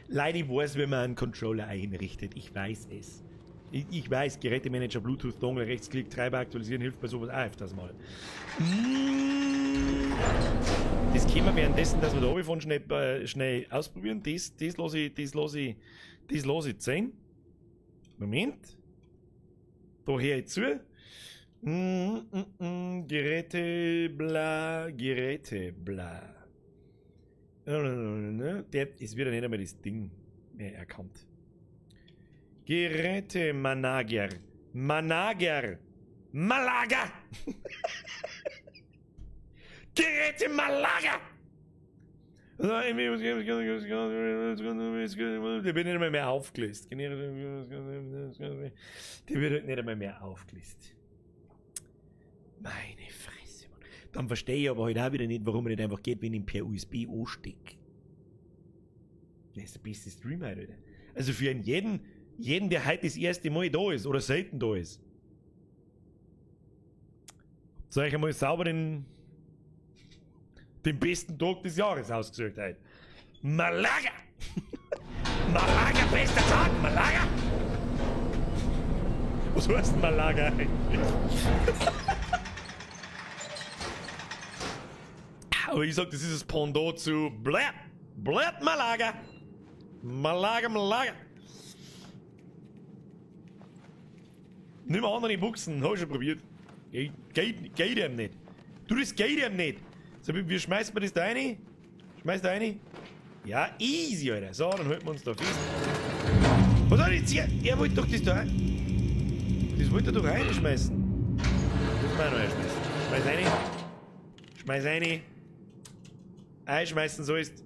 Leider ich weiß, wie man einen Controller einrichtet. Ich weiß es. Ich weiß, Gerätemanager, Bluetooth, Dongle, Rechtsklick, Treiber aktualisieren hilft bei sowas auch öfters mal. Das können wir währenddessen, dass wir da runterfahren, schnell ausprobieren. Das lasse ich sehen. Moment. Da höre ich zu. Geräte, bla, Geräte, bla. Der ist wieder nicht einmal das Ding mehr erkannt. Geräte Manager. Manager. Malaga. Geräte Malaga. Der wird nicht einmal mehr aufgelöst. Der wird nicht einmal mehr aufgelöst. Meine Fresse, Mann. Dann verstehe ich aber halt auch wieder nicht, warum er nicht einfach geht, wenn ich ihn per USB anstecke. Das ist der beste Stream heute, Alter. Also für einen jeden, der heute das erste Mal da ist oder selten da ist. Soll ich einmal sauber den besten Tag des Jahres ausgesucht heute. Malaga! Malaga, bester Tag! Malaga! Was heißt denn Malaga eigentlich? Aber ich sag, das ist das Pendant zu Blät! Blät Malaga! Malaga, Malaga! Nimm andere Buchsen, hab ich schon probiert. Geht ihm nicht. Du, das geht ihm nicht. So, wie schmeißt man das da rein? Schmeißt da rein? Ja, easy, Alter. So, dann halten wir uns da fest. Was soll ich jetzt hier? Er wollte doch das da rein. Das wollte er doch reinschmeißen. Das muss man auch noch reinschmeißen. Schmeiß rein. Schmeiß rein. Einschmeißen sollst.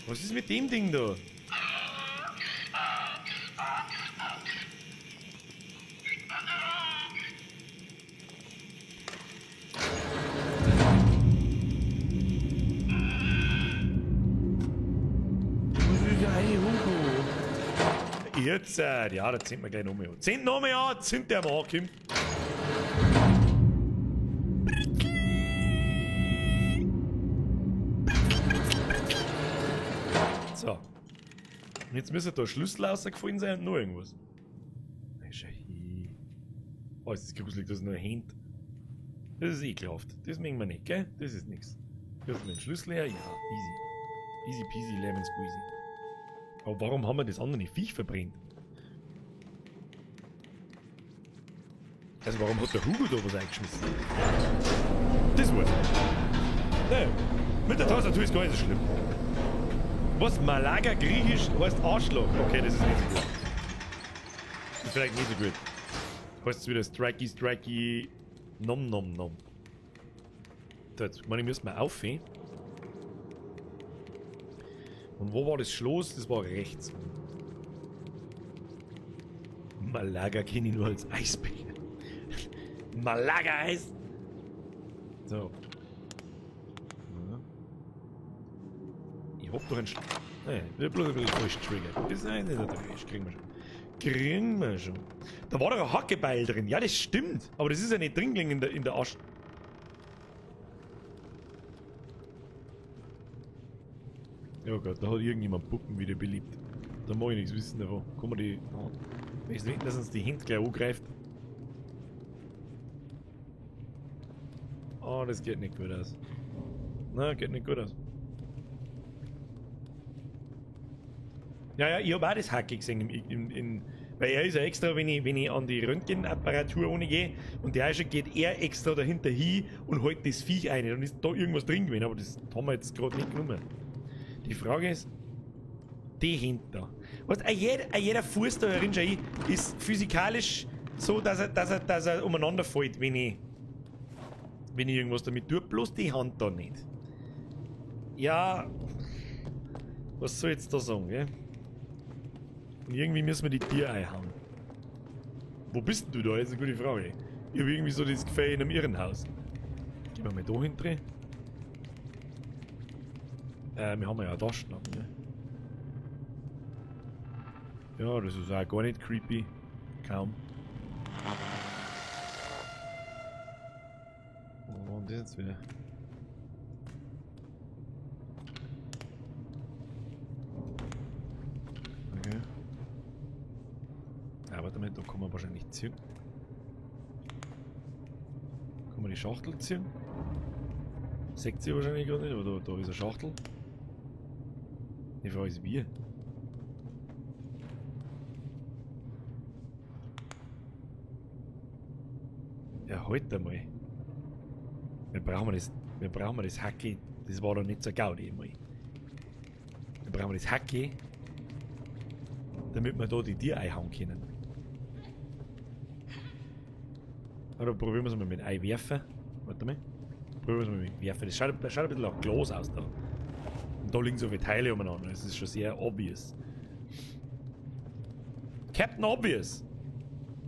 Was ist mit dem Ding da? Jetzt, ja, da zählt man gleich nochmal an. Zehnt nochmal an, zählt der mal an, Kim. So. Und jetzt müsste da Schlüssel rausgefallen sein und noch irgendwas. Schau hier. Oh, ist das gruselig, das ist nur Hände. Das ist ekelhaft. Das mögen wir nicht, gell? Das ist nix. Hier ist mein Schlüssel her. Ja, easy. Easy peasy, lemon squeezy. Aber warum haben wir das andere Viech verbrennt? Also warum hat der Hugo da was eingeschmissen? Das war's. Naja, mit der Tastatur ist gar nicht so schlimm. Was? Malaga griechisch heißt Arschloch. Okay, das ist nicht so gut. Das ist vielleicht nicht so gut. Heißt es wieder Strikey, Strikey, Nom Nom Nom. So, jetzt meine ich, müssen wir aufhören. Und wo war das Schloss? Das war rechts. Malaga kenne ich nur als Eisbecher. Malaga-Eis! So. Ich hab doch einen Nein, bloß ein bisschen falsch triggert. Das ist nicht so tragisch, kriegen wir schon. Kriegen wir schon. Da war doch ein Hackebeil drin. Ja, das stimmt. Aber das ist ja nicht drin gelegen in der Asche. Oh Gott, da hat irgendjemand Puppen wieder beliebt. Da mag ich nichts wissen davon. Kann man die... Ich weiß nicht, dass uns die Hände gleich angreift. Oh, das geht nicht gut aus. Na, geht nicht gut aus. Ja, ja, ich hab auch das Hacke gesehen weil er ist ja extra, wenn ich an die Röntgenapparatur gehe, und der ist schon, geht er extra dahinter hin und hält das Viech ein. Dann ist da irgendwas drin gewesen, aber das haben wir jetzt gerade nicht genommen. Die Frage ist, die hinter. Weißt, jeder Fuß da herin schon ist physikalisch so, dass er umeinander fällt, wenn ich irgendwas damit tue, bloß die Hand da nicht. Ja, was soll ich jetzt da sagen, gell? Und irgendwie müssen wir die Tiere einhauen. Wo bist denn du da? Das ist eine gute Frage. Ich habe irgendwie so das Gefühl in einem Irrenhaus. Gehen wir mal da hinten. Wir haben ja auch Taschenlampe, ne? Ja, das ist auch gar nicht creepy. Kaum. Wo war denn das jetzt wieder? Okay. Ja, warte mal, da kann man wahrscheinlich ziehen. Kann man die Schachtel ziehen? Seht sie wahrscheinlich gar nicht, aber da ist eine Schachtel. Die Frage ist wie. Ja, halt einmal. Wir brauchen das Hacke. Das war doch nicht so Gaudi einmal. Wir brauchen das Hacke, damit wir da die Tiere einhauen können. Oder probieren wir es mal mit Ei werfen. Warte mal. Probieren wir es mal mit werfen. Das schaut ein bisschen nach Glas aus da. Und da liegen so viele Teile umeinander. Das ist schon sehr obvious. Captain Obvious!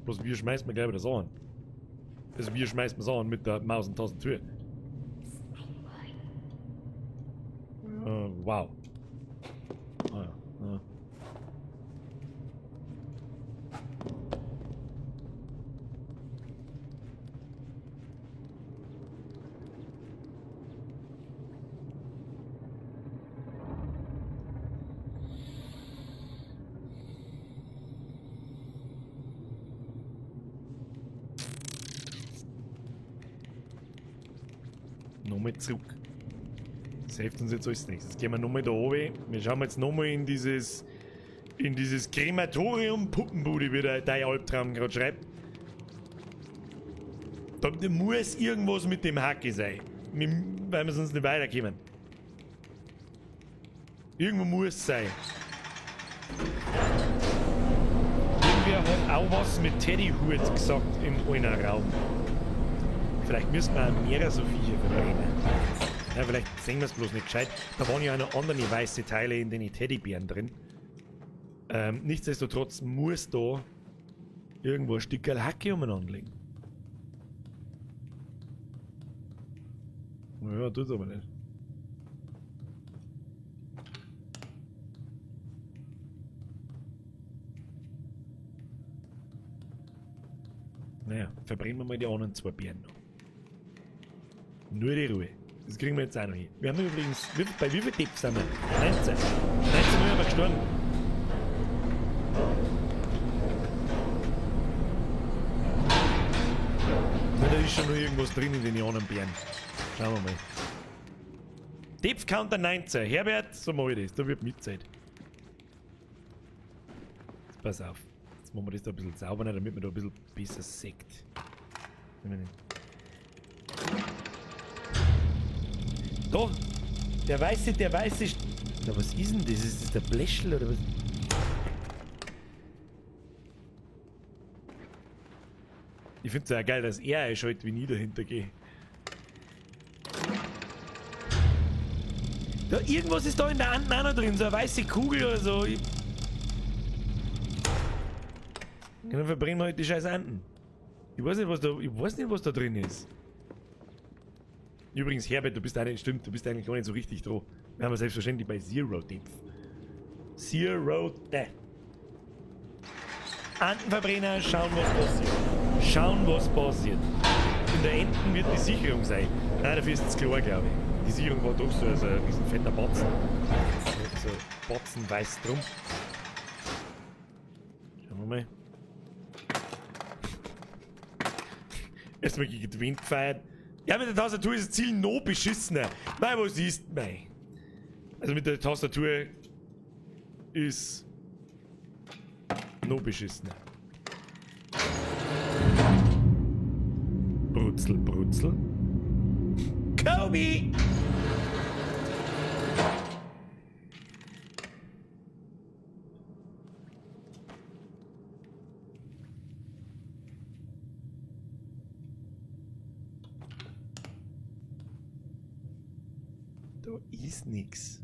Bloß wir schmeißen wir gleich wieder so an. Also wir schmeißen wir so an mit der Maus und Tastatur. Wow. Ah ja. Ja. Nochmal zurück. Das hilft uns jetzt alles nichts. Jetzt gehen wir nochmal da oben. Wir schauen jetzt nochmal in dieses Krematorium Puppenbude, wie der dein Albtraum gerade schreibt. Da muss irgendwas mit dem Hacke sein. Weil wir sonst nicht weiterkommen. Irgendwo muss es sein. Irgendwer hat auch was mit Teddyhut gesagt im einen Raum. Vielleicht müssen wir auch mehrere so Viecher verbrennen. Ja, vielleicht sehen wir es bloß nicht gescheit. Da waren ja auch noch andere weiße Teile in den Teddybären drin. Nichtsdestotrotz muss da irgendwo ein Stück Hacke umeinander liegen. Naja, tut's aber nicht. Naja, verbrennen wir mal die anderen zwei Bären noch. Nur die Ruhe. Das kriegen wir jetzt auch noch hin. Wir haben übrigens... Bei wie viel Tipps sind wir? 19. 19 Mal haben wir gestorben. Na, da ist schon noch irgendwas drin in den anderen Bären. Schauen wir mal. Depth Counter 19. Herbert, so mache ich das. Da wird mitzeit. Jetzt pass auf. Jetzt machen wir das da ein bisschen sauber, damit man da ein bisschen besser sieht. Da! Der weiße. Na, was ist denn das? Ist das der Bläschel oder was? Ich find's ja geil, dass er einschaltet, wie ich dahinter gehe. Da, irgendwas ist da in der Ante auch noch drin, so eine weiße Kugel oder so. Ja, dann verbrennen wir halt die scheiß Anten. Ich weiß nicht, was da drin ist. Übrigens, Herbert, du bist eigentlich, stimmt, du bist eigentlich gar nicht so richtig dran. Wir haben ja selbstverständlich bei Zero Depth. Zero-te. Entenverbrenner, schauen, was passiert. Schauen, was passiert. In der Enten wird die Sicherung sein. Nein, dafür ist es klar, glaube ich. Die Sicherung war doch so ein riesen fetter Batzen. So Batzen weiß drum. Schauen wir mal. Erstmal gegen den Wind gefeiert. Ja, mit der Tastatur ist das Ziel noch beschissener. Nein, was ist? Nein. Also mit der Tastatur ist noch beschissener. Brutzel, brutzel. Kobe! Da ist nix.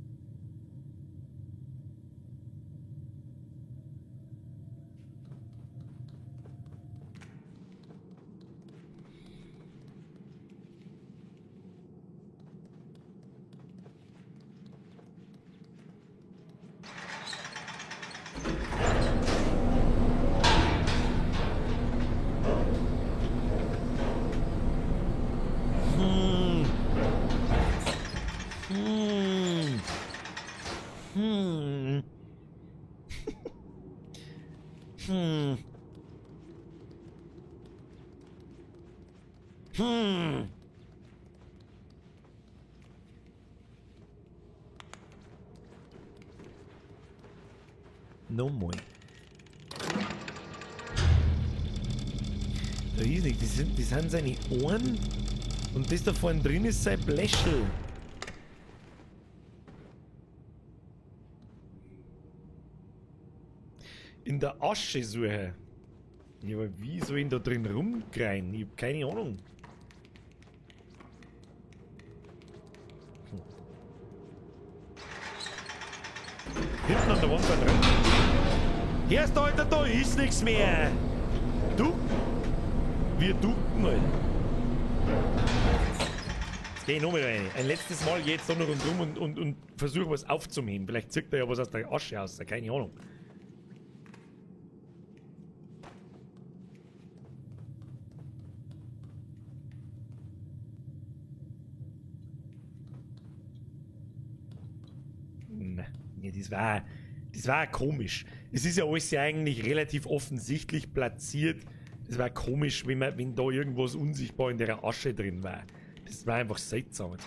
No more. Da ist nichts. Das sind seine Ohren. Und das da vorne drin ist sein Bläschel. In der Asche suche. Ja, aber wie soll ich denn da drin rumkreien? Ich hab keine Ahnung. Hinten an der Wand drin. Erst, Alter, da ist nichts mehr. Du? Wir ducken, Alter. Jetzt geh ich nochmal rein. Ein letztes Mal geh ich jetzt da noch rundum und versuche was aufzuheben. Vielleicht zieht er ja was aus der Asche aus. Keine Ahnung. Nee, das war komisch. Es ist ja alles ja eigentlich relativ offensichtlich platziert. Das war komisch, wenn da irgendwas unsichtbar in der Asche drin war. Das war einfach seltsam. Jetzt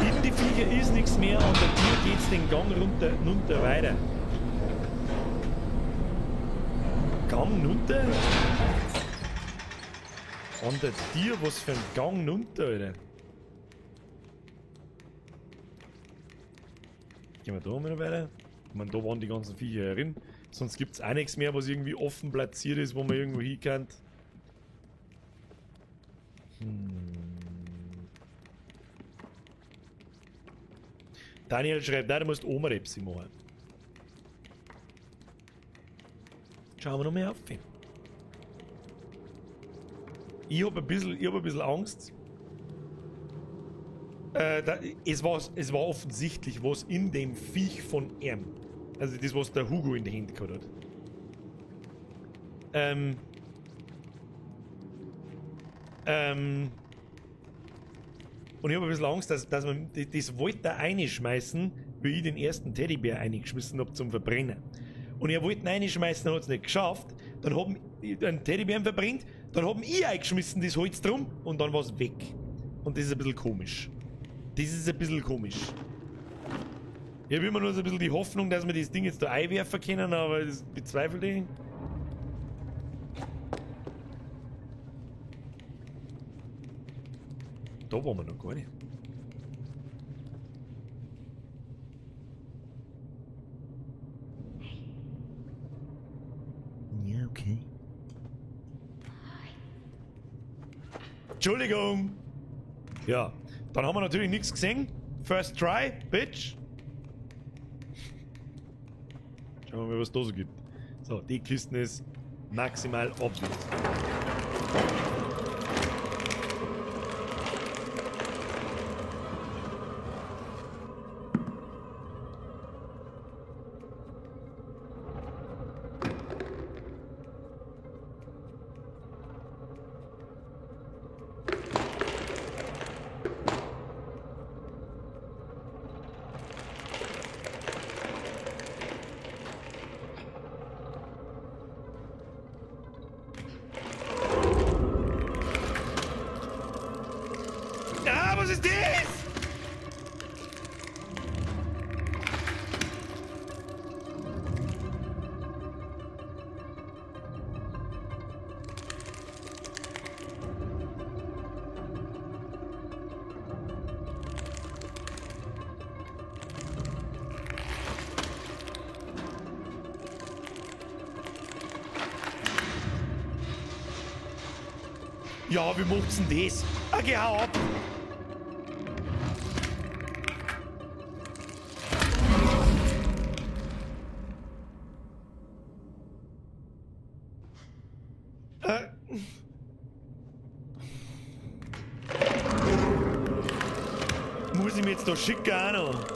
in die Viecher ist nichts mehr und der Tür geht's den Gang runter weiter. Gang runter? An der Tür, was für ein Gang runter, Alter. Gehen wir da mal noch weiter. Ich meine, da waren die ganzen Viecher herin. Sonst gibt es auch nichts mehr, was irgendwie offen platziert ist, wo man irgendwo hin kann. Daniel schreibt, nein, du musst Oma-Repsi machen. Schauen wir noch mal auf. Ich hab ein bisschen Angst. Es war offensichtlich was in dem Viech von ihm. Also das, was der Hugo in die Hände gehabt hat. Und ich habe ein bisschen Angst, dass man das wollte da reinschmeißen, wie ich den ersten Teddybär reingeschmissen habe zum Verbrennen. Und er wollte ihn reinschmeißen und hat es nicht geschafft. Dann haben einen Teddybären verbrennt, dann haben ich eingeschmissen das Holz drum und dann war es weg. Und das ist ein bisschen komisch. Das ist ein bisschen komisch. Ich habe immer nur so ein bisschen die Hoffnung, dass wir das Ding jetzt da einwerfen können, aber das bezweifle ich. Da waren wir noch gar nicht. Ja, okay. Entschuldigung! Ja, dann haben wir natürlich nichts gesehen. First try, bitch! Schauen wir mal, was da so gibt. So, die Kiste ist maximal obvious. ist das? Ja, wie macht's denn das? Ah, geh, hau ab! Muss ich mir jetzt da schicken auch noch?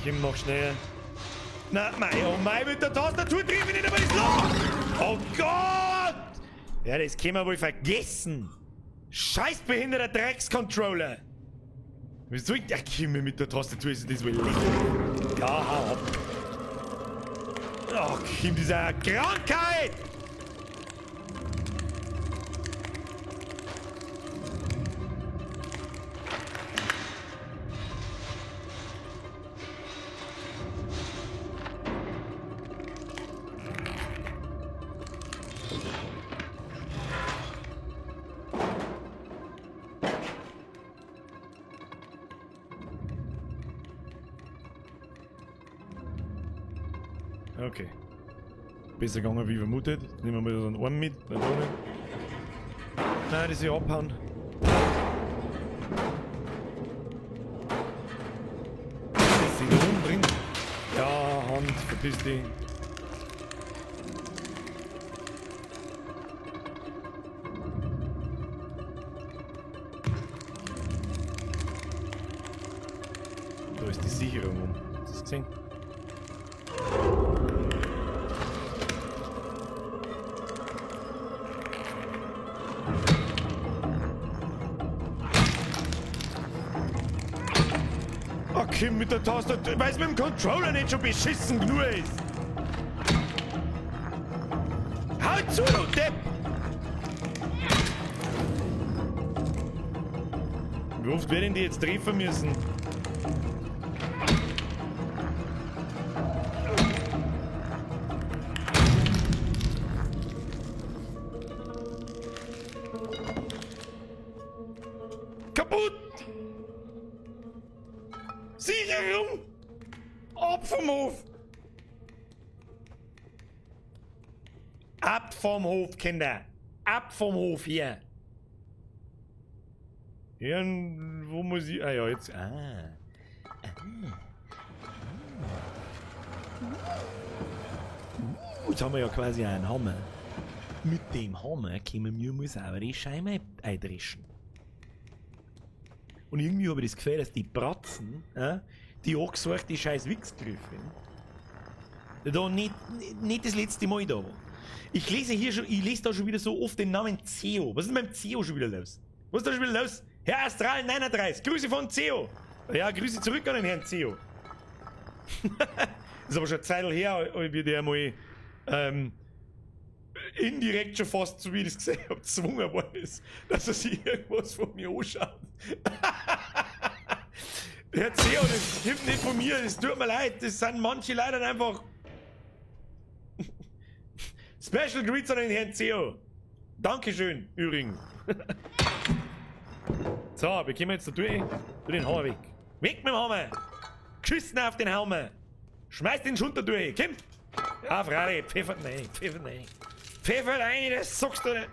Komm, mach schnell. Na, mei, oh mei, mit der Tastatur treffe ich nicht einmal das Loch! Oh Gott! Ja, das können wir wohl vergessen. Scheißbehinderter Dreckscontroller! Wieso ich der Kimme mit der Tastatur ist das wohl lächerlich? Ja, hau ab. Oh, Kim, dieser Krankheit! Okay. Besser gegangen wie vermutet. Nehmen wir mal so einen Arm mit. Nein, da nicht. Nein, das ist ja abhauen. Das ist da oben drin. Ja, Hand, verpiss dich. Da ist die Sicherung um. Hast du das gesehen? Okay, mit der Tastatur, weil es mit dem Controller nicht schon beschissen genug ist. Hau zu, du Depp! Wie oft werden die jetzt treffen müssen? Kaputt! Sicherung! Ab vom Hof! Ab vom Hof, Kinder! Ab vom Hof hier! Ja, wo muss ich... Ah ja, jetzt... Ah. Jetzt haben wir ja quasi einen Hammer. Mit dem Hammer können wir mal saubere Scheibe eindrischen. Und irgendwie habe ich das Gefühl, dass die Bratzen, die angesucht, die scheiß Wichsgriffe, da nicht das letzte Mal da war. Ich lese hier schon, ich lese da schon wieder so oft den Namen Ceo. Was ist denn beim Ceo schon wieder los? Was ist da schon wieder los? Herr Astral 39, Grüße von Ceo. Ja, Grüße zurück an den Herrn Ceo. Ist aber schon eine Zeit her, wie der mal indirekt schon fast, so wie ich das gesehen habe, gezwungen worden ist, dass er sich irgendwas von mir anschaut. Herr Ceo, das kommt nicht von mir, das tut mir leid, das sind manche Leute einfach. Special Greets an den Herrn Ceo. Dankeschön, übrigens. So, wir kommen jetzt da durch. Durch den Hammer weg. Weg mit dem Hammer! Geschissen auf den Hammer! Schmeiß den Schunter durch! Komm! Ja, Frage, pfeffert rein, pfeffert rein. Pfeffert rein, das sagst du nicht!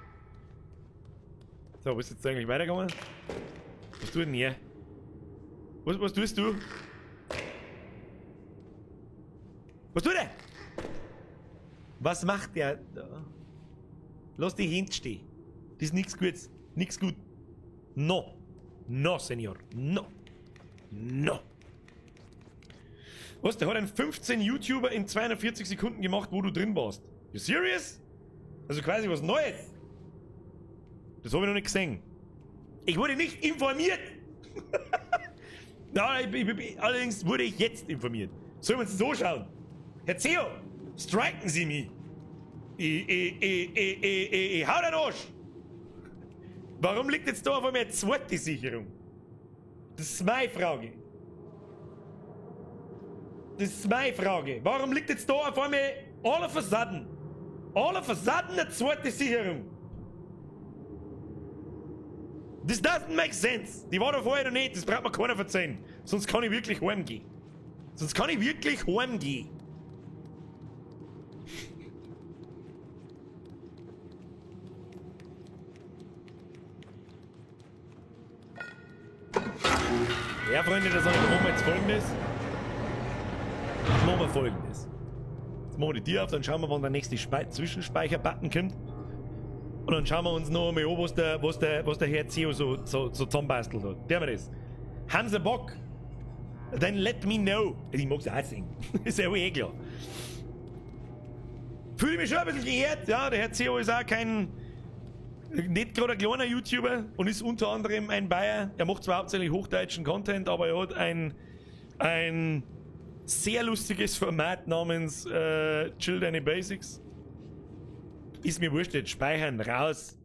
So, wo ist jetzt eigentlich weitergegangen? Was tut denn hier? Was tust du? Was tut er? Was macht der da? Lass die Hände stehen. Das ist nichts Gutes. Nichts gut. No. No, Senor. No. No. Was, der hat einen 15 YouTuber in 240 Sekunden gemacht, wo du drin warst. You serious? Also quasi was Neues. Das habe ich noch nicht gesehen. Ich wurde nicht informiert. Na, allerdings wurde ich jetzt informiert. Sollen wir uns das anschauen? Herr Ceo! Striken Sie mich. Ich hau den Arsch. Warum liegt jetzt da auf einmal eine zweite Sicherung? Das ist meine Frage. Das ist meine Frage. Warum liegt jetzt da auf einmal all of a sudden? All of a sudden eine zweite Sicherung? This doesn't make sense. Die war da vorher noch nicht. Das braucht mir keiner verzeihen. Sonst kann ich wirklich heimgehen. Sonst kann ich wirklich heimgehen. Ja, Freunde, das machen wir jetzt Folgendes. Jetzt machen wir Folgendes. Jetzt machen wir die Tür auf, dann schauen wir, wann der nächste Zwischenspeicher-Button kommt. Und dann schauen wir uns noch einmal an, was der Herr Zeo so zusammenbastelt hat. Der wir das. Haben Sie Bock? Dann let me know. Ich mag's auch sehen. Ist ja wohl eh klar. Fühle mich schon ein bisschen geehrt. Ja, der Herr Zeo ist auch kein... Nicht gerade ein kleiner YouTuber und ist unter anderem ein Bayer. Er macht zwar hauptsächlich hochdeutschen Content, aber er hat ein sehr lustiges Format namens Chill Deine Basics. Ist mir wurscht jetzt. Speichern, raus.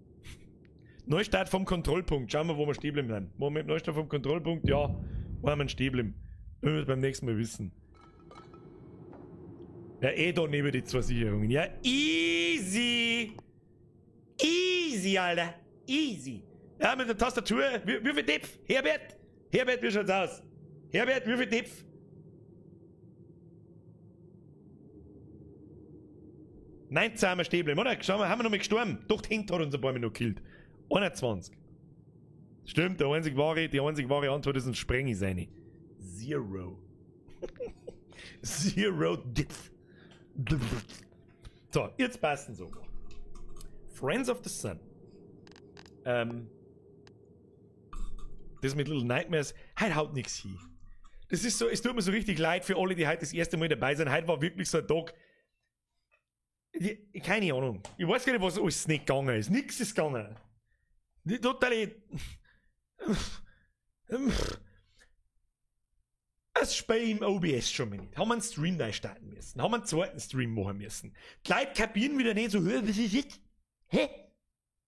Neustart vom Kontrollpunkt. Schauen wir, wo wir stehen bleiben dann. Moment, Neustart vom Kontrollpunkt, ja, wo haben wir stehen bleiben. Wenn wir es beim nächsten Mal wissen. Ja, eh da neben die zwei Sicherungen. Ja, easy! Easy, Alter! Easy! Ja, mit der Tastatur. Wie viel Depf? Herbert! Herbert, wie schaut's aus? Herbert, wie viel Depf? 19 haben wir stehen bleiben, oder? Schauen wir, haben wir noch mal gestorben? Doch, die Hände hat uns ein paar Mal noch gekillt. 21. Stimmt, die einzig wahre Antwort ist ein Sprengi seine. Zero. Zero Depth. So, jetzt passen sogar. Friends of the Sun. Das mit Little Nightmares, heute haut nichts hin. Das ist so, es tut mir so richtig leid für alle, die heute das erste Mal dabei sind. Heute war wirklich so ein Tag. Keine Ahnung. Ich weiß gar nicht, was alles nicht gegangen ist. Nix ist gegangen. Totally. Das Spiel im OBS schon mal nicht. Haben wir einen Stream neu starten müssen. Haben wir einen zweiten Stream machen müssen. Die Leute kapieren wieder nicht so, was ist jetzt? Hä?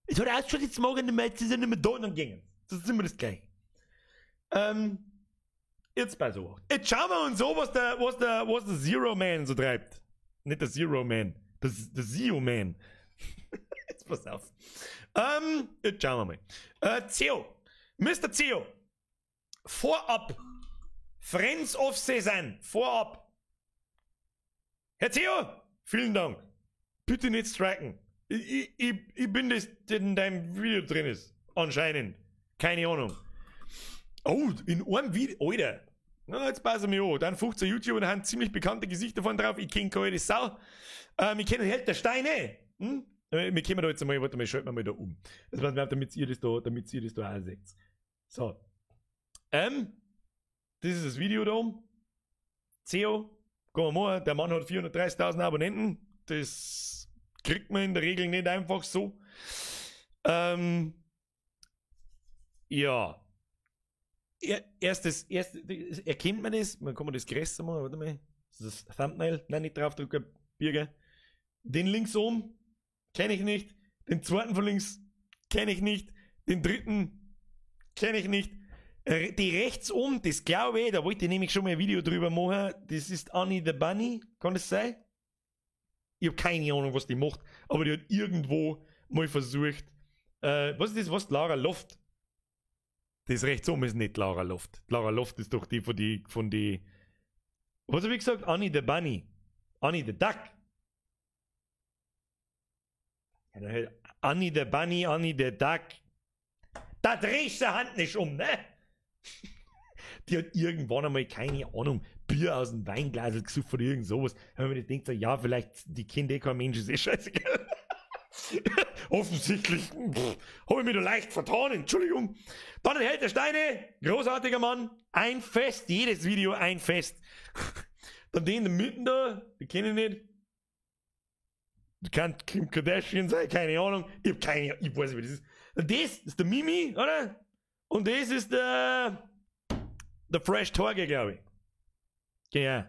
Es hat ausgeschaut, jetzt morgen nicht mehr, jetzt ist er nicht mehr da und dann gingen. Das ist immer das Gleiche. Jetzt pass auf. Jetzt schauen wir uns an, was der Zero Man so treibt. Nicht der Zero Man, der Zero Man. Jetzt pass auf. Jetzt schauen wir mal. Zeo. Mr. Zeo. Vorab. Friends of Cézanne. Vorab. Herr Zeo, vielen Dank. Bitte nicht striken. Ich bin das, der in deinem Video drin ist. Anscheinend. Keine Ahnung. Oh, in einem Video. Alter. Na, jetzt passen wir an. Dann 15 YouTuber, da haben ziemlich bekannte Gesichter von drauf. Ich kenne keine Sau. Ich kenne den Held der Steine. Hm? Wir kommen da jetzt einmal, warte mal, schalten wir mal da um. Das war's, damit ihr das da, auch seht. So. Das ist das Video da oben. Zeo, komm mal, der Mann hat 430.000 Abonnenten. Das kriegt man in der Regel nicht einfach so. Ja. Erstes, erkennt man das? Man kann man das größer machen, warte mal. Das ist das Thumbnail. Nein, nicht draufdrücken, Birger. Den links oben kenne ich nicht. Den zweiten von links kenne ich nicht. Den dritten kenne ich nicht. Die rechts oben, das glaube ich, da wollte ich nämlich schon mal ein Video drüber machen. Das ist Annie the Bunny, kann das sein? Ich habe keine Ahnung, was die macht, aber die hat irgendwo mal versucht. Was ist das? Was? Lara Loft? Das rechts oben ist nicht Lara Loft. Lara Loft ist doch die von die. Was habe ich gesagt? Annie the Bunny. Annie the Duck. Annie the Bunny, Annie the Duck. Da drehst du die Hand nicht um, ne? Die hat irgendwann einmal, keine Ahnung, Bier aus dem Weinglas gesoffen oder irgend sowas. Wenn man denkt, so, ja, vielleicht, die kennt eh kein Mensch, ist eh scheißegal. Offensichtlich habe ich mich da leicht vertan, Entschuldigung. Dann der Held der Steine, großartiger Mann, ein Fest, jedes Video ein Fest. Dann den in der Mitte da, die kenne ich nicht. Kann Kim Kardashian sein, keine Ahnung. Ich hab keine Ahnung, ich weiß nicht, wie das ist. Das ist der Mimi, oder? Und das ist der Fresh Torge, glaube ich. Genau.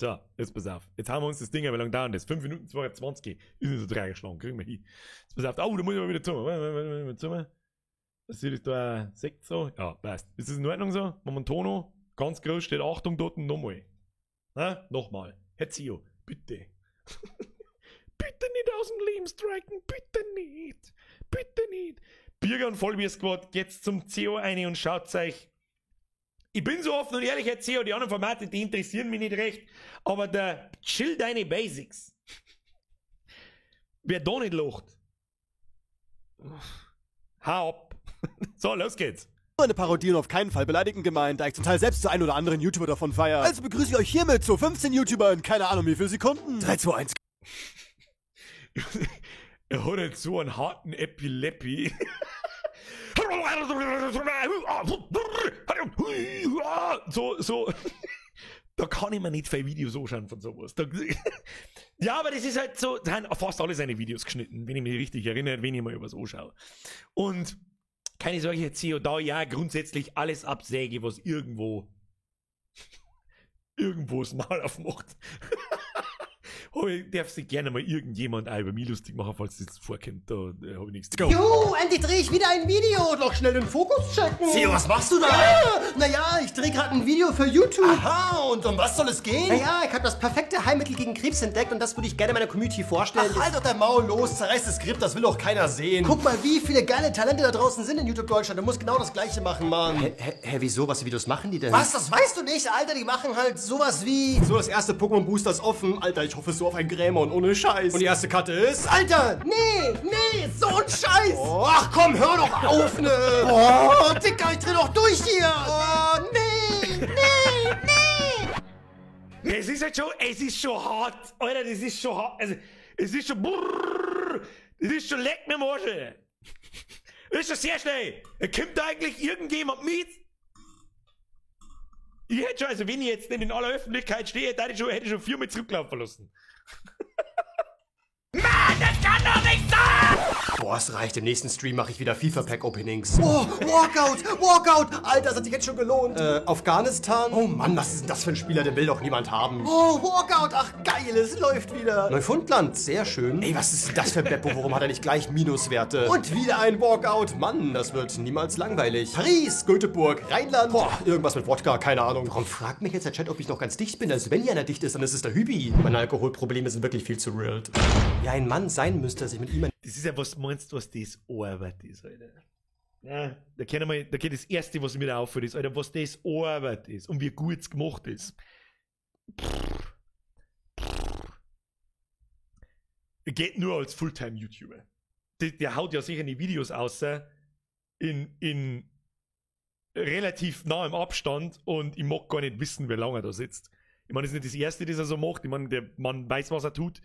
So, jetzt pass auf. Jetzt haben wir uns das Ding, wie lange dauert das? 5 Minuten 22. Ist nicht so dreigeschlagen, kriegen wir hin. Jetzt pass auf. Oh, da muss ich mal wieder zu. Was sieht das da? Sekt so? Ja, passt. Ist das in Ordnung so? Momentono, ganz groß steht Achtung dort nochmal. Na, nochmal. Herr Zio, bitte. Bitte nicht aus dem Leben striken, bitte nicht. Bitte nicht. Birger und Vollbier Squad, geht's zum CEO rein und schaut euch. Ich bin so offen und ehrlich, Herr CEO, die anderen Formate, die interessieren mich nicht recht, aber der Chill deine Basics. Wer da nicht lacht, hau ab. So, los geht's. Eine Parodie und auf keinen Fall beleidigend gemeint, da ich zum Teil selbst zu ein oder anderen YouTuber davon feiere. Also begrüße ich euch hiermit zu 15 YouTuber in keine Ahnung wie viel Sekunden. 3, 2, 1. Er hat jetzt so einen harten Epileppi. So. Da kann ich mir nicht viele Videos anschauen von sowas. Da, ja, aber das ist halt so, da haben fast alle seine Videos geschnitten, wenn ich mich richtig erinnere, wenn ich mal was anschaue. Und keine Sorge, Herr CEO, da ja grundsätzlich alles absäge, was irgendwo das Maul aufmacht. Ich darf sich gerne mal irgendjemand auch über mich lustig machen, falls das vorkommt. Da habe ich nichts. Go. Juhu, endlich drehe ich wieder ein Video. Doch schnell den Fokus checken. Theo, was machst du da? Ja, naja, ich drehe gerade ein Video für YouTube. Aha, und um was soll es gehen? Naja, ich habe das perfekte Heilmittel gegen Krebs entdeckt und das würde ich gerne meiner Community vorstellen. Ach, halt doch dein Maul los, zerreiß das Skript, das will doch keiner sehen. Guck mal, wie viele geile Talente da draußen sind in YouTube Deutschland. Du musst genau das Gleiche machen, Mann. Hä, wieso? Was für Videos machen die denn? Was? Das weißt du nicht, Alter. Die machen halt sowas wie... So, das erste Pokémon Booster ist offen. Alter, ich hoffe so auf ein Grämon, ohne Scheiß. Und die erste Karte ist... Alter, nee, so ein Scheiß. Oh, ach komm, hör doch auf, ne. Oh, Dicker, ich dreh doch durch hier. Oh, nee. Es ist halt schon, es ist schon hart. Alter, das ist schon hart. Also, es ist schon... Brrr, das ist schon leck mir am Arsch. Das ist schon sehr schnell. Kommt da eigentlich irgendjemand mit? Ich hätte schon, also wenn ich jetzt nicht in aller Öffentlichkeit stehe, hätte ich schon viermal zurücklaufen lassen. Mann, das kann doch nicht sein! Boah, es reicht. Im nächsten Stream mache ich wieder FIFA-Pack-Openings. Oh, Walkout! Walkout! Alter, das hat sich jetzt schon gelohnt. Afghanistan? Oh Mann, was ist denn das für ein Spieler? Den will doch niemand haben. Oh, Walkout! Ach, geil, es läuft wieder. Neufundland, sehr schön. Ey, was ist denn das für ein Beppo? Warum hat er nicht gleich Minuswerte? Und wieder ein Walkout. Mann, das wird niemals langweilig. Paris, Göteborg, Rheinland. Boah, irgendwas mit Wodka, keine Ahnung. Warum fragt mich jetzt der Chat, ob ich noch ganz dicht bin? Also wenn hier einer dicht ist, dann ist es der Hübi. Meine Alkoholprobleme sind wirklich viel zu real. Ja, ein Mann sein müsste, dass ich mit ihm... Das ist ja, was meinst du, was das Arbeit ist, Alter? Ja, da kann mal, da geht das Erste, was mir da auffällt, ist, Alter, was das Arbeit ist und wie gut es gemacht ist. Geht nur als Fulltime-YouTuber. Der haut ja sicher die Videos aus, in relativ nahem Abstand und ich mag gar nicht wissen, wie lange er da sitzt. Ich meine, das ist nicht das Erste, das er so macht. Ich meine, der Mann weiß, was er tut.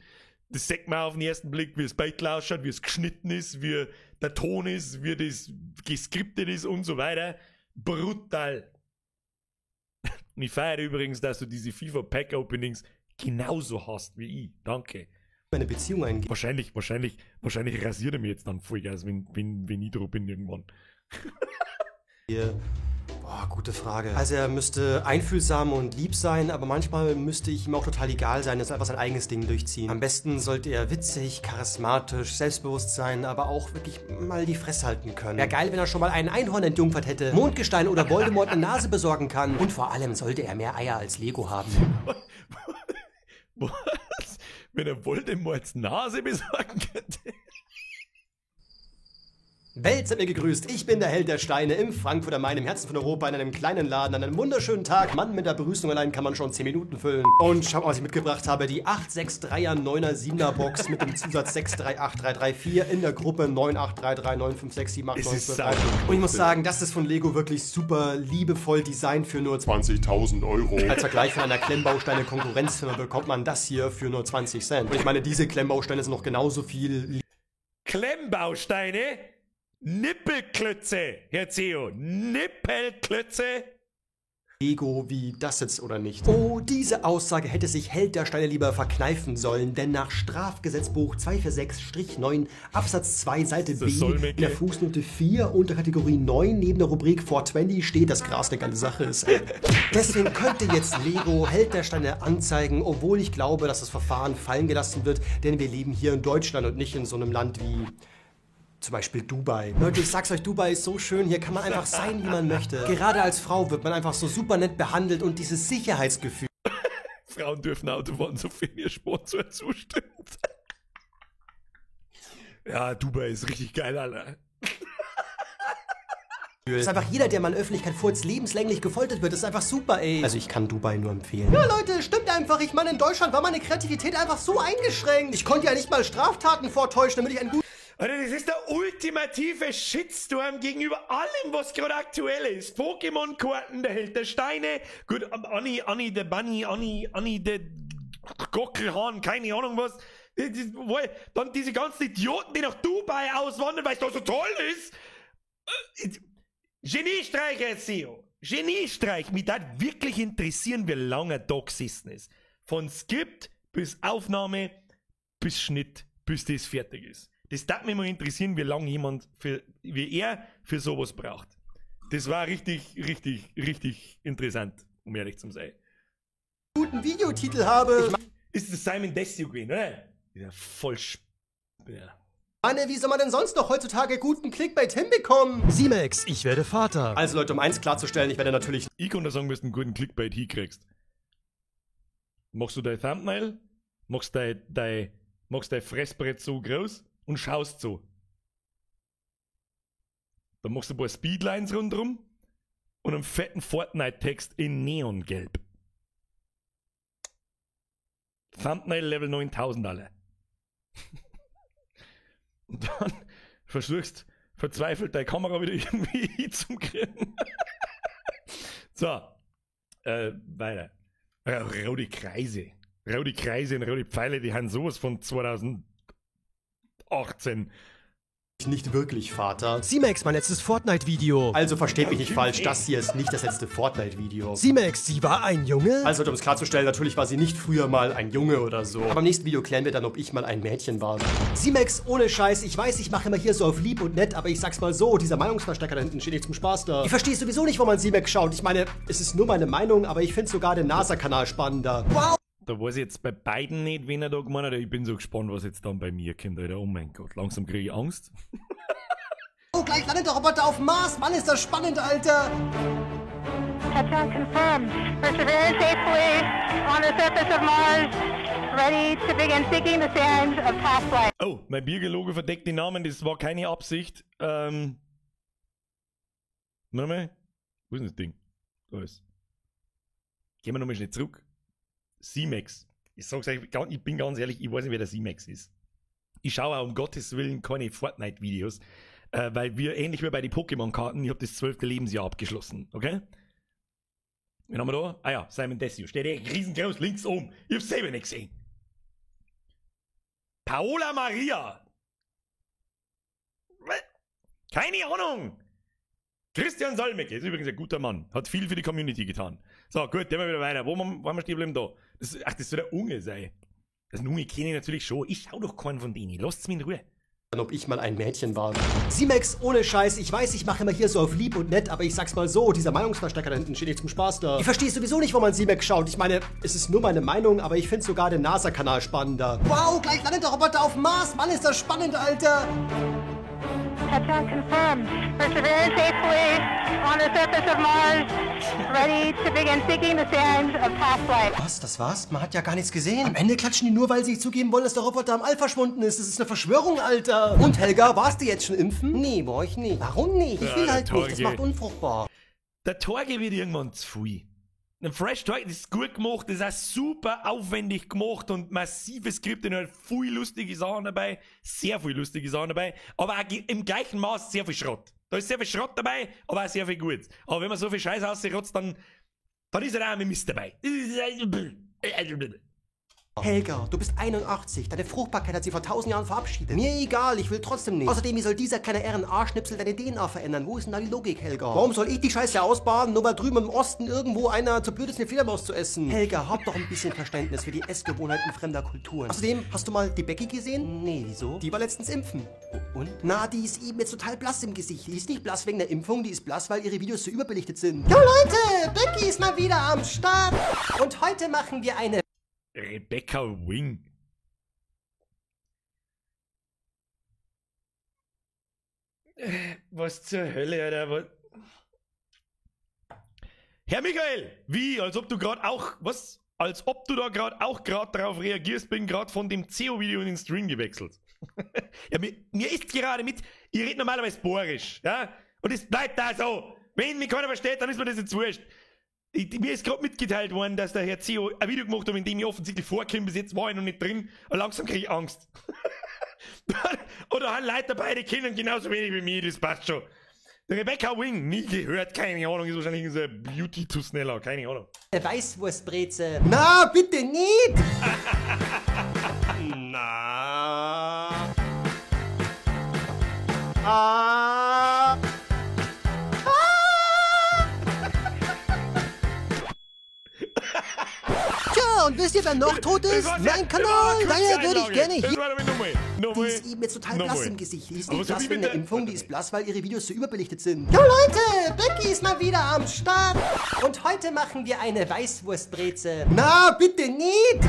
Das sieht man auf den ersten Blick, wie es Beitel ausschaut, wie es geschnitten ist, wie der Ton ist, wie das geskriptet ist und so weiter. Brutal. Und ich feiere übrigens, dass du diese FIFA Pack Openings genauso hast wie ich. Danke. Meine Beziehung eingehen. Wahrscheinlich rasiert er mir jetzt dann Vollgas, wenn ich drauf bin irgendwann. Boah, gute Frage. Also er müsste einfühlsam und lieb sein, aber manchmal müsste ich ihm auch total egal sein, dass er einfach sein eigenes Ding durchziehen. Am besten sollte er witzig, charismatisch, selbstbewusst sein, aber auch wirklich mal die Fresse halten können. Wäre geil, wenn er schon mal einen Einhorn entjungfert hätte, Mondgestein oder Voldemort eine Nase besorgen kann. Und vor allem sollte er mehr Eier als Lego haben. Was? Wenn er Voldemorts Nase besorgen könnte? Welt, seid mir gegrüßt. Ich bin der Held der Steine im Frankfurt am Main, im Herzen von Europa, in einem kleinen Laden, an einem wunderschönen Tag. Mann, mit der Begrüßung allein kann man schon 10 Minuten füllen. Und schaut mal, was ich mitgebracht habe. Die 863er 9er 7er Box mit dem Zusatz 638334 in der Gruppe 98339567892. Und ich muss sagen, das ist von Lego wirklich super liebevoll designt für nur 20.000 Euro. Als Vergleich von einer Klemmbausteine-Konkurrenzfirma bekommt man das hier für nur 20 Cent. Und ich meine, diese Klemmbausteine sind noch genauso viel... Klemmbausteine? Nippelklötze, Herr Zeo. Nippelklötze. Lego wie das jetzt oder nicht? Oh, diese Aussage hätte sich Held der Steine lieber verkneifen sollen, denn nach Strafgesetzbuch 246-9 Absatz 2 Seite B in der Fußnote 4 unter Kategorie 9 neben der Rubrik 420 steht, dass Gras eine geile Sache ist. Deswegen könnte jetzt Lego Held der Steine anzeigen, obwohl ich glaube, dass das Verfahren fallen gelassen wird, denn wir leben hier in Deutschland und nicht in so einem Land wie zum Beispiel Dubai. Leute, ich sag's euch, Dubai ist so schön, hier kann man einfach sein, wie man möchte. Gerade als Frau wird man einfach so super nett behandelt und dieses Sicherheitsgefühl. Frauen dürfen Auto fahren, sofern ihr Sponsor zustimmt. Ja, Dubai ist richtig geil, Alter. Das ist einfach jeder, der mal in der Öffentlichkeit furzt, lebenslänglich gefoltert wird. Das ist einfach super, ey. Also ich kann Dubai nur empfehlen. Ja, Leute, stimmt einfach. Ich meine, in Deutschland war meine Kreativität einfach so eingeschränkt. Ich konnte ja nicht mal Straftaten vortäuschen, damit ich einen guten... Alter, das ist der ultimative Shitstorm gegenüber allem, was gerade aktuell ist. Pokémon-Karten, der Held der Steine, gut, Anni, Anni, der Bunny, Anni, Anni, der Gockelhahn, keine Ahnung was. Dann diese ganzen Idioten, die nach Dubai auswandern, weil es da so toll ist. Geniestreich, Herr CEO. Geniestreich. Mich würde wirklich interessieren, wie lange da gesessen ist. Von Skript bis Aufnahme, bis Schnitt, bis das fertig ist. Das darf mich mal interessieren, wie lange jemand für, wie er für sowas braucht. Das war richtig, richtig, richtig interessant, um ehrlich zu sein. Guten Videotitel habe. Ist das Simon Desue gewesen, oder? Ja, voll ja. Manne, wie soll man denn sonst noch heutzutage guten Clickbait hinbekommen? Simex, ich werde Vater. Also Leute, um eins klarzustellen, ich werde natürlich... Ich kann da sagen, dass du einen guten Clickbait hinkriegst. Machst du dein Thumbnail, machst dein Fressbrett so groß und schaust so. Dann machst du ein paar Speedlines rundherum und einen fetten Fortnite-Text in Neongelb. Thumbnail Level 9000 alle. Und dann versuchst verzweifelt deine Kamera wieder irgendwie hinzukriegen. So. Weiter. Rote Kreise. Rote Kreise und rote Pfeile, die haben sowas von 2018. Nicht wirklich, Vater. Simex, mein letztes Fortnite-Video. Also versteht mich nicht falsch, das hier ist nicht das letzte Fortnite-Video. Simex, sie war ein Junge? Also, um es klarzustellen, natürlich war sie nicht früher mal ein Junge oder so. Aber im nächsten Video klären wir dann, ob ich mal ein Mädchen war. Simex, ohne Scheiß, ich weiß, ich mache immer hier so auf lieb und nett, aber ich sag's mal so, dieser Meinungsverstärker da hinten steht nicht zum Spaß da. Ich verstehe sowieso nicht, wo man Simex schaut. Ich meine, es ist nur meine Meinung, aber ich finde sogar den NASA-Kanal spannender. Wow! Da weiß ich jetzt bei beiden nicht, wen er da gemeint hat. Ich bin so gespannt, was jetzt dann bei mir kommt, Alter. Oh mein Gott, langsam kriege ich Angst. Oh, gleich landet der Roboter auf Mars. Mann, ist das spannend, Alter. Touchdown confirmed. Perseverance safely on the surface of Mars, ready to begin seeking the sands of past life. Oh, mein Biergelogo verdeckt die Namen, das war keine Absicht. Warte mal. Wo ist denn das Ding? Da ist. Gehen wir nochmal schnell zurück. Simex. Ich sag's euch, ich bin ganz ehrlich, ich weiß nicht, wer der Simex ist. Ich schaue auch um Gottes Willen keine Fortnite-Videos, weil wir, ähnlich wie bei den Pokémon-Karten, ich habe das 12. Lebensjahr abgeschlossen, okay? Wen haben wir da? Ah ja, Simon Desue. Steht eh riesengroß links oben. Ich hab's selber nicht gesehen. Paola Maria. Keine Ahnung. Christian Solmecke ist übrigens ein guter Mann. Hat viel für die Community getan. So, gut, gehen wir wieder weiter. Wo waren wir stehen geblieben da? Das, ach, das soll der Unge sein. Das Unge kenne ich natürlich schon. Ich schau doch keinen von denen. Lasst's mich in Ruhe. Ob ich mal ein Mädchen war. Simex, ohne Scheiß, ich weiß, ich mache immer hier so auf lieb und nett, aber ich sag's mal so, dieser Meinungsverstärker da hinten steht nicht zum Spaß da. Ich verstehe sowieso nicht, wo man Simex schaut. Ich meine, es ist nur meine Meinung, aber ich finde sogar den NASA-Kanal spannender. Wow, gleich landet der Roboter auf Mars. Mann, ist das spannend, Alter. Touchdown confirmed. Perseverance safely on the surface of Mars, ready to begin seeking the sands of past life. Was, das war's? Man hat ja gar nichts gesehen. Am Ende klatschen die nur, weil sie nicht zugeben wollen, dass der Roboter am All verschwunden ist. Das ist eine Verschwörung, Alter. Und Helga, warst du jetzt schon impfen? Nee, war ich nicht. Warum nicht? Ich will Ja, halt der nicht. Das Torge. macht unfruchtbar. Der Torge wird irgendwann zu viel. Ein Fresh Torge, das ist gut gemacht, das ist auch super aufwendig gemacht und massives Skript und halt viel lustige Sachen dabei, sehr viel lustige Sachen dabei, aber auch im gleichen Maß sehr viel Schrott. Da ist sehr viel Schrott dabei, aber auch sehr viel Gutes. Aber wenn man so viel Scheiß rausrotzt, dann ist halt auch ein Mist dabei. Helga, du bist 81. Deine Fruchtbarkeit hat sie vor 1000 Jahren verabschiedet. Mir egal, ich will trotzdem nicht. Außerdem, wie soll dieser kleine RNA-Schnipsel deine DNA verändern? Wo ist denn da die Logik, Helga? Warum soll ich die Scheiße ausbaden, nur weil drüben im Osten irgendwo einer zu blöd ist, eine Fledermaus zu essen? Helga, hab doch ein bisschen Verständnis für die Essgewohnheiten fremder Kulturen. Außerdem, hast du mal die Becky gesehen? Nee, wieso? Die war letztens impfen. Und? Na, die ist eben jetzt total blass im Gesicht. Die ist nicht blass wegen der Impfung, die ist blass, weil ihre Videos so überbelichtet sind. Jo Leute, Becky ist mal wieder am Start. Und heute machen wir eine Rebecca Wing. Was zur Hölle, Alter? Was? Herr Michael, wie? Als ob du gerade auch, was? Als ob du da gerade auch gerade drauf reagierst, bin gerade von dem CEO-Video in den Stream gewechselt. Ja, mir ist gerade mit, ich rede normalerweise bohrisch, ja? Und es bleibt da so. Wenn mich keiner versteht, dann ist mir das jetzt wurscht. Mir ist gerade mitgeteilt worden, dass der Herr CEO ein Video gemacht hat, in dem ich offensichtlich vorkomme. Bis jetzt war ich noch nicht drin. Und langsam kriege ich Angst. Oder haben Leute dabei, die kennen genauso wenig wie mich, das passt schon. Rebecca Wing, nie gehört, keine Ahnung, ist wahrscheinlich so ein Beauty to Sneller, keine Ahnung. Weißwurstbreze. Na, bitte nicht! Na. Ah. Tja, und wisst ihr, wer noch tot ist? Mein Kanal! Daher würde ich gerne hier... Die ist eben jetzt total blass im Gesicht. Die ist nicht blass wegen der Impfung, die ist blass, weil ihre Videos so überbelichtet sind. Jo Leute, Becky ist mal wieder am Start. Und heute machen wir eine Weißwurstbreze. Na, bitte nicht!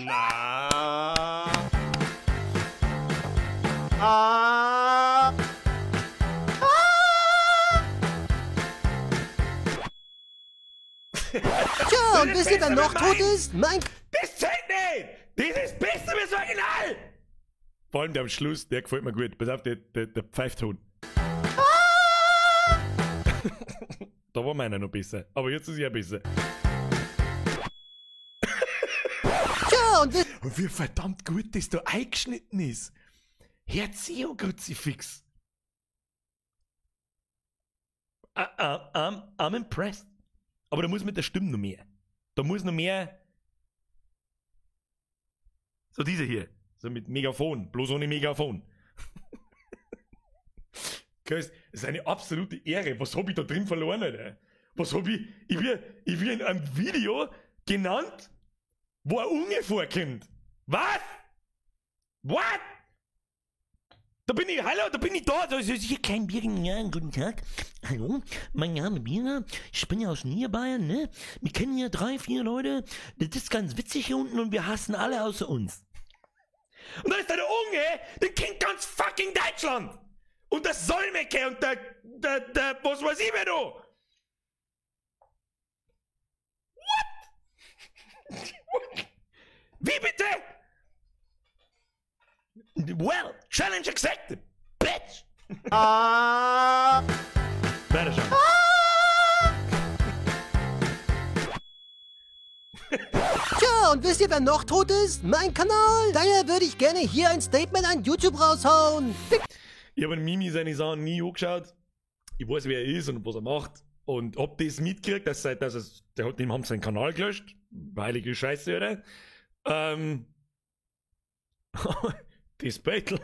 Na. Ah. Tja, und wisst ihr, wer noch tot ist? Mein... Das zählt nicht! Das ist besser wie das Original! Vor allem der am Schluss, der gefällt mir gut. Pass auf, der Pfeifton. Ah! Da war meiner noch besser. Aber jetzt ist er besser. Tja, und... Und wie verdammt gut das da eingeschnitten ist. Herr Zeo Kruzifix. I'm impressed. Aber da muss mit der Stimme noch mehr. Da muss noch mehr. So diese hier. So mit Megafon. Bloß ohne Megafon. Das ist eine absolute Ehre. Was hab ich da drin verloren, Alter? Was hab ich? Ich will in einem Video genannt, wo ein Unge vorkommt. Was? What? Da bin ich, hallo, da bin ich da. Da ist hier kein Bier. Ja, guten Tag. Hallo, mein Name ist Bierer. Ich bin ja aus Niederbayern, ne? Wir kennen ja 3, 4 Leute. Das ist ganz witzig hier unten und wir hassen alle außer uns. Und dann ist da der Unge, den kennt ganz fucking Deutschland. Und der Solmecke und der, was weiß ich wer da. What? Wie bitte? Well, challenge accepted, bitch! Ah. Weiter schauen. Ah. Tja, und wisst ihr, wer noch tot ist? Mein Kanal! Daher würde ich gerne hier ein Statement an YouTube raushauen. Ich habe Mimi seine Sachen nie angeschaut. Ich weiß, wer er ist und was er macht. Und hab das mitgekriegt, dass es, dem haben sie seinen Kanal gelöscht. Heilige Scheiße, oder? Das Beitel.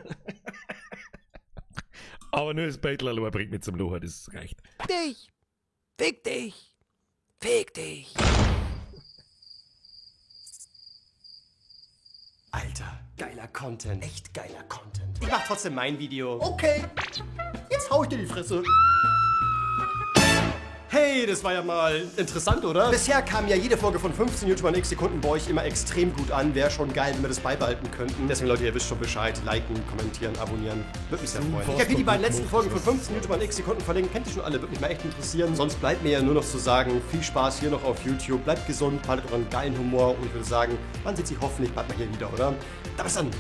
Aber nur das Beitel allein bringt mich zum Lachen, das reicht. Fick dich! Fick dich! Fick dich! Alter, geiler Content. Echt geiler Content. Ich mach trotzdem mein Video. Okay, jetzt hau ich dir die Fresse. Hey, das war ja mal interessant, oder? Bisher kam ja jede Folge von 15 YouTubern x Sekunden bei euch immer extrem gut an. Wäre schon geil, wenn wir das beibehalten könnten. Deswegen, Leute, ihr wisst schon Bescheid. Liken, kommentieren, abonnieren. Würde mich sehr freuen. Ich habe hier die beiden letzten Folgen von 15 YouTubern x Sekunden verlinkt. Kennt ihr schon alle? Würde mich mal echt interessieren. Sonst bleibt mir ja nur noch zu sagen, viel Spaß hier noch auf YouTube. Bleibt gesund, behaltet euren geilen Humor. Und ich würde sagen, man sieht sich hoffentlich bald mal hier wieder, oder? Da bis dann!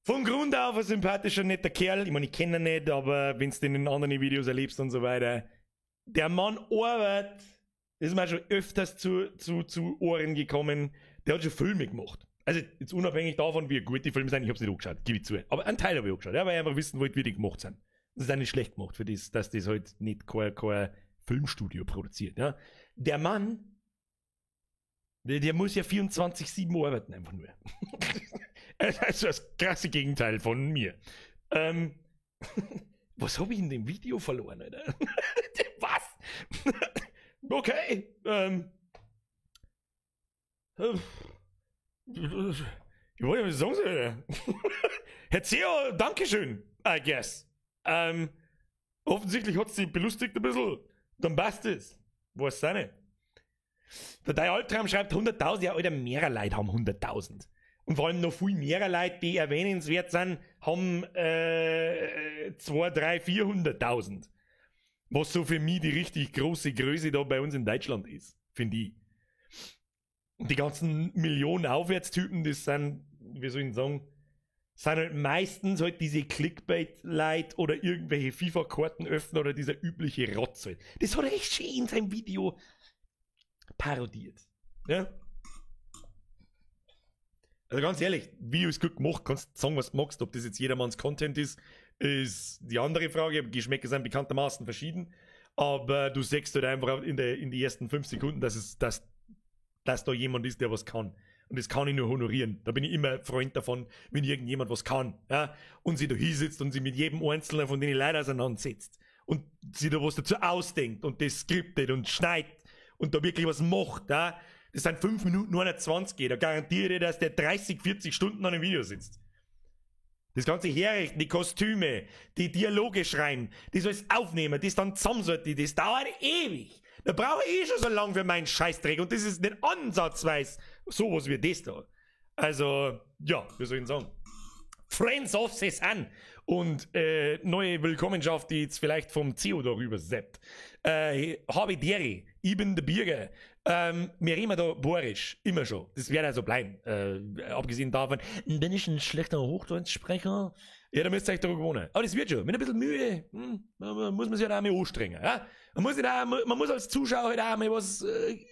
Von Grund auf ein sympathischer, netter Kerl. Ich meine, ich kenne ihn nicht, aber wenn du den in anderen Videos erlebst und so weiter. Der Mann arbeitet, das ist mir schon öfters zu Ohren gekommen, der hat schon Filme gemacht. Also jetzt unabhängig davon, wie gut die Filme sind, ich hab's nicht angeschaut, gebe ich zu. Aber einen Teil habe ich angeschaut, ja, weil ich einfach wissen wollte, wie die gemacht sind. Das ist auch nicht schlecht gemacht, für das, dass das halt nicht kein Filmstudio produziert. Ja. Der Mann Der muss ja 24/7 arbeiten, einfach nur. Also das krasse Gegenteil von mir. Was habe ich in dem Video verloren, Alter? Was? Okay. Ich wollte ja was sagen soll. Herr Zeo, Dankeschön, I guess. Offensichtlich hat es dich belustigt ein bisschen. Dann passt es. Weiß auch nicht. Der Dein Albtraum schreibt 100.000. Ja, Alter, mehrere Leute haben 100.000. Und vor allem noch viel mehr Leute, die erwähnenswert sind, haben 2, 3, 400.000. Was so für mich die richtig große Größe da bei uns in Deutschland ist, finde ich. Und die ganzen Millionen Aufwärtstypen, das sind, wie soll ich denn sagen, sind halt meistens halt diese Clickbait-Leute oder irgendwelche FIFA-Karten öffnen oder dieser übliche Rotz halt. Das hat er echt schön in seinem Video parodiert. Ja? Also ganz ehrlich, Video ist gut gemacht, kannst sagen, was du magst, ob das jetzt jedermanns Content ist, ist die andere Frage. Geschmäcker sind bekanntermaßen verschieden, aber du siehst halt einfach in die ersten 5 Sekunden, dass da jemand ist, der was kann. Und das kann ich nur honorieren. Da bin ich immer Freund davon, wenn irgendjemand was kann. Ja? Und sie da hinsitzt und sie mit jedem Einzelnen von denen Leuten auseinandersetzt. Und sie da was dazu ausdenkt und das skriptet und schneidet und da wirklich was macht. Ja? Das sind 5 Minuten 120, da garantiere ich dir, dass der 30, 40 Stunden an dem Video sitzt. Das ganze Herrichten, die Kostüme, die Dialoge schreiben, das alles aufnehmen, das dann zusammensortieren, das dauert ewig. Da brauche ich eh schon so lange für meinen Scheißdreck und das ist nicht ansatzweise sowas wie das da. Also, ja, wie soll ich denn sagen? Friends of Cézanne und neue Willkommenschaft, die jetzt vielleicht vom CEO darüber seppt. Habe Dere, ich bin der Birger. Wir reden da bohrisch, immer schon. Das wird also bleiben. Abgesehen davon, bin ich ein schlechter Hochdeutschsprecher? Ja, da müsst ihr euch darüber gewohnen. Aber das wird schon. Mit ein bisschen Mühe muss man sich halt auch mal anstrengen. Ja? Man muss als Zuschauer halt auch mal was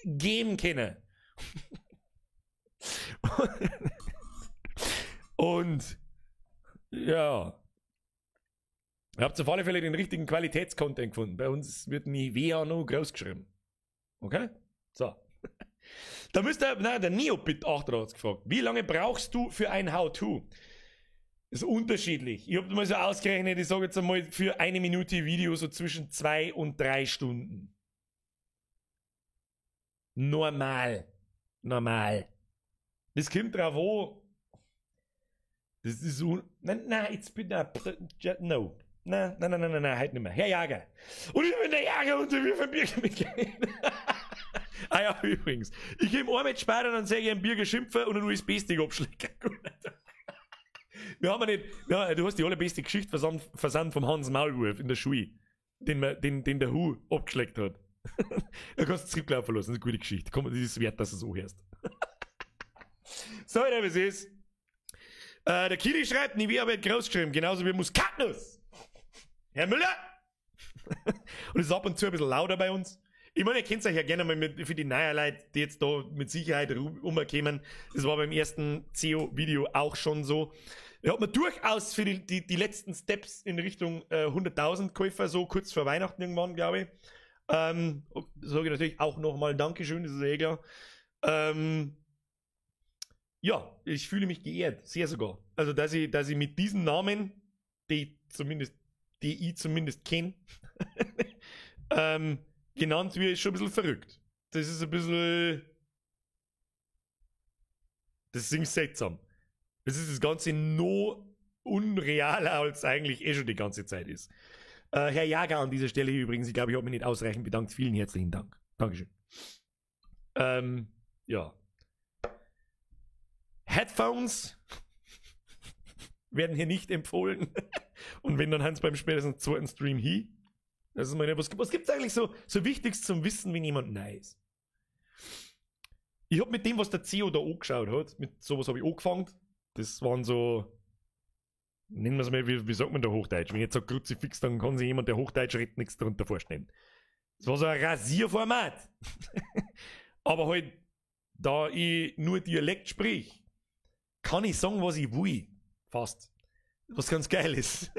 geben können. Und ja. Ihr habt auf alle Fälle den richtigen Qualitätscontent gefunden. Bei uns wird Nivea noch groß geschrieben. Okay? So. Da müsst ihr, nein, der Neobit 8 hat gefragt, wie lange brauchst du für ein How-To? Ist unterschiedlich. Ich habe mal so ausgerechnet, ich sage jetzt einmal für eine Minute Video so zwischen 2 und 3 Stunden. Normal. Normal. Das kommt drauf an. Das ist so. Nein, nein, jetzt bin ich. No. Nein, nein, nein, nein, nein, heute nicht mehr. Herr Jager. Und ich bin der Jager und wir von Birger mitgehen. Ah ja, übrigens. Ich gebe einmal später, dann sage ich einen Birger schimpfen und einen USB-Stick abschlecken. Wir haben ja nicht. Ja, du hast die allerbeste Geschichte versandt vom Hans Maulwurf in der Schule, den der Hu abgeschleckt hat. Da kannst du zurücklaufen lassen. Das ist eine gute Geschichte. Komm, das ist wert, dass du es so hörst. So, wie es ist. Der Kili schreibt, Nivea wird groß geschrieben, genauso wie Muskatnuss. Herr Müller! Und es ist ab und zu ein bisschen lauter bei uns. Ich meine, ihr kennt euch ja gerne mal mit, für die neuen Leute, die jetzt da mit Sicherheit rumkommen. Das war beim ersten CEO-Video auch schon so. Da hat man durchaus für die letzten Steps in Richtung 100.000 Käufer, so kurz vor Weihnachten irgendwann, glaube ich. Sage ich natürlich auch nochmal Dankeschön, das ist eh klar. Ja, ich fühle mich geehrt, sehr sogar. Also, dass ich mit diesem Namen, die ich zumindest kenne, genannt wird, ist schon ein bisschen verrückt. Das ist ein bisschen... Das ist irgendwie seltsam. Das ist das Ganze noch unrealer, als eigentlich eh schon die ganze Zeit ist. Herr Jager an dieser Stelle übrigens, ich glaube, ich habe mich nicht ausreichend bedankt. Vielen herzlichen Dank. Dankeschön. Ja. Headphones werden hier nicht empfohlen. Und wenn, dann Hans beim spätestens zweiten Stream hin. Das ist meine, was gibt es eigentlich so Wichtiges zum Wissen, wenn jemand neu ist? Ich habe mit dem, was der CEO da angeschaut hat, mit sowas habe ich angefangen. Das waren so, nennen wir es mal, wie sagt man da Hochdeutsch? Wenn ich jetzt sage Kruzifix, dann kann sich jemand, der Hochdeutsch redet, nichts darunter vorstellen. Das war so ein Rasierformat. Aber halt, da ich nur Dialekt sprich, kann ich sagen, was ich will. Fast. Was ganz geil ist.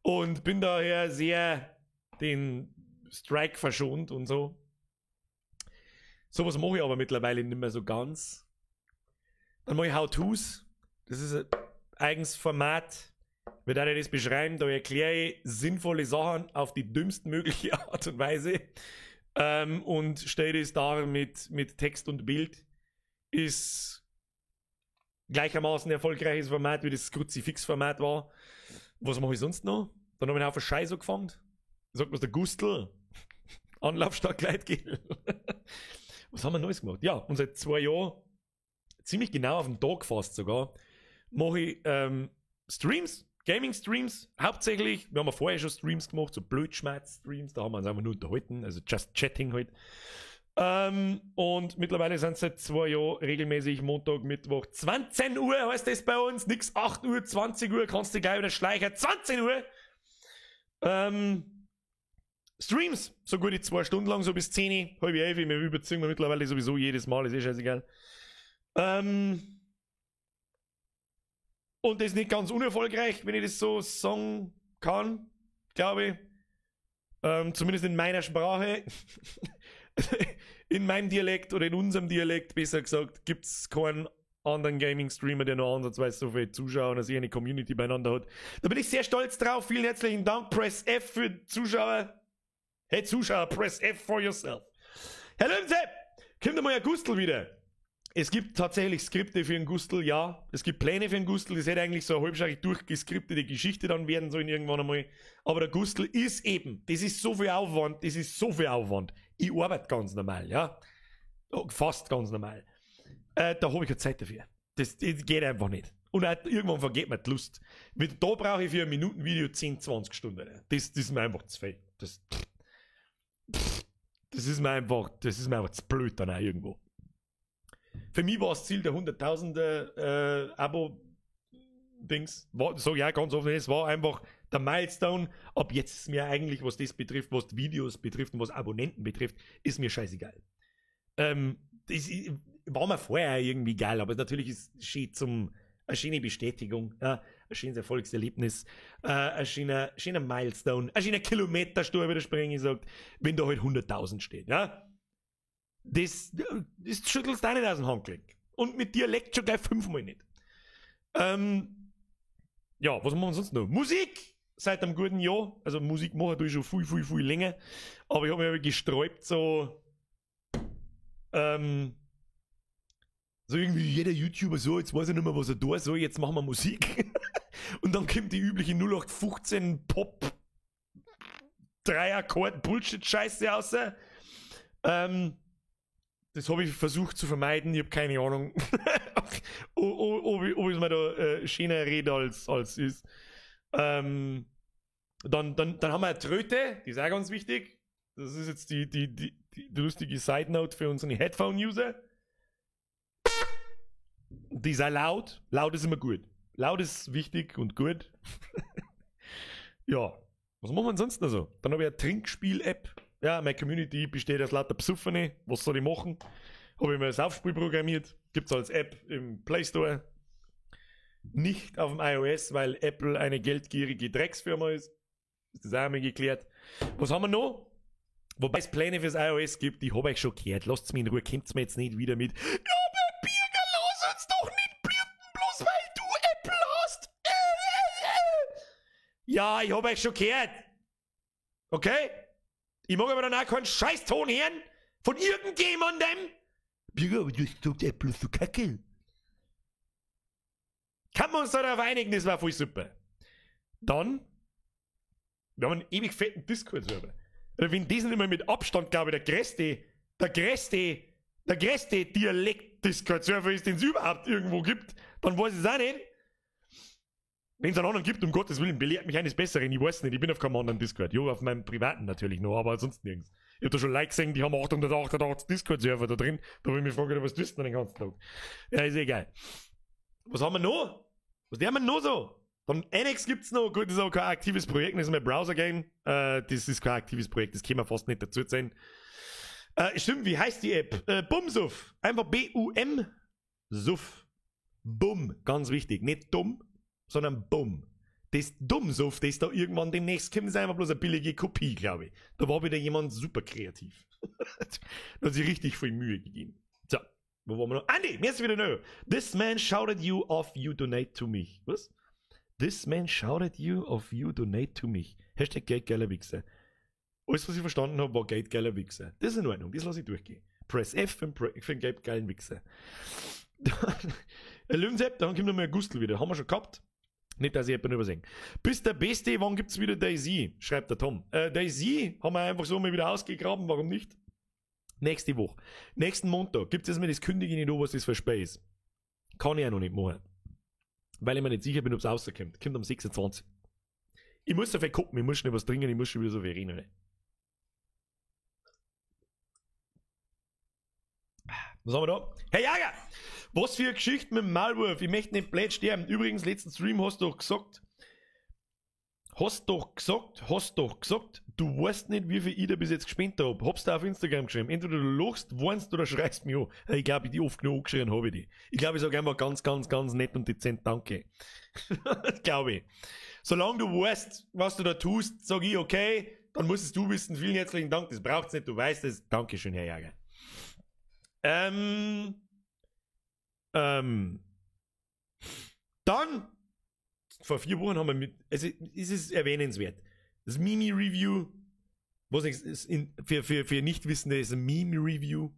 Und bin daher sehr den Strike verschont und so. Sowas mache ich aber mittlerweile nicht mehr so ganz. Dann mache ich How-Tos. Das ist ein eigenes Format. Wie darf ich das beschreiben? Da erkläre ich sinnvolle Sachen auf die dümmstmögliche Art und Weise. Und stelle das dar mit Text und Bild. Ist gleichermaßen erfolgreiches Format, wie das Kruzifix-Format war. Was mache ich sonst noch? Dann habe ich einen Haufen Scheiß angefangen. Sagt man der Gustl. Anlaufstark Gleitgel. Was haben wir Neues gemacht? Ja, und seit 2 Jahren, ziemlich genau auf den Tag fast sogar, mache ich Streams, Gaming-Streams, hauptsächlich. Wir haben ja vorher schon Streams gemacht, so Blödschmerz-Streams, da haben wir uns einfach nur unterhalten, also just chatting halt. Und mittlerweile sind es seit 2 Jahren regelmäßig Montag, Mittwoch, 20 Uhr heißt das bei uns, nix 8 Uhr, 20 Uhr, kannst du gleich wieder schleichen, 20 Uhr. Streams, so gute 2 Stunden lang, so bis 10, halb 11, wir überziehen wir mittlerweile sowieso jedes Mal, ist eh scheißegal. Und das ist nicht ganz unerfolgreich, wenn ich das so sagen kann, glaube ich. Zumindest in meiner Sprache. In meinem Dialekt oder in unserem Dialekt, besser gesagt, gibt's keinen anderen Gaming-Streamer, der nur ansatzweise so viele Zuschauer und eine Community beieinander hat. Da bin ich sehr stolz drauf. Vielen herzlichen Dank. Press F für Zuschauer. Hey Zuschauer, press F for yourself. Herr Löwensepp, kommt einmal ein Gustl wieder. Es gibt tatsächlich Skripte für einen Gustl, ja. Es gibt Pläne für einen Gustl. Das hätte eigentlich so eine halbscharig durchgeskriptete Geschichte dann werden sollen irgendwann einmal. Aber der Gustl ist eben, das ist so viel Aufwand, das ist so viel Aufwand. Ich arbeite ganz normal, ja. Fast ganz normal. Da habe ich keine Zeit dafür. Das geht einfach nicht. Und auch irgendwann vergeht mir die Lust. Da brauche ich für ein Minutenvideo 10, 20 Stunden. Das ist mir einfach zu viel. Das ist mir einfach, das ist mir einfach zu blöd dann auch irgendwo. Für mich war das Ziel der 100.000 Abo-Dings, sag ich auch ganz offen, es war einfach der Milestone. Ab jetzt ist mir eigentlich, was das betrifft, was die Videos betrifft und was Abonnenten betrifft, ist mir scheißegal. Das war mir vorher irgendwie geil, aber natürlich ist es schön eine schöne Bestätigung, ja, ein schönes Erfolgserlebnis, ein schöner Milestone, ein schöner Kilometer, wie der Sprenger sagt, wenn da halt 100.000 steht, ja. Das schüttelst du auch nicht aus dem Handgelenk. Und mit Dialekt schon gleich 5-mal nicht. Ja, was machen wir sonst noch? Musik! Seit einem guten Jahr. Also Musik machen tue ich schon viel, viel, viel länger. Aber ich habe mich gesträubt, so so irgendwie jeder YouTuber so, jetzt weiß ich nicht mehr, was er da soll, jetzt machen wir Musik. Und dann kommt die übliche 0815 Pop 3-Akkord Bullshit-Scheiße raus. Das habe ich versucht zu vermeiden, ich habe keine Ahnung, ob ich es mir da schöner rede, als ist. Dann haben wir eine Tröte, die ist auch ganz wichtig. Das ist jetzt die lustige Side-Note für unsere Headphone-User. Die ist auch laut. Laut ist immer gut. Laut ist wichtig und gut. Ja, was machen wir denn sonst noch so? Dann habe ich eine Trinkspiel-App. Ja, meine Community besteht aus lauter Besoffene. Was soll ich machen? Habe ich mir das Aufspiel programmiert. Gibt es als App im Play Store. Nicht auf dem iOS, weil Apple eine geldgierige Drecksfirma ist. Ist das auch einmal geklärt. Was haben wir noch? Wobei es Pläne fürs iOS gibt, die habe ich schon gehört. Lasst mich in Ruhe, kommt's mir jetzt nicht wieder mit. Ja, aber Birger, lass uns doch nicht bluten, bloß weil du Apple hast. Ja, ich habe euch schon gehört. Okay? Ich mag aber dann auch keinen Scheißton hören von irgendjemandem. Birger, aber du hast gesagt, Apple ist so kacke. Kann man uns darauf einigen, das war voll super. Dann, wir haben einen ewig fetten Discord-Server. Wenn das nicht mehr mit Abstand, glaube ich, der größte Dialekt-Discord-Server ist, den es überhaupt irgendwo gibt, dann weiß ich es auch nicht. Wenn es einen anderen gibt, um Gottes Willen, belehrt mich eines Besseren. Ich weiß nicht, ich bin auf keinem anderen Discord. Jo, auf meinem privaten natürlich noch, aber sonst nirgends. Ich hab da schon Leute gesehen, die haben 888 Discord-Server da drin. Da hab ich mich gefragt, was tust du denn den ganzen Tag? Ja, ist egal. Was haben wir noch? Was haben wir noch so? Dann Annex gibt's noch. Gut, das ist auch kein aktives Projekt, das ist mein Browser-Game. Das ist kein aktives Projekt, das können wir fast nicht dazu sein. Stimmt, wie heißt die App? Bumsuff. Einfach B-U-M. Suff. Bum. Ganz wichtig. Nicht dumm, sondern Bum. Das Dummsuff, das da irgendwann demnächst kommt, ist einfach bloß eine billige Kopie, glaube ich. Da war wieder jemand super kreativ. Da hat sich richtig viel Mühe gegeben. So, wo waren wir noch? Andi, mir ist wieder neu. This man shouted you off you donate to me. Was? This man shouted you off you donate to me. Hashtag Geldgeiler Wichser. Alles, was ich verstanden habe, war Geldgeiler Wichser. Das ist in Ordnung, das lasse ich durchgehen. Press F für den geldgeilen Wichser. Löwensepp, dann kommt noch mal ein Gustl wieder. Haben wir schon gehabt. Nicht, dass ich jemanden übersehen. Bist der Beste, wann gibt's wieder DayZ? Schreibt der Tom. DayZ haben wir einfach so mal wieder ausgegraben, warum nicht? Nächste Woche. Nächsten Montag gibt es mir das kündige ich nicht an, was das für Space. Kann ich auch noch nicht machen. Weil ich mir nicht sicher bin, ob es rauskommt. Kommt am 26. Ich muss so viel gucken, ich muss schnell was trinken, ich muss schon wieder so viel reden. Was haben wir da? Herr Jager! Was für eine Geschichte mit dem Maulwurf. Ich möchte nicht blöd sterben. Übrigens, letzten Stream hast du doch gesagt, du weißt nicht, wie viel ich da bis jetzt gespendet hab. Hab's da auf Instagram geschrieben. Entweder du lachst, weinst oder schreist mich an. Ich glaube, ich die oft genug angeschrien habe ich die. Ich glaube, ich sage einfach ganz, ganz, ganz nett und dezent Danke. Glaube ich. Solange du weißt, was du da tust, sag ich, okay, dann musst es du wissen. Vielen herzlichen Dank. Das braucht's nicht, du weißt es. Dankeschön, Herr Jager. Dann, vor 4 Wochen haben wir mit, also ist es erwähnenswert, das Meme-Review, was ich, ist in, für Nichtwissende ist ein Meme-Review,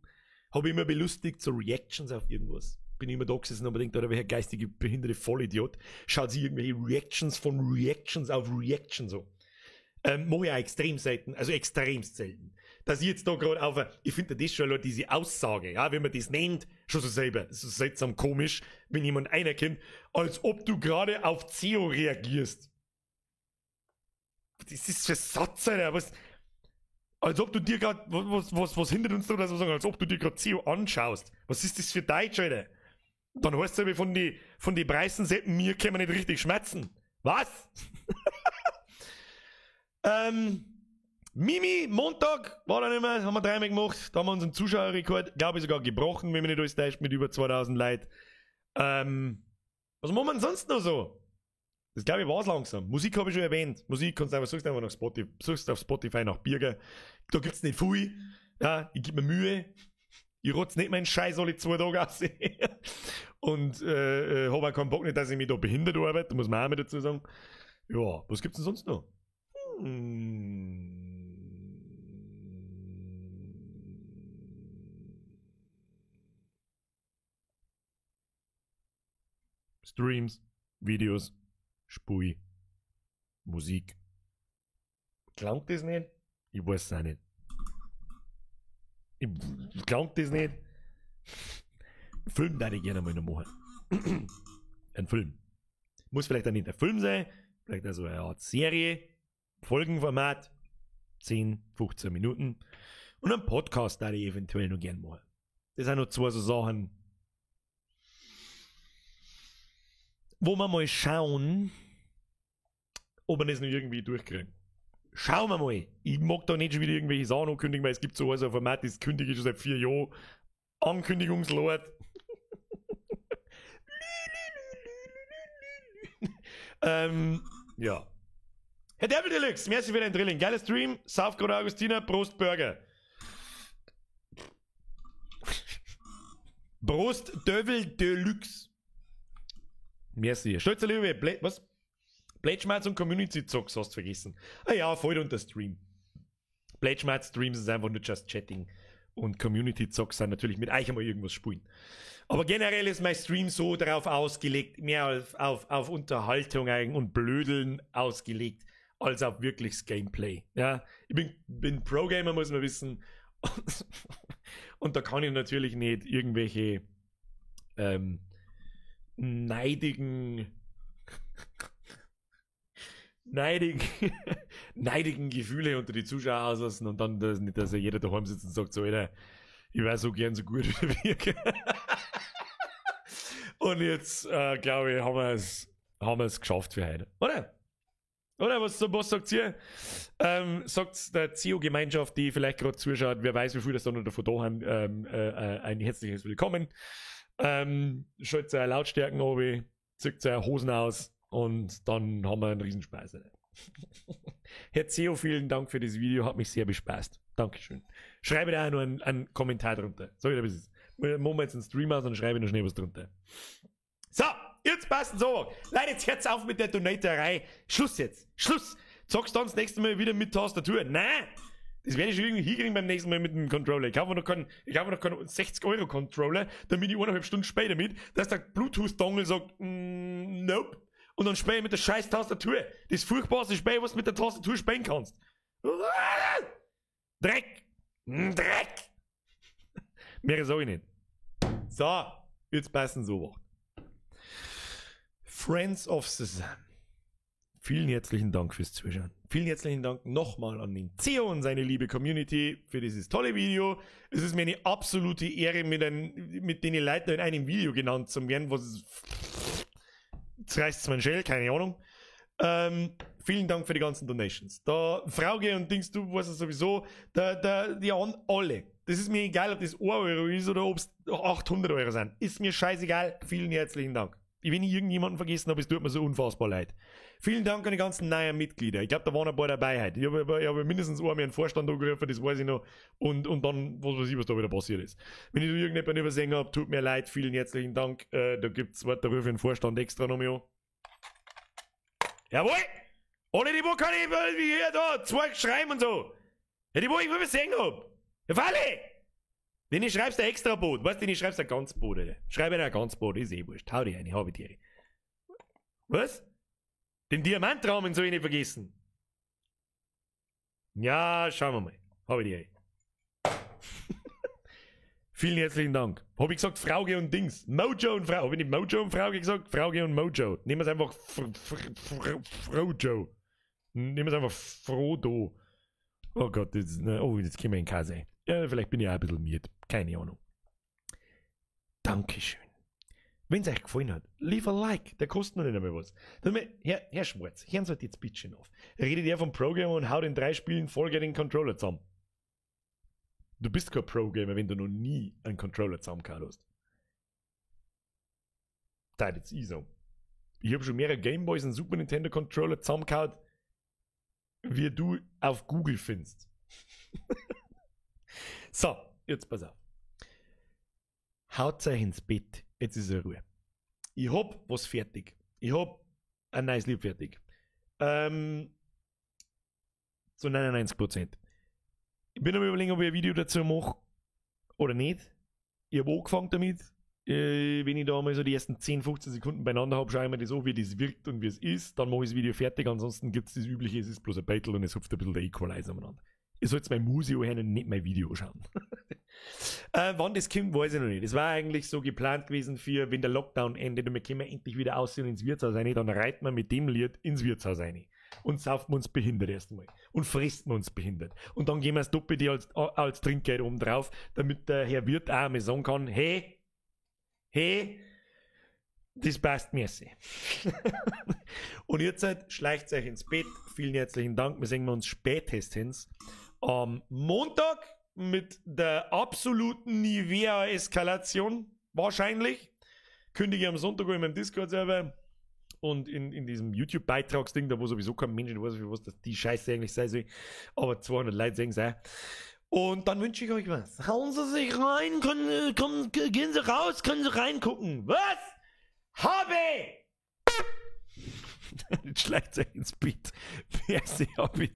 habe ich immer belustigt, so Reactions auf irgendwas. Bin immer da gesessen und mir gedacht, welcher geistige, behinderte Vollidiot schaut sich irgendwelche Reactions von Reactions auf Reactions so. Mache ich auch extrem selten, also extremst selten. Dass ich jetzt da gerade auf, ich finde das schon, diese Aussage, ja, wenn man das nennt, schon so selber, so seltsam komisch, wenn jemand einer kommt, als ob du gerade auf CEO reagierst. Was ist das für ein Satz, Alter? Was, als ob du dir gerade, was hindert uns da, dass wir sagen, als ob du dir gerade CEO anschaust. Was ist das für Deutsch, Alter? Dann heißt es aber von die Preisen, mir können wir nicht richtig schmerzen. Was? Mimi, Montag, war da nicht mehr, haben wir dreimal gemacht, da haben wir unseren Zuschauerrekord, glaube ich, sogar gebrochen, wenn mich nicht alles täuscht, mit über 2000 Leuten. Was machen wir denn sonst noch so? Das glaube ich war's langsam. Musik habe ich schon erwähnt. Musik kannst du einfach, suchst einfach nach Spotify, suchst auf Spotify nach Birger. Da gibt's nicht viel. Ja, ich gebe mir Mühe. Ich rotz nicht meinen Scheiß alle 2 Tage aus. Und habe auch keinen Bock nicht, dass ich mich da behindert arbeite, muss man auch mal dazu sagen. Ja, was gibt's denn sonst noch? Streams, Videos, Spui, Musik. Klangt das nicht? Ich weiß es auch nicht. Klangt das nicht? Film darf ich gerne mal noch machen. Ein Film. Muss vielleicht auch nicht ein Film sein, vielleicht also eine Art Serie, Folgenformat, 10, 15 Minuten. Und einen Podcast darf ich eventuell noch gern machen. Das sind noch zwei so Sachen, wo wir mal schauen, ob wir das noch irgendwie durchkriegen. Schauen wir mal. Ich mag da nicht schon wieder irgendwelche Sachen ankündigen, weil es gibt so ein Format, das kündige ich schon seit 4 Jahren. Ankündigungslord. Ja. Herr Devil Deluxe, merci für den Drilling. Geiler Stream. Sauf gerade Augustiner, Prost Burger. Prost Devil Deluxe. Merci. Stolzer Liebe, was? Blätschmerz und Community Zocks hast du vergessen. Ah ja, voll unter Stream. Blätschmerz Streams ist einfach nur just Chatting. Und Community Zocks sind natürlich mit euch einmal irgendwas spielen. Aber generell ist mein Stream so darauf ausgelegt, mehr auf Unterhaltung und Blödeln ausgelegt, als auf wirkliches Gameplay. Ja, ich bin Pro-Gamer, muss man wissen. Und da kann ich natürlich nicht irgendwelche neidigen Gefühle unter die Zuschauer auslassen und dann, dass nicht, dass ja jeder daheim sitzt und sagt so, Alter, ich wäre so gern so gut wie wir. Und jetzt, glaube ich, haben wir es geschafft für heute. Oder? Oder was sagt ihr? Sagt der CEO-Gemeinschaft, die vielleicht gerade zuschaut, wer weiß, wie viel das da noch davon da haben, ein herzliches Willkommen. Schaltet eure Lautstärken runter, zieht eure Hosen aus Und dann haben wir einen Riesenspaß. Herr Ceo, vielen Dank für das Video, hat mich sehr bespaßt. Dankeschön. Schreibe da auch nur einen Kommentar drunter. Sag ich dir, was ist. Machen wir jetzt einen Stream aus und schreibe noch schnell was drunter. So, jetzt passt so. Leute, jetzt hört's auf mit der Donaterei. Schluss jetzt. Schluss. Zockst du dann das nächste Mal wieder mit Tastatur? Nein! Das werde ich schon irgendwie hinkriegen beim nächsten Mal mit dem Controller. Ich kaufe noch keinen 60-Euro Controller, damit ich 1,5 Stunden später mit, dass der Bluetooth-Dongle sagt, nope. Und dann spiele ich mit der scheiß Tastatur. Das furchtbarste Spiel, was du mit der Tastatur spielen kannst. Dreck! Dreck! Mehr sag ich nicht. So, jetzt passen so. Friends of the Sun. Vielen herzlichen Dank fürs Zuschauen. Vielen herzlichen Dank nochmal an den Ceo und seine liebe Community für dieses tolle Video. Es ist mir eine absolute Ehre, mit den Leuten in einem Video genannt zu werden, was jetzt reißt mein Schäl, keine Ahnung. Vielen Dank für die ganzen Donations. Da Frauge und Dings, du weißt es sowieso, die an alle. Das ist mir egal, ob das 1 Euro ist oder ob es 800 Euro sind. Ist mir scheißegal. Vielen herzlichen Dank. Ich will nicht irgendjemanden vergessen, aber es tut mir so unfassbar leid. Vielen Dank an die ganzen neuen Mitglieder. Ich glaube, da waren ein paar dabei heute. Ich habe mindestens einmal einen Vorstand angerufen, das weiß ich noch. Und dann, was weiß ich, was da wieder passiert ist. Wenn ich da irgendjemanden übersehen habe, tut mir leid. Vielen herzlichen Dank. Da gibt es, da rufe ich einen Vorstand extra noch mal an. Jawohl! Alle, die wo kann ich hier da, zwei schreiben und so. Ja, die wo ich übersehen hab. Ja, Falle! Den ich schreibst ein extra Boot. Weißt du, den ich schreibst ein ganz Boot, Alter. Schreib ein ganz Boot, ist eh wurscht. Hau dich rein, hab ich dir. Was? Den Diamantrahmen soll ich nicht vergessen. Ja, schauen wir mal. Hab ich dir. Vielen herzlichen Dank. Hab ich gesagt, Frauge und Dings. Mojo und Frau. Hab ich nicht Mojo und Frauge gesagt? Frauge und Mojo. Nehmen wir es einfach Frojo. Nehmen wir es einfach Frodo. Oh Gott, das, oh, jetzt kommen wir in Käse. Ja, vielleicht bin ich auch ein bisschen miert. Keine Ahnung. Dankeschön. Wenn es euch gefallen hat, leave a like. Der kostet noch nicht einmal was. Dann, Herr Schwarz, hören Sie halt jetzt bitte schön auf. Redet er vom Pro-Gamer und haut in 3 Spielen voll den Controller zusammen. Du bist kein Pro-Gamer, wenn du noch nie einen Controller zusammengehauen hast. Das jetzt ich so. Ich habe schon mehrere Gameboys und Super Nintendo Controller zusammengehauen, wie du auf Google findest. So, jetzt pass auf. Haut euch ins Bett. Jetzt ist Ruhe. Ich hab was fertig. Ich hab ein neues Lied fertig. Zu 99%. Ich bin am Überlegen, ob ich ein Video dazu mache oder nicht. Ich habe angefangen damit. Wenn ich da mal so die ersten 10, 15 Sekunden beieinander habe, schaue ich mir das an, wie das wirkt und wie es ist. Dann mache ich das Video fertig. Ansonsten gibt es das Übliche, es ist bloß ein Battle und es hupft ein bisschen der Equalizer umeinander. Ihr sollt mein Museo hören und nicht mein Video schauen. Wann das kommt, weiß ich noch nicht. Es war eigentlich so geplant gewesen für, wenn der Lockdown endet und wir können endlich wieder aussehen ins Wirtshaus rein, dann reiten wir mit dem Lied ins Wirtshaus rein. Und saufen wir uns behindert erstmal. Und fressen wir uns behindert. Und dann geben wir das Doppelte als Trinkgeld oben drauf, damit der Herr Wirt auch einmal sagen kann, hey, hey, das passt mir sehr. Und jetzt schleicht euch ins Bett. Vielen herzlichen Dank. Wir sehen uns spätestens am Montag mit der absoluten Nivea-Eskalation. Wahrscheinlich. Kündige ich am Sonntag in meinem Discord-Server und in diesem YouTube-Beitragsding, da wo sowieso kein Mensch weiß, für was das die Scheiße eigentlich sein soll. Aber 200 Leute sehen es auch. Und dann wünsche ich euch was. Hauen Sie sich rein, gehen Sie raus, können Sie reingucken. Was? Habe! Jetzt schleicht euch ins Bett. Merci, hab ich.